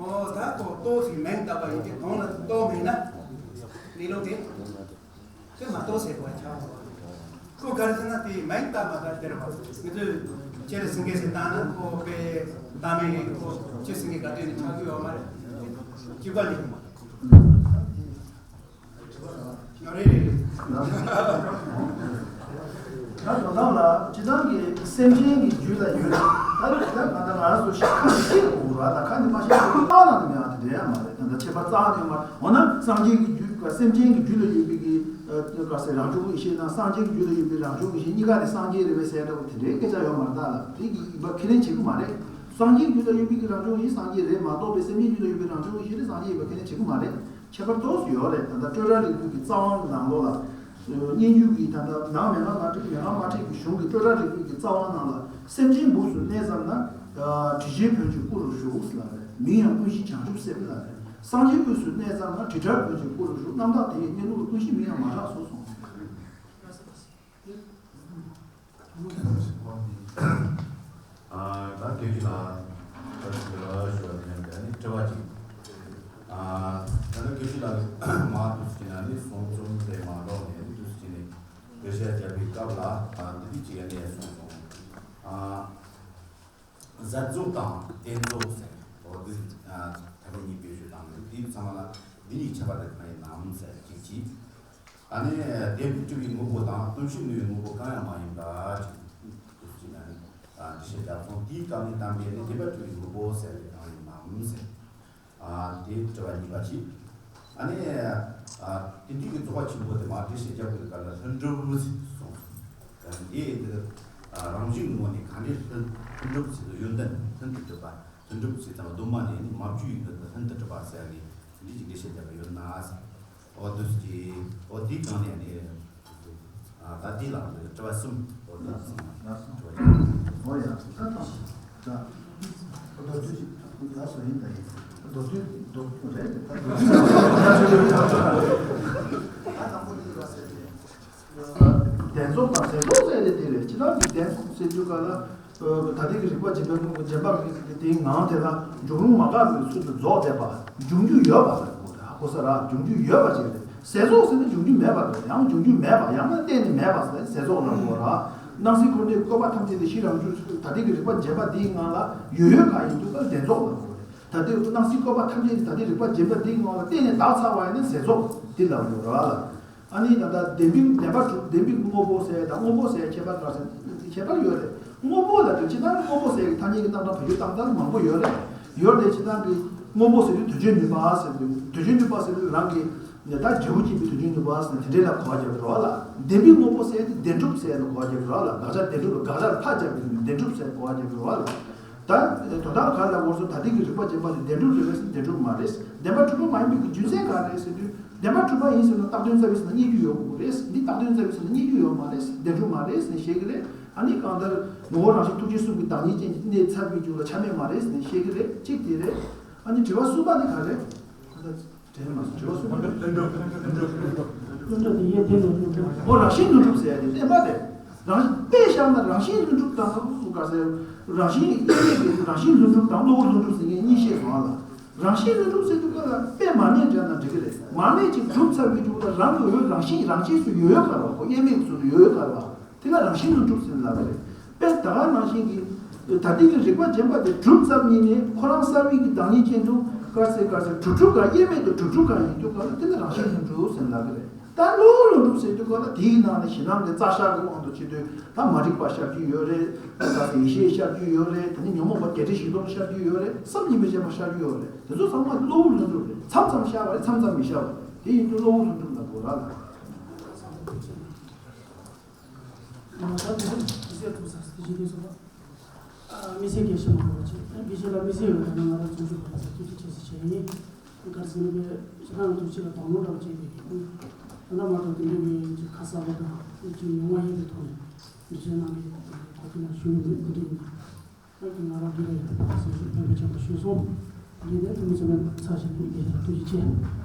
ཨོ་ད་ཁོ་ལྟོ་ཞིག་མིང་བཏགས་པ་ཡིན་གྱི་དོན་ལ་ལྟོ་མིན་ན། གནས་ལུགས་དེ། དེ་མ་གཏོགས་ཟེར་བ་ཆགས་འོང་། ཁོ་ག་ཟེར་ན་དེ་མིང་བཏགས་པ་ག་དེར་བ། ང་ཚོས་ཁྱེད་ལ་སེང་གེ་ཟེར་བཏང་ན་ཁོ་དཔེ་བཏང་མེད་ངས་ཁོ་ཁྱེད་སེང་གེ་ག་དུས་ནས་ཆགས་ཀྱི་ཡོད་མ་རེད། གཅིག་པ་ལས། རེད་རེད་རེད། ད་དོན་དག་ལ་སྤྱིར་བཏང་གི་སེམས་ཅན་གྱི་རྒྱུད་ལ་ཡོད། ད་ད་ད་ང་རང་ཚོ་ཤ་ཁ་ནས་ཤེས་དགོས་ར། ད་ཁ་ནས་མ་ཤེས་ན་རྩ་བ་ནས་མི་ཡང་དེ་འདྲ་ཡང་མ་རེད། ད་ད་ཁྱད་པར་རྩ་བ་ནས་མ། འོ་ན་སངས་རྒྱས་ཀྱི་རྒྱུད་སེམས་ཅན་གྱི་རྒྱུད་ལ་ཡོད་པའི་གི་ག་ཟེར་རང་བྱུང་གི་ཡེ་ཤེས་དང་སངས་རྒྱས་ཀྱི་རྒྱུད་ལ་ཡོད་པའི་རང་བྱུང་གི་ཡེ་ཤེས་གཉིས་ཀ་དེ་སངས་རྒྱས་རེད་པས་ཟེར་འདྲ་པོ་དེ་འདྲའི་སྐད་ཆ་ཡོད་མ་རེད། ད་ལ་དེ་གི་ཡིན་པ་ཁས་ལེན་བྱེད་ཀྱི་མ་རེད། སངས་རྒྱས་རྒྱུད་ལ་ཡོད་པའི་གི་རང་བྱུང་ཡེ་ཤེས་སངས་རྒྱས་རེད་མ་གཏོགས་པའི་སེམས་ཅན་རྒྱུད་ལ་ཡོད་པའི་རང་བྱུང་ཡེ་ཤེས་དེ་སངས་རྒྱས་ཡིན་པ་ཁས་ལེན་བྱེད་ཀྱི་མ་རེད། ཁྱད་པར་ཏོག་ཙམ་ཡོད་རེད། ད་ལྟ་སྤྲོས་བྲལ་རིག་པའི་གི་རྩ་བ་ནང་ལོགས་ལ། སྙན་བརྒྱུད་ཀྱི་ད་ལྟ་ནང་མན་ངག་མ་ཏྲིག་མན་ངག་མ་ཏྲིག་གི་གཞུང་གི་སྤྲོས་བྲལ་རིག་པའི་གི་རྩ་བ་ནང་ལ་སེམས་ཅན་སྦུགས་སུ་གནས་ཙམ་ན། དྲི་ཆེན་བོན་གྱི་སྐུ་རུ་བཞུགས་ལབ་རེད། མིང་ཡང་ཀུན་གཞི་བྱང་ཆུབ་སེམས་ལབ་རེད། སངས་རྒྱས་དབུས་སུ་གནས་ཙམ་ན་དྲི་བྲལ་བོན་གྱི་སྐུ་རུ་བཞུགས། རྣམ་དག་དེ་ཡི་གནས་ལུགས་ལ་ཀུན་གཞི་མིང་ཡང་མ་གྲགས་སོ་གསུངས། ཨ། ད་དེ་རིང་ལ་ད་དེ་ལ་ཞུ་བ་ནི་ཡང་ནི་དྲི་བ་ཅིག་ཨ། ད་ནི་དགེ་བཤེས་ལགས་མ་འདུག་ཟེར་ན་ནི་གསུང་རྩོམ་དེ་མ་འགྲོ་ནས་འདུག་ཟེར་ནས་བེད་སྤྱོད་བརྒྱབ་པའི་སྐབས་ལ་ཨ་འདི་འདྲ་ཅིག་ཡང་ནས་གསུངས་སོང་། ཨ། ཟབ་རྫོགས་དང་བརྟན་རྫོགས་ཟེར། འོ་འདི་ཨ་ད་ནི་གཉིས་བེད་སྤྱོད་བཏང་ནས་དེའི་ཚང་མ་ལ་འདི་གཉིས་ཁྱད་པར་དེ་གང་ཡིན་ནམ་ཟེར་ཅིག་གིས། ཨ་ནི་བདེན་པའི་སྤྲུལ་པའི་དངོས་པོ་དང་གཏུམ་ཤིང་ནུས་པའི་དངོས་པོ་གང་ཡང་མ་ཡིན་པ་ཅིག་འདུག་ཅེ་ན་ནི་འགྲེལ་བཤད་རྒྱབ་སོང་། དེའི་སྐབས་ནས་དམ་པའི་ནི་བདེན་པར་གྲུབ་པའི་དངོས་པོ་ཟེར་བའི་གང་ཡིན་ནམ་ཟེར། ཨ་དེ་དྲི་བ་གཉིས་པ་ཅིག་ཨ་ནི་ཨ་དེ་དུས་ཀྱི་རྫོགས་པ་ཆེན་པོ་དེ་མར་འགྲེལ་བཤད་རྒྱབ་དགོས་པའི་སྐབས་ལ་ལྷུན་གྲུབ་ཟེར་གསུངས། ཨ་འདི་འདི་རང་བཞིན་ངོ་ནས་གང་འདྲའི་ལྷུན་ལྷུན་གྲུབ་ཟེར་དུས་ཡོན་ཏན་ལྷུན་གྱིས་གྲུབ་པ། ལྷུན་གྲུབ་ཟེར་ཙམ་གདོད་མ་ནས་ནི་མ་བཅོས་ཡོན་ཏན་ལྷུན་གྱིས་གྲུབ་པ་ཟེར་ནས་འདི་ཅིག་འགྲེལ་བཤད་རྒྱབ་པ་ཡོད་ན་ཟེར། འོ་འདུག་སེ་བྱས། འོ་འདིའི་སྒང་ནས་ནི། ཨ་ད་འདི་ལ་དྲི་བ་གསུམ། འོ་འདི་གསུམ། འོ་ཡ་ད་ད་ད། མདོར་བསྡུས་ཤིག་ད་སོ་ཡིན་ད་ཡིན། མདོར་བསྡུས་མདོར་བསྡུས་རེད་ད། ད་དང་པོ་འདི་ལ་ཟེར་ཏེ། བདེན་རྫོགས་དང་ཟད་རྫོགས་ཟེར་ཏེ་དེ་རེད། སྤྱིར་བཏང་གི་བདེན་རྫོགས་ཟེར་དུས་ག་ལ། ད་ལྟའི་གི་རིག་པ་རྗེན་པའི་རྗེན་པ་གི་དེའི་ངང་དེ་ལ་འབྱུང་རུང་མ་འགགས་པའི་ཚུལ་དུ་རྫོགས་བསྡད་པ། འབྱུང་རྒྱུ་ཡོད་པ་ལ་གོ་ར་གོ་ས་ར། འབྱུང་རྒྱུ་ཡོད་པ་ཅིག་རེད། ཟད་རྫོགས་ཟེར་ན་འབྱུང་རྒྱུ་མེད་པ་དང་ཡང་འབྱུང་རྒྱུ་མེད་པ་ཡང་ན་གཏན་ནས་མེད་པ་ཟེར་ཟད་རྫོགས་ལ་གོ་ར། སྣང་སྲིད་འཁོར་འདས་བཀོད་པ་ཐམས་ཅད་དེ་གཞི་རང་རྒྱུ་ད་ལྟའི་གི་རིག་པ་རྗེན་པ་འདིའི་ངང་ལ་ཡོད་ཡོད་ག་ཡིན་དུས་ཀ་བདེན་རྫོགས་ལ་གོ་རེད། ད་ལྟའི་སྣང་སྲིད་བཀོད་པ་ཐམས་ཅད་དེ་ད་ལྟའི་རིག་པ་རྗེན་པ་འདིའི་ངང་ལ་གཏན་ནས་དག་ཚར་བ་ཡིན་ན་ཟད་རྫོགས་འདི་ལ་གོ་ར། ཨ་ནི་ད་ལྟ་བདེན་པའི་བདེན་པ་གྲུབ་བདེན་པའི་དངོས་པོ་ཟེར་དང་དངོས་པོ་ཟེར་ཁྱད་པར་ག་ཟེར་ཁྱད་པར་ཡོད་རེད། དངོས་པོ་ལ་དེ་ཇི་ལྟར་དངོས་པོ་ཟེར་གྱི་ཐ་སྙད་ཀྱི་རྣམ་གྲངས་བེད་སྤྱོད་བཏང་སྟངས་མང་པོ་ཡོད་རེད། ཡོད་རེད། ཇི་ལྟར་གྱི་དངོས་པོ་ཟེར་དུས་དུས་རྒྱུན་ནུས་པ་ཟེར་དུས་དུས་རྒྱུན་ནུས་པ་ཟེར་དུས་རང་གི་ད་འབྲས་བུ་སྐྱེད་པའི་དུས་རྒྱུན་ནུས་པ་ཟེར་ན་དེ་འདྲའི་ལ་གོ་བ་རྒྱབ་རོགས་ལ། བདེན་པའི་དངོས་པོ་ཟེར་དེ་བདེན་གྲུབ་ཟེར་ལ་གོ་བ་རྒྱབ་རོགས་ལ། དགག་བྱ་བདེན་གྲུབ་ལ་དགག་བྱ་ལ་ཕར་རྒྱབ་པའི་བདེན་གྲུབ་ཟེར་གོ་བ་རྒྱབ་རོགས་ལ། ད་དོན་དག་ག་ལ་འོར་སོ་ད་ལྟའི་གི་རིག་པ་རྗེན་པ་དེ་བདེན་གྲུབ་རེད་པས་བདེན་གྲུབ་མ་རེད། བདེན་པ་གྲུབ་པ་མ་ཡིན་པའི་གི་རྒྱུ་མཚན་ག་རེད་ཟེར་དུས། བདེན་པ་གྲུབ་པ་ཡིན་ཟེར་ན་རྟགས་དོན་རྩ་བའི་ཟེར་ན་རྙེད་རྒྱུ་ཡོད་དགོས་རེད། འདི་རྟགས་དོན་རྩ་བའི་ཟེར་ན་རྙེད་རྒྱུ་ཡོད་མ་རེད། བདེན་གྲུབ་མ་རེད་ཟེར་ནས་བཤད་གི་རེད། ཨ་ནི་གང་ལྟར་ངོ་བོ་རང་བཞིན་ཐུགས་རྗེ་གསུམ་གྱི་བདག་ཉིད་ཅན་གྱི་གནས་ཚར་བའི་རྒྱུ་ལ་ཆ་མེད་མ་རེད་ཟེར་ནས་བཤད་གི་རེད། གཅིག་དེ་རེད། ཨ་ནི་དྲི་བ་གསུམ་པ་དེ་ག་རེད། དྲན་མ་སོང་། དྲི་བ་གསུམ་པ་རེད། ལྷུན་གྲུབ། ལྷུན་གྲུབ། ལྷུན་གྲུབ། ལྷུན་གྲུབ་དེ་ཡེ་དེ་ནས་ལྷུན་གྲུབ། འོ་རང་བཞིན་ལྷུན་གྲུབ་ཟེར་ཡ་དེ་བསྟན་པ་རེད། རང་བཞིན་དཔེ་བཞག་ན་རང་བཞིན་ལྷུན་གྲུབ་དང་ག་ཟེར། རང་བཞིན་དབྱེར་མེད་ཀྱི་རང་བཞིན་ལྷུན་གྲུབ་དང་གློ་བུར་ལྷུན་གྲུབ་ཟེར་མཁན་གཉིས་བཤད་སོང་ཨ་ལ། རང་བཞིན་ལྷུན་གྲུབ་ཟེར་དུས་སྐབས་ལ་དཔེ་མ་རྙེད་བྱས་ན་འགྲིག་གི་རེད། མ་རྙེད་ཅིག་གྲུབ་ཚར་བའི་རྒྱུ་ལ་རང་གི་འོད་རང་བཞིན་རང་ཆས་སུ་ཡོད་ཡོད་ག་རེད་བ། ཁོ་དབྱེར་མེད་ཀྱི་ཚུལ་དུ་ཡོད་ཡོད་ག་རེད་བ། དེ་ལ་རང་བཞིན་ལྷུན་གྲུབ་ཟེར་ལབ་ཀྱི་རེད། དཔེ་ད་ག་ནང་བཞིན་གྱི། ད་ལྟའི་གི་རིག་པ་རྗེན་པ་དེ་གྲུབ་ཙམ་ཉིད་ནས་ཁོ་རང་གསལ་བའི་གི་བདག་ཉིད་ཅན་དུ་དཀར་སེར་དཀར་སེར་གྲུབ་གྲུབ་ག་དབྱེར་མེད་དུ་གྲུབ་གྲུབ་ག་ཡིན་དུས་ག་ལ་དེ་ལ་རང་བཞིན་ལྷུན་གྲུབ་ཟེར་ལབ་ཀྱི་རེད། ད་གློ་བུར་ལྷུན་གྲུབ་ཟེར་དུས་ག་ལ་དེའི་ནང་ནས་གཞི་སྣང་གི་རྩ་ཤར་གྱི་དབང་དུ་བྱེད་དུས་ད་མ་རིག་པ་ཤར་རྒྱུ་ཡོད་རེད། ད་ལྟ་ཡེ་ཤེས་ཤར་རྒྱུ་ཡོད་རེད། དེ་ནས་ཉོན་མོངས་པ་བརྒྱད་ཁྲི་བཞི་སྟོང་ཤར་རྒྱུ་ཡོད་རེད། བསམ་གྱིས་མི་ཁྱབ་པ་ཤར་རྒྱུ་ཡོད་རེད། དེ་ཚོ་ཚང་མ་གློ་བུར་ལྷུན་གྲུབ་རེད། མཚམས་མཚམས་ཤར་བ་རེད། མཚམས་མཚམས་མི་ཤར་བ་རེད། དེ་ཡིན་དུས་གློ་བུར་ལྷུན་གྲུབ་ལ་གོ་ར་ལ། ད་དེ་རིང་དམིགས་བསལ་ཐུགས་ས་དེ་བཞིན་དུ་སོང་བ། དམིགས་བསལ་དགེ་བཤེས་མང་པོ་ཅིག་དགེ་བཤེས་ལ་དམིགས་བསལ་ཡོད་ན་ང་རང་ཚོ་ཞུ་བ་ལ་ཐུགས་རྗེ་ཆེ་ཟེར་བྱས་ཡིན། ག་རེ་ཟེར་ན་ཞེ་དྲག་ཐུགས་རྗེ་ལ་དོགས་སློང་འདྲ་བོ་བྱས་པའི་གི་ད་ལྟ་མ་གཏོགས་དེ་འདྲའི་གི་ཅིག་ཁ་གསལ་པོ་དང་ཅིག་མྱོང་བ་ཡོད་པའི་ཐོག་ནས་འདི་བྱས་གནང་གི་གོ་ཐོས་ན་ཞུ་མི་འདུག་འདི་འདྲ་ཡིན། ང་རང་འདི་ལ་ཡོད་པ་སོ་སོ་ཕན་པ་ཆེན་པོ་ཞུས་སོང་། འདི་ནས་ཐུགས་མི་ཚང་མས་ཚར་ཞིག་ནས་དགེ་རྒན་ཐུགས་རྗེ་ཆེ།